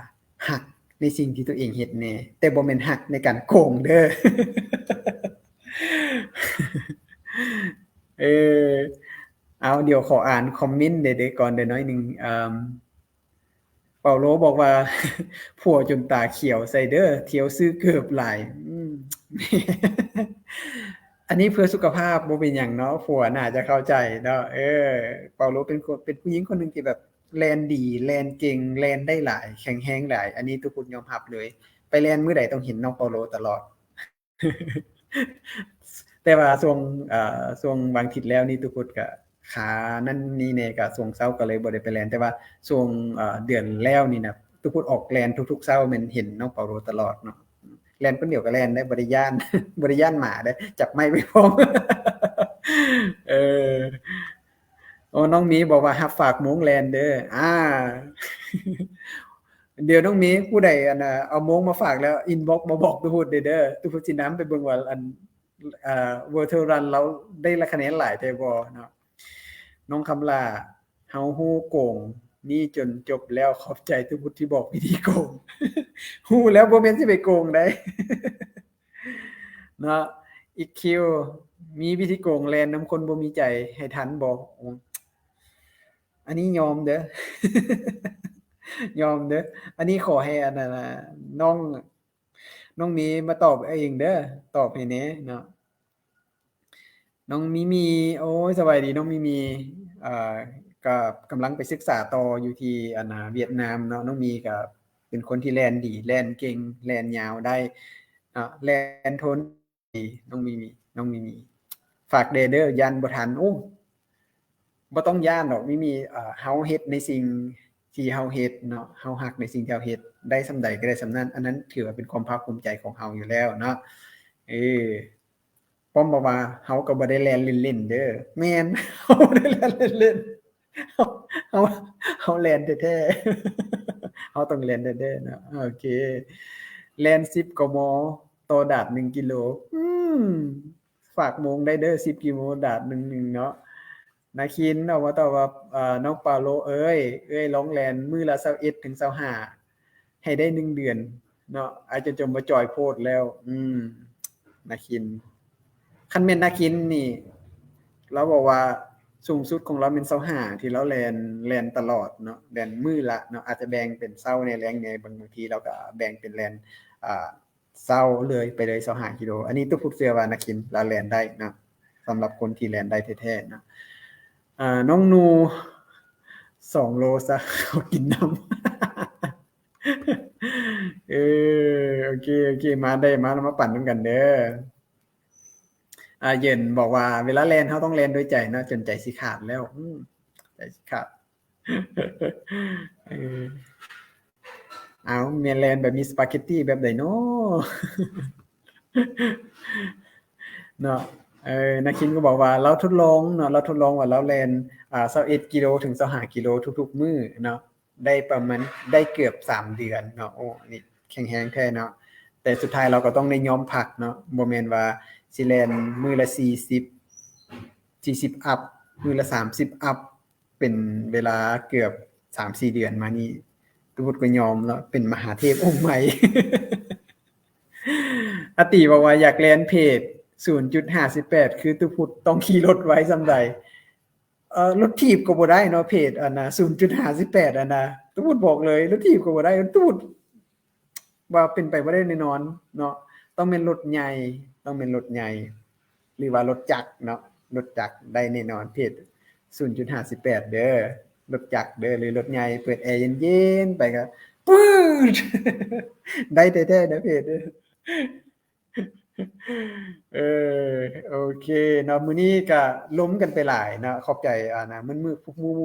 ຮັກໃນສິ່ງທີ່ຕົວເອງເຮັດແດ່ ແຕ່ບໍ່ແມ່ນຮັກໃນການໂກງເດີ້. ເອີ ເອົາ ດຽວຂໍອ່ານຄອມເມັນເດີ້ ກ່ອນເດີ້ໜ້ອຍໜຶ່ງ. ເອີ ເປົາໂລບອກວ່າ ຜົວຈົນຕາຂຽວໃສ່ເດີ້ ທ່ຽວຊື້ເກີບຫຼາຍ. ອືມ ອັນນີ້ເພື່ອສຸຂະພາບ ບໍ່ເປັນຫຍັງເນາະ ຜົວໜ້າຈະເຂົ້າໃຈເນາະ. ເອີ ເປົາໂລເປັນຄົນ ເປັນຜູ້ຍິງຄົນໜຶ່ງທີ່ແບບແລ່ນດີ ແລ່ນເກັ່ງ ແລ່ນໄດ້ຫຼາຍ ແຂງແຮງຫຼາຍ ອັນນີ້ຕຸພຸດຍອມຮັບເລີຍ. ໄປແລ່ນມື້ໃດຕ້ອງເຫັນນ້ອງເປົາໂລຕະຫຼອດ. ແຕ່ວ່າຊ່ວງ ເອີ ຊ່ວງບາງທິດແລ້ວນີ້ ຕຸພຸດກະຄານັ້ນນີ້ແດ່ ກະຊ່ວງເຊົ້າກະເລີຍບໍ່ໄດ້ໄປແລ່ນ ແຕ່ວ່າຊ່ວງ ເອີ ເດືອນແລ້ວນີ້ນະ ຕຸພຸດອອກແລ່ນທຸກໆເຊົ້າ ແມ່ນເຫັນນ້ອງເປົາໂລຕະຫຼອດເນາະ. ແລ່ນຄົນດຽວກະແລ່ນໄດ້ ບໍ່ໄດ້ຢ້ານ ບໍ່ໄດ້ຢ້ານໝາເດ້ ຈັບໄມ້ໄປພ້ອມ. ເອີ ໂອ້ ນ້ອງມີບອກວ່າຮັບຝາກໂມງແລ່ນເດີ້. ອ່າ ດຽວນ້ອງມີ ຜູ້ໃດອັນນ່າ ເອົາໂມງມາຝາກແລ້ວ ອິນບັອກມາບອກຕຸພຸດເດີ້ ຕຸພຸດຊິນຳໄປເບິ່ງວ່າ ອັນ ເອີ Virtual Run ລາວໄດ້ລະຄະແນນຫຼາຍແທ້ບໍ່ເນາະ. ນ້ອງຄຳຫຼ້າ ເຮົາຮູ້ໂກງນີ້ຈົນຈົບແລ້ວ ຂອບໃຈຕຸພຸດທີ່ບອກວິທີໂກງ. ຮູ້ແລ້ວ ບໍ່ແມ່ນຊິໄປໂກງໃດ. ເນາະ ອີກຄິວ ມີວິທີໂກງແລ່ນນຳຄົນບໍ່ມີໃຈໃຫ້ທັນບໍ່? ໂອ້ ອັນນີ້ຍອມເດີ້ ຍອມເດີ້. ອັນນີ້ຂໍໃຫ້ອັນນັ້ນນະ ນ້ອງ ນ້ອງມີມາຕອບເອງເດີ້ ຕອບໃຫ້ແດ່ເນາະ. ນ້ອງມີມີ ໂອ້ຍ ສະບາຍດີນ້ອງມີມີ. ເອີ ກໍກຳລັງໄປສຶກສາຕໍ່ຢູ່ທີ່ອັນນາຫວຽດນາມເນາະ. ນ້ອງມີກໍເປັນຄົນທີ່ແລ່ນດີ ແລ່ນເກັ່ງ ແລ່ນຍາວໄດ້ເນາະ ແລ່ນທົນດີ. ນ້ອງມີມີ ນ້ອງມີມີ ຝາກແດ່ເດີ້ ຢ້ານບໍ່ທັນ. ໂອ້ ບໍ່ຕ້ອງຢ້ານດອກມີມີ. ເອີ ເຮົາເຮັດໃນສິ່ງທີ່ເຮົາເຮັດເນາະ ເຮົາຮັກໃນສິ່ງທີ່ເຮົາເຮັດ ໄດ້ສ່ຳໃດກໍໄດ້ສ່ຳນັ້ນ ອັນນັ້ນຖືວ່າເປັນຄວາມພາກພູມໃຈຂອງເຮົາຢູ່ແລ້ວເນາະ. ເອີ ປ້ອມບອກວ່າ ເຮົາກໍບໍ່ໄດ້ແລ່ນເລ່ນໆເດີ້. ແມ່ນ ເຮົາບໍ່ໄດ້ແລ່ນເລ່ນໆ ເຮົາ ເຮົາ ເຮົາແລ່ນແທ້ໆ ເຮົາຕ້ອງແລ່ນແທ້ໆເນາະ. ໂອເຄ ແລ່ນສິບ ກມ ຕໍ່ດາດ ໜຶ່ງ ກິໂລ. ອືມ ຝາກໂມງໄດ້ເດີ້ ສິບ ກິໂລ ດາດໜຶ່ງໆເນາະ. ນາຄິນອອກມາຕອບວ່າ ເອີ ນ້ອງເປົາໂລເອີຍ ເອື້ອຍລອງແລ່ນມື້ລະຊາວເອັດເຖິງຊາວຫ້າ ໃຫ້ໄດ້ໜຶ່ງເດືອນເນາະ. ອາຈານຈົ່ມວ່າຈ່ອຍໂພດແລ້ວ. ອືມ ນາຄິນ ຄັນແມ່ນນາຄິນນີ້ ລາວບອກວ່າສູງສຸດຂອງລາວແມ່ນຊາວຫ້າ ທີ່ລາວແລ່ນ ແລ່ນຕະຫຼອດເນາະ ແລ່ນມື້ລະເນາະ ອາດຈະແບ່ງເປັນເຊົ້າແດ່ ແລງແດ່ ບາງ ບາງທີລາວກໍແບ່ງເປັນແລ່ນ ອ່າ ເຊົ້າເລີຍ ໄປເລີຍ ຊາວຫ້າ ກິໂລ. ອັນນີ້ຕຸພຸດເຊື່ອວ່ານາຄິນລາວແລ່ນໄດ້ເນາະ ສຳລັບຄົນທີ່ແລ່ນໄດ້ແທ້ໆເນາະ. ອ່າ ນ້ອງນູ ສອງ ໂລຊະ ເຂົາກິນນ້ຳ. ເອີ ໂອເຄ ໂອເຄ ມາໄດ້ມາ ມາປັ່ນນຳກັນເດີ. ອາ ເຫຍິນບອກວ່າ ເວລາແລ່ນເຮົາຕ້ອງແລ່ນດ້ວຍໃຈເນາະ ຈົນໃຈຊິຂາດແລ້ວ. ອືມ ໃຈຊິຂາດ. ເອີ ເອົາ ແມ່ນແລ່ນແບບມີສະປາເກັດຕີແບບໃດເນາະ ເນາະ. ເອີ ນາຄິນກໍບອກວ່າລາວທົດລອງເນາະ ລາວທົດລອງວ່າລາວແລ່ນ ອາ ຊາວເອັດກິໂລເຖິງຊາວຫ້າກິໂລທຸກໆມື້ເນາະ ໄດ້ປະມານ ໄດ້ເກືອບສາມເດືອນເນາະ. ໂອ້ ອັນນີ້ແຂງແຮງແທ້ເນາະ ແຕ່ສຸດທ້າຍລາວກໍຕ້ອງໄດ້ຍອມພັກເນາະ ບໍ່ແມ່ນວ່າຊິແລ່ນມື້ລະສີ່ສິບ ສີ່ສິບອັບ ມື້ລະສາມສິບອັບ ເປັນເວລາເກືອບສາມສີ່ເດືອນມານີ້ ຕຸພຸດກໍຍອມແລ້ວ ເປັນມະຫາເທບອົງໃໝ່. ອາຕີບອກວ່າຢາກແລ່ນເພດສູນຈຸດຫ້າສິບແປດ ຄືຕຸພຸດຕ້ອງຂີ່ລົດໄວສ່ຳໃດ? ເອີ ລົດຖີບກໍບໍ່ໄດ້ເນາະ ເພດອັນນະ ສູນຈຸດຫ້າສິບແປດ ອັນນະ ຕຸພຸດບອກເລີຍ ລົດຖີບກໍບໍ່ໄດ້ ຕຸພຸດ ວ່າເປັນໄປບໍ່ໄດ້ແນ່ນອນເນາະ ຕ້ອງແມ່ນລົດໃຫຍ່ ຕ້ອງແມ່ນລົດໃຫຍ່ ຫຼືວ່າລົດຈັກເນາະ ລົດຈັກໄດ້ແນ່ນອນ ເພດສູນຈຸດຫ້າສິບແປດເດີ ລົດຈັກເດີ ຫຼືລົດໃຫຍ່ ເປີດແອເຢັນໆ ໄປກໍປືດ ໄດ້ແທ້ໆ ເດີເພດເດີ. ເອີ ໂອເຄເນາະ ມື້ນີ້ກະລົມກັນໄປຫຼາຍເນາະ ຂອບໃຈ ອາ ນະ ໝູ່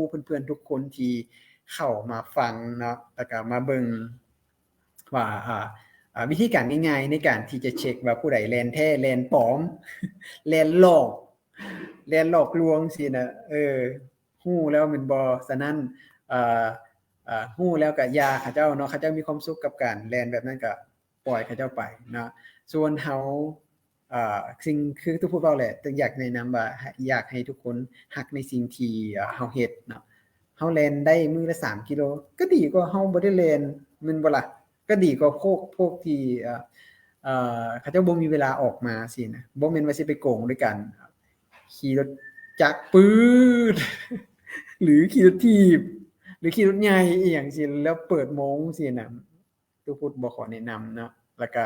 ໆ ເພື່ອນໆ ທຸກຄົນທີ່ເຂົ້າມາຟັງເນາະ ແລ້ວກະມາເບິ່ງວ່າ ອາ ອາ ວິທີການງ່າຍໆ ໃນການທີ່ຈະເຊັກວ່າຜູ້ໃດແລ່ນແທ້ ແລ່ນປອມ ແລ່ນຫຼອກ ແລ່ນຫຼອກລວງຊີ້ນະ ເອີ ຮູ້ແລ້ວແມ່ນບໍ່? ສະນັ້ນ ເອີ ເອີ ຮູ້ແລ້ວກະຢ່າເຂົາເຈົ້າເນາະ ເຂົາເຈົ້າມີຄວາມສຸກກັບການແລ່ນແບບນັ້ນ ກະປ່ອຍເຂົາເຈົ້າໄປເນາະ ສ່ວນເຮົາ ເອີ ສິ່ງ ຄືຕຸພຸດເວົ້າແຫຼະ ຢາກແນະນຳວ່າ ຢາກໃຫ້ທຸກຄົນຮັກໃນສິ່ງທີ່ ເອີ ເຮົາເຮັດເນາະ ເຮົາແລ່ນໄດ້ມື້ລະສາມກິໂລ ກໍດີກວ່າເຮົາບໍ່ໄດ້ແລ່ນ ແມ່ນບໍ່ລະ? ກໍດີກວ່າພວກ ພວກທີ່ ເອີ ເອີ ເຂົາເຈົ້າບໍ່ມີເວລາອອກມາຊີ້ນະ ບໍ່ແມ່ນວ່າຊິໄປໂກງດ້ວຍການຂີ່ລົດຈັກປືດ ຫຼື ຂີ່ລົດຖີບ ຫຼື ຂີ່ລົດໃຫຍ່ອີ່ຫຍັງຊີ້ ແລ້ວເປີດໂມງຊີ້ນະ ຕຸພຸດບໍ່ຂໍແນະນຳເນາະ ແລ້ວກະ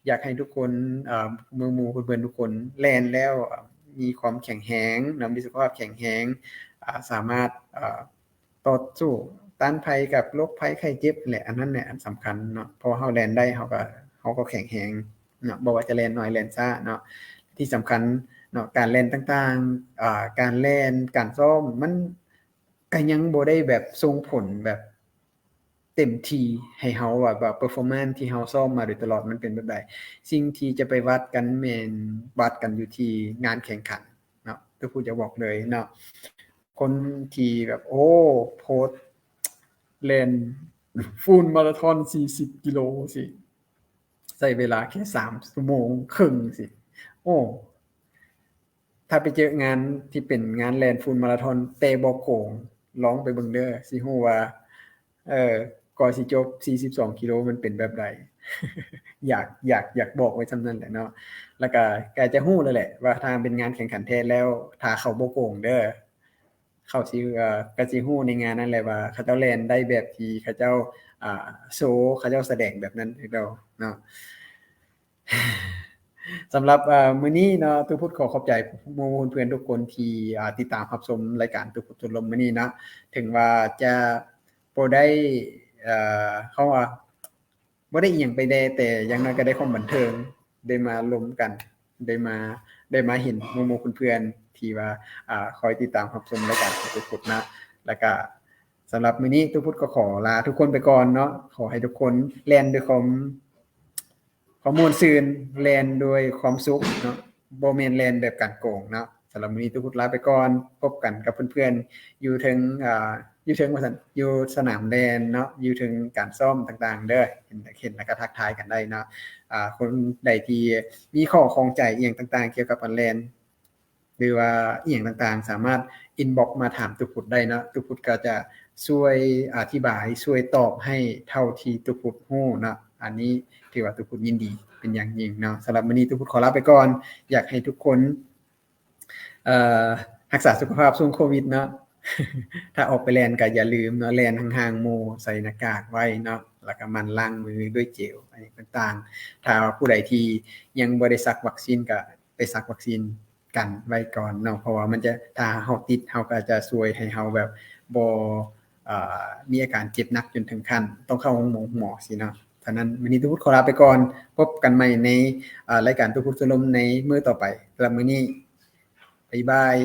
ຢາກໃຫ້ທຸກຄົນ ເອີ ໝູ່ໆ ເພື່ອນໆ ທຸກຄົນແລ່ນແລ້ວ ເອີ ມີຄວາມແຂງແຮງເນາະ ມີສຸຂະພາບແຂງແຮງ ອາ ສາມາດ ເອີ ຕໍ່ສູ້ຕ້ານໄພກັບໂລກໄພໄຂ້ເຈັບແຫຼະ ອັນນັ້ນແຫຼະອັນສຳຄັນເນາະ ເພາະວ່າເຮົາແລ່ນໄດ້ ເຮົາກໍ ເຮົາກໍແຂງແຮງເນາະ ບໍ່ວ່າຈະແລ່ນໜ້ອຍແລ່ນຊ້າເນາະ ທີ່ສຳຄັນເນາະ ການແລ່ນຕ່າງໆ ອາ ການແລ່ນ ການຊ້ອມ ມັນກໍຍັງບໍ່ໄດ້ແບບສົ່ງຜົນແບບເຕັມທີ່ໃຫ້ເຮົາ ວ່າ ວ່າເປີຟໍແມນທີ່ເຮົາຊ້ອມມາໂດຍຕະຫຼອດມັນເປັນແບບໃດ ສິ່ງທີ່ຈະໄປວັດກັນແມ່ນວັດກັນຢູ່ທີ່ງານແຂ່ງຂັນເນາະ ຕຸພຸດຢາກບອກເລີຍເນາະ ຄົນທີ່ແບບ ໂອ້ ໂພສແລ່ນຟູລມາລາທອນສີ່ສິບກິໂລຊີ້ ໃຊ້ເວລາແຄ່ສາມຊົ່ວໂມງເຄິ່ງຊີ້ ໂອ້ ຖ້າໄປເຈີງານທີ່ເປັນງານແລ່ນຟູລມາລາທອນແຕ່ບໍ່ໂກງ ລອງໄປເບິ່ງເດີ ຊິຮູ້ວ່າ ເອີ ກວ່າຊິຈົບສີ່ສິບສອງກິໂລມັນເປັນແບບໃດ ຢາກ ຢາກ ຢາກບອກໄວ້ສ່ຳນັ້ນແຫຼະເນາະ ແລ້ວກະ ກະຈະຮູ້ແລ້ວແຫຼະວ່າຖ້າເປັນງານແຂ່ງຂັນແທ້ແລ້ວ ຖ້າເຂົາບໍ່ໂກງເດີ ເຂົາຊິ ເອີ ກະຊິຮູ້ໃນງານນັ້ນແຫຼະວ່າເຂົາເຈົ້າແລ່ນໄດ້ແບບທີ່ເຂົາເຈົ້າ ອາ ໂຊ ເຂົາເຈົ້າສະແດງແບບນັ້ນແລ້ວເນາະ. ສຳລັບ ເອີ ມື້ນີ້ເນາະ ຕຸພຸດຂໍຂອບໃຈໝູ່ເພື່ອນທຸກຄົນທີ່ ອາ ຕິດຕາມຮັບຊົມລາຍການຕຸພຸດຊົນລົມມື້ນີ້ເນາະ ເຖິງວ່າຈະບໍ່ໄດ້ ເອີ ເຮົາວ່າ ບໍ່ໄດ້ອີ່ຫຍັງໄປແດ່ ແຕ່ຢ່າງໜ້ອຍກໍໄດ້ຄວາມບັນເທີງ ໄດ້ມາລົມກັນ ໄດ້ມາ ໄດ້ມາເຫັນໝູ່ໆເພື່ອນໆທີ່ວ່າ ອາ ຄອຍຕິດຕາມຮັບຊົມລາຍການຂອງຕຸພຸດເນາະ ແລ້ວກະສຳລັບມື້ນີ້ຕຸພຸດກໍຂໍລາທຸກຄົນໄປກ່ອນເນາະ ຂໍໃຫ້ທຸກຄົນແລ່ນດ້ວຍຄວາມ ຄວາມມ່ວນຊື່ນ ແລ່ນດ້ວຍຄວາມສຸກເນາະ ບໍ່ແມ່ນແລ່ນແບບການໂກງເນາະ. ສຳລັບມື້ນີ້ຕຸພຸດລາໄປກ່ອນ ພົບກັນກັບເພື່ອນໆຢູ່ເທິງ ອາ ຢູ່ເທິງວ່າຊັ້ນ ຢູ່ສະໜາມແລ່ນເນາະ ຢູ່ເທິງການຊ້ອມຕ່າງໆເດີ ເຫັນ ເຫັນແລ້ວກໍທັກທາຍກັນໄດ້ເນາະ. ອາ ຄົນໃດທີ່ມີຂໍ້ຂ້ອງໃຈອີ່ຫຍັງຕ່າງໆກ່ຽວກັບການແລ່ນ ຫຼືວ່າອີ່ຫຍັງຕ່າງໆ ສາມາດອິນບັອກມາຖາມຕຸພຸດໄດ້ເນາະ ຕຸພຸດກໍຈະຊ່ວຍອະທິບາຍ ຊ່ວຍຕອບໃຫ້ເທົ່າທີ່ຕຸພຸດຮູ້ເນາະ. ອັນນີ້ຖືວ່າຕຸພຸດຍິນດີເປັນຢ່າງຍິ່ງເນາະ. ສຳລັບມື້ນີ້ຕຸພຸດຂໍລາໄປກ່ອນ ຢາກໃຫ້ທຸກຄົນ ເອີ ຮັກສາສຸຂະພາບຊ່ວງໂຄວິດເນາະ ຖ້າອອກໄປແລ່ນກໍຢ່າລືມເນາະ ແລ່ນຫ່າງໆໝູ່ ໃສ່ໜ້າກາກໄວ້ເນາະ ແລ້ວກໍໝັ່ນລ້າງມືດ້ວຍເຈວ ອັນນີ້ຕ່າງໆ. ຖ້າຜູ້ໃດທີ່ຍັງບໍ່ໄດ້ສັກວັກຊີນ ກໍໄປສັກວັກຊີນກັນໄວ້ກ່ອນເນາະ ເພາະວ່າມັນຈະ ຖ້າເຮົາຕິດ ເຮົາກໍອາດຈະຊ່ວຍໃຫ້ເຮົາແບບບໍ່ ເອີ ມີອາການເຈັບໜັກຈົນເຖິງຂັ້ນຕ້ອງເຂົ້າໂຮງໝໍ ໂຮງໝໍຊີ້ເນາະ. ສ ນັ້ນ ມື້ນີ້ຕຸພຸດຂໍລາໄປກ່ອນ. ພົບກັນໃໝ່ໃນ ເອີ ລາຍການຕຸພຸດສູ່ລົມໃນມື້ຕໍ່ໄປ. ສຳລັບມື້ນີ້ ບາຍບາຍ.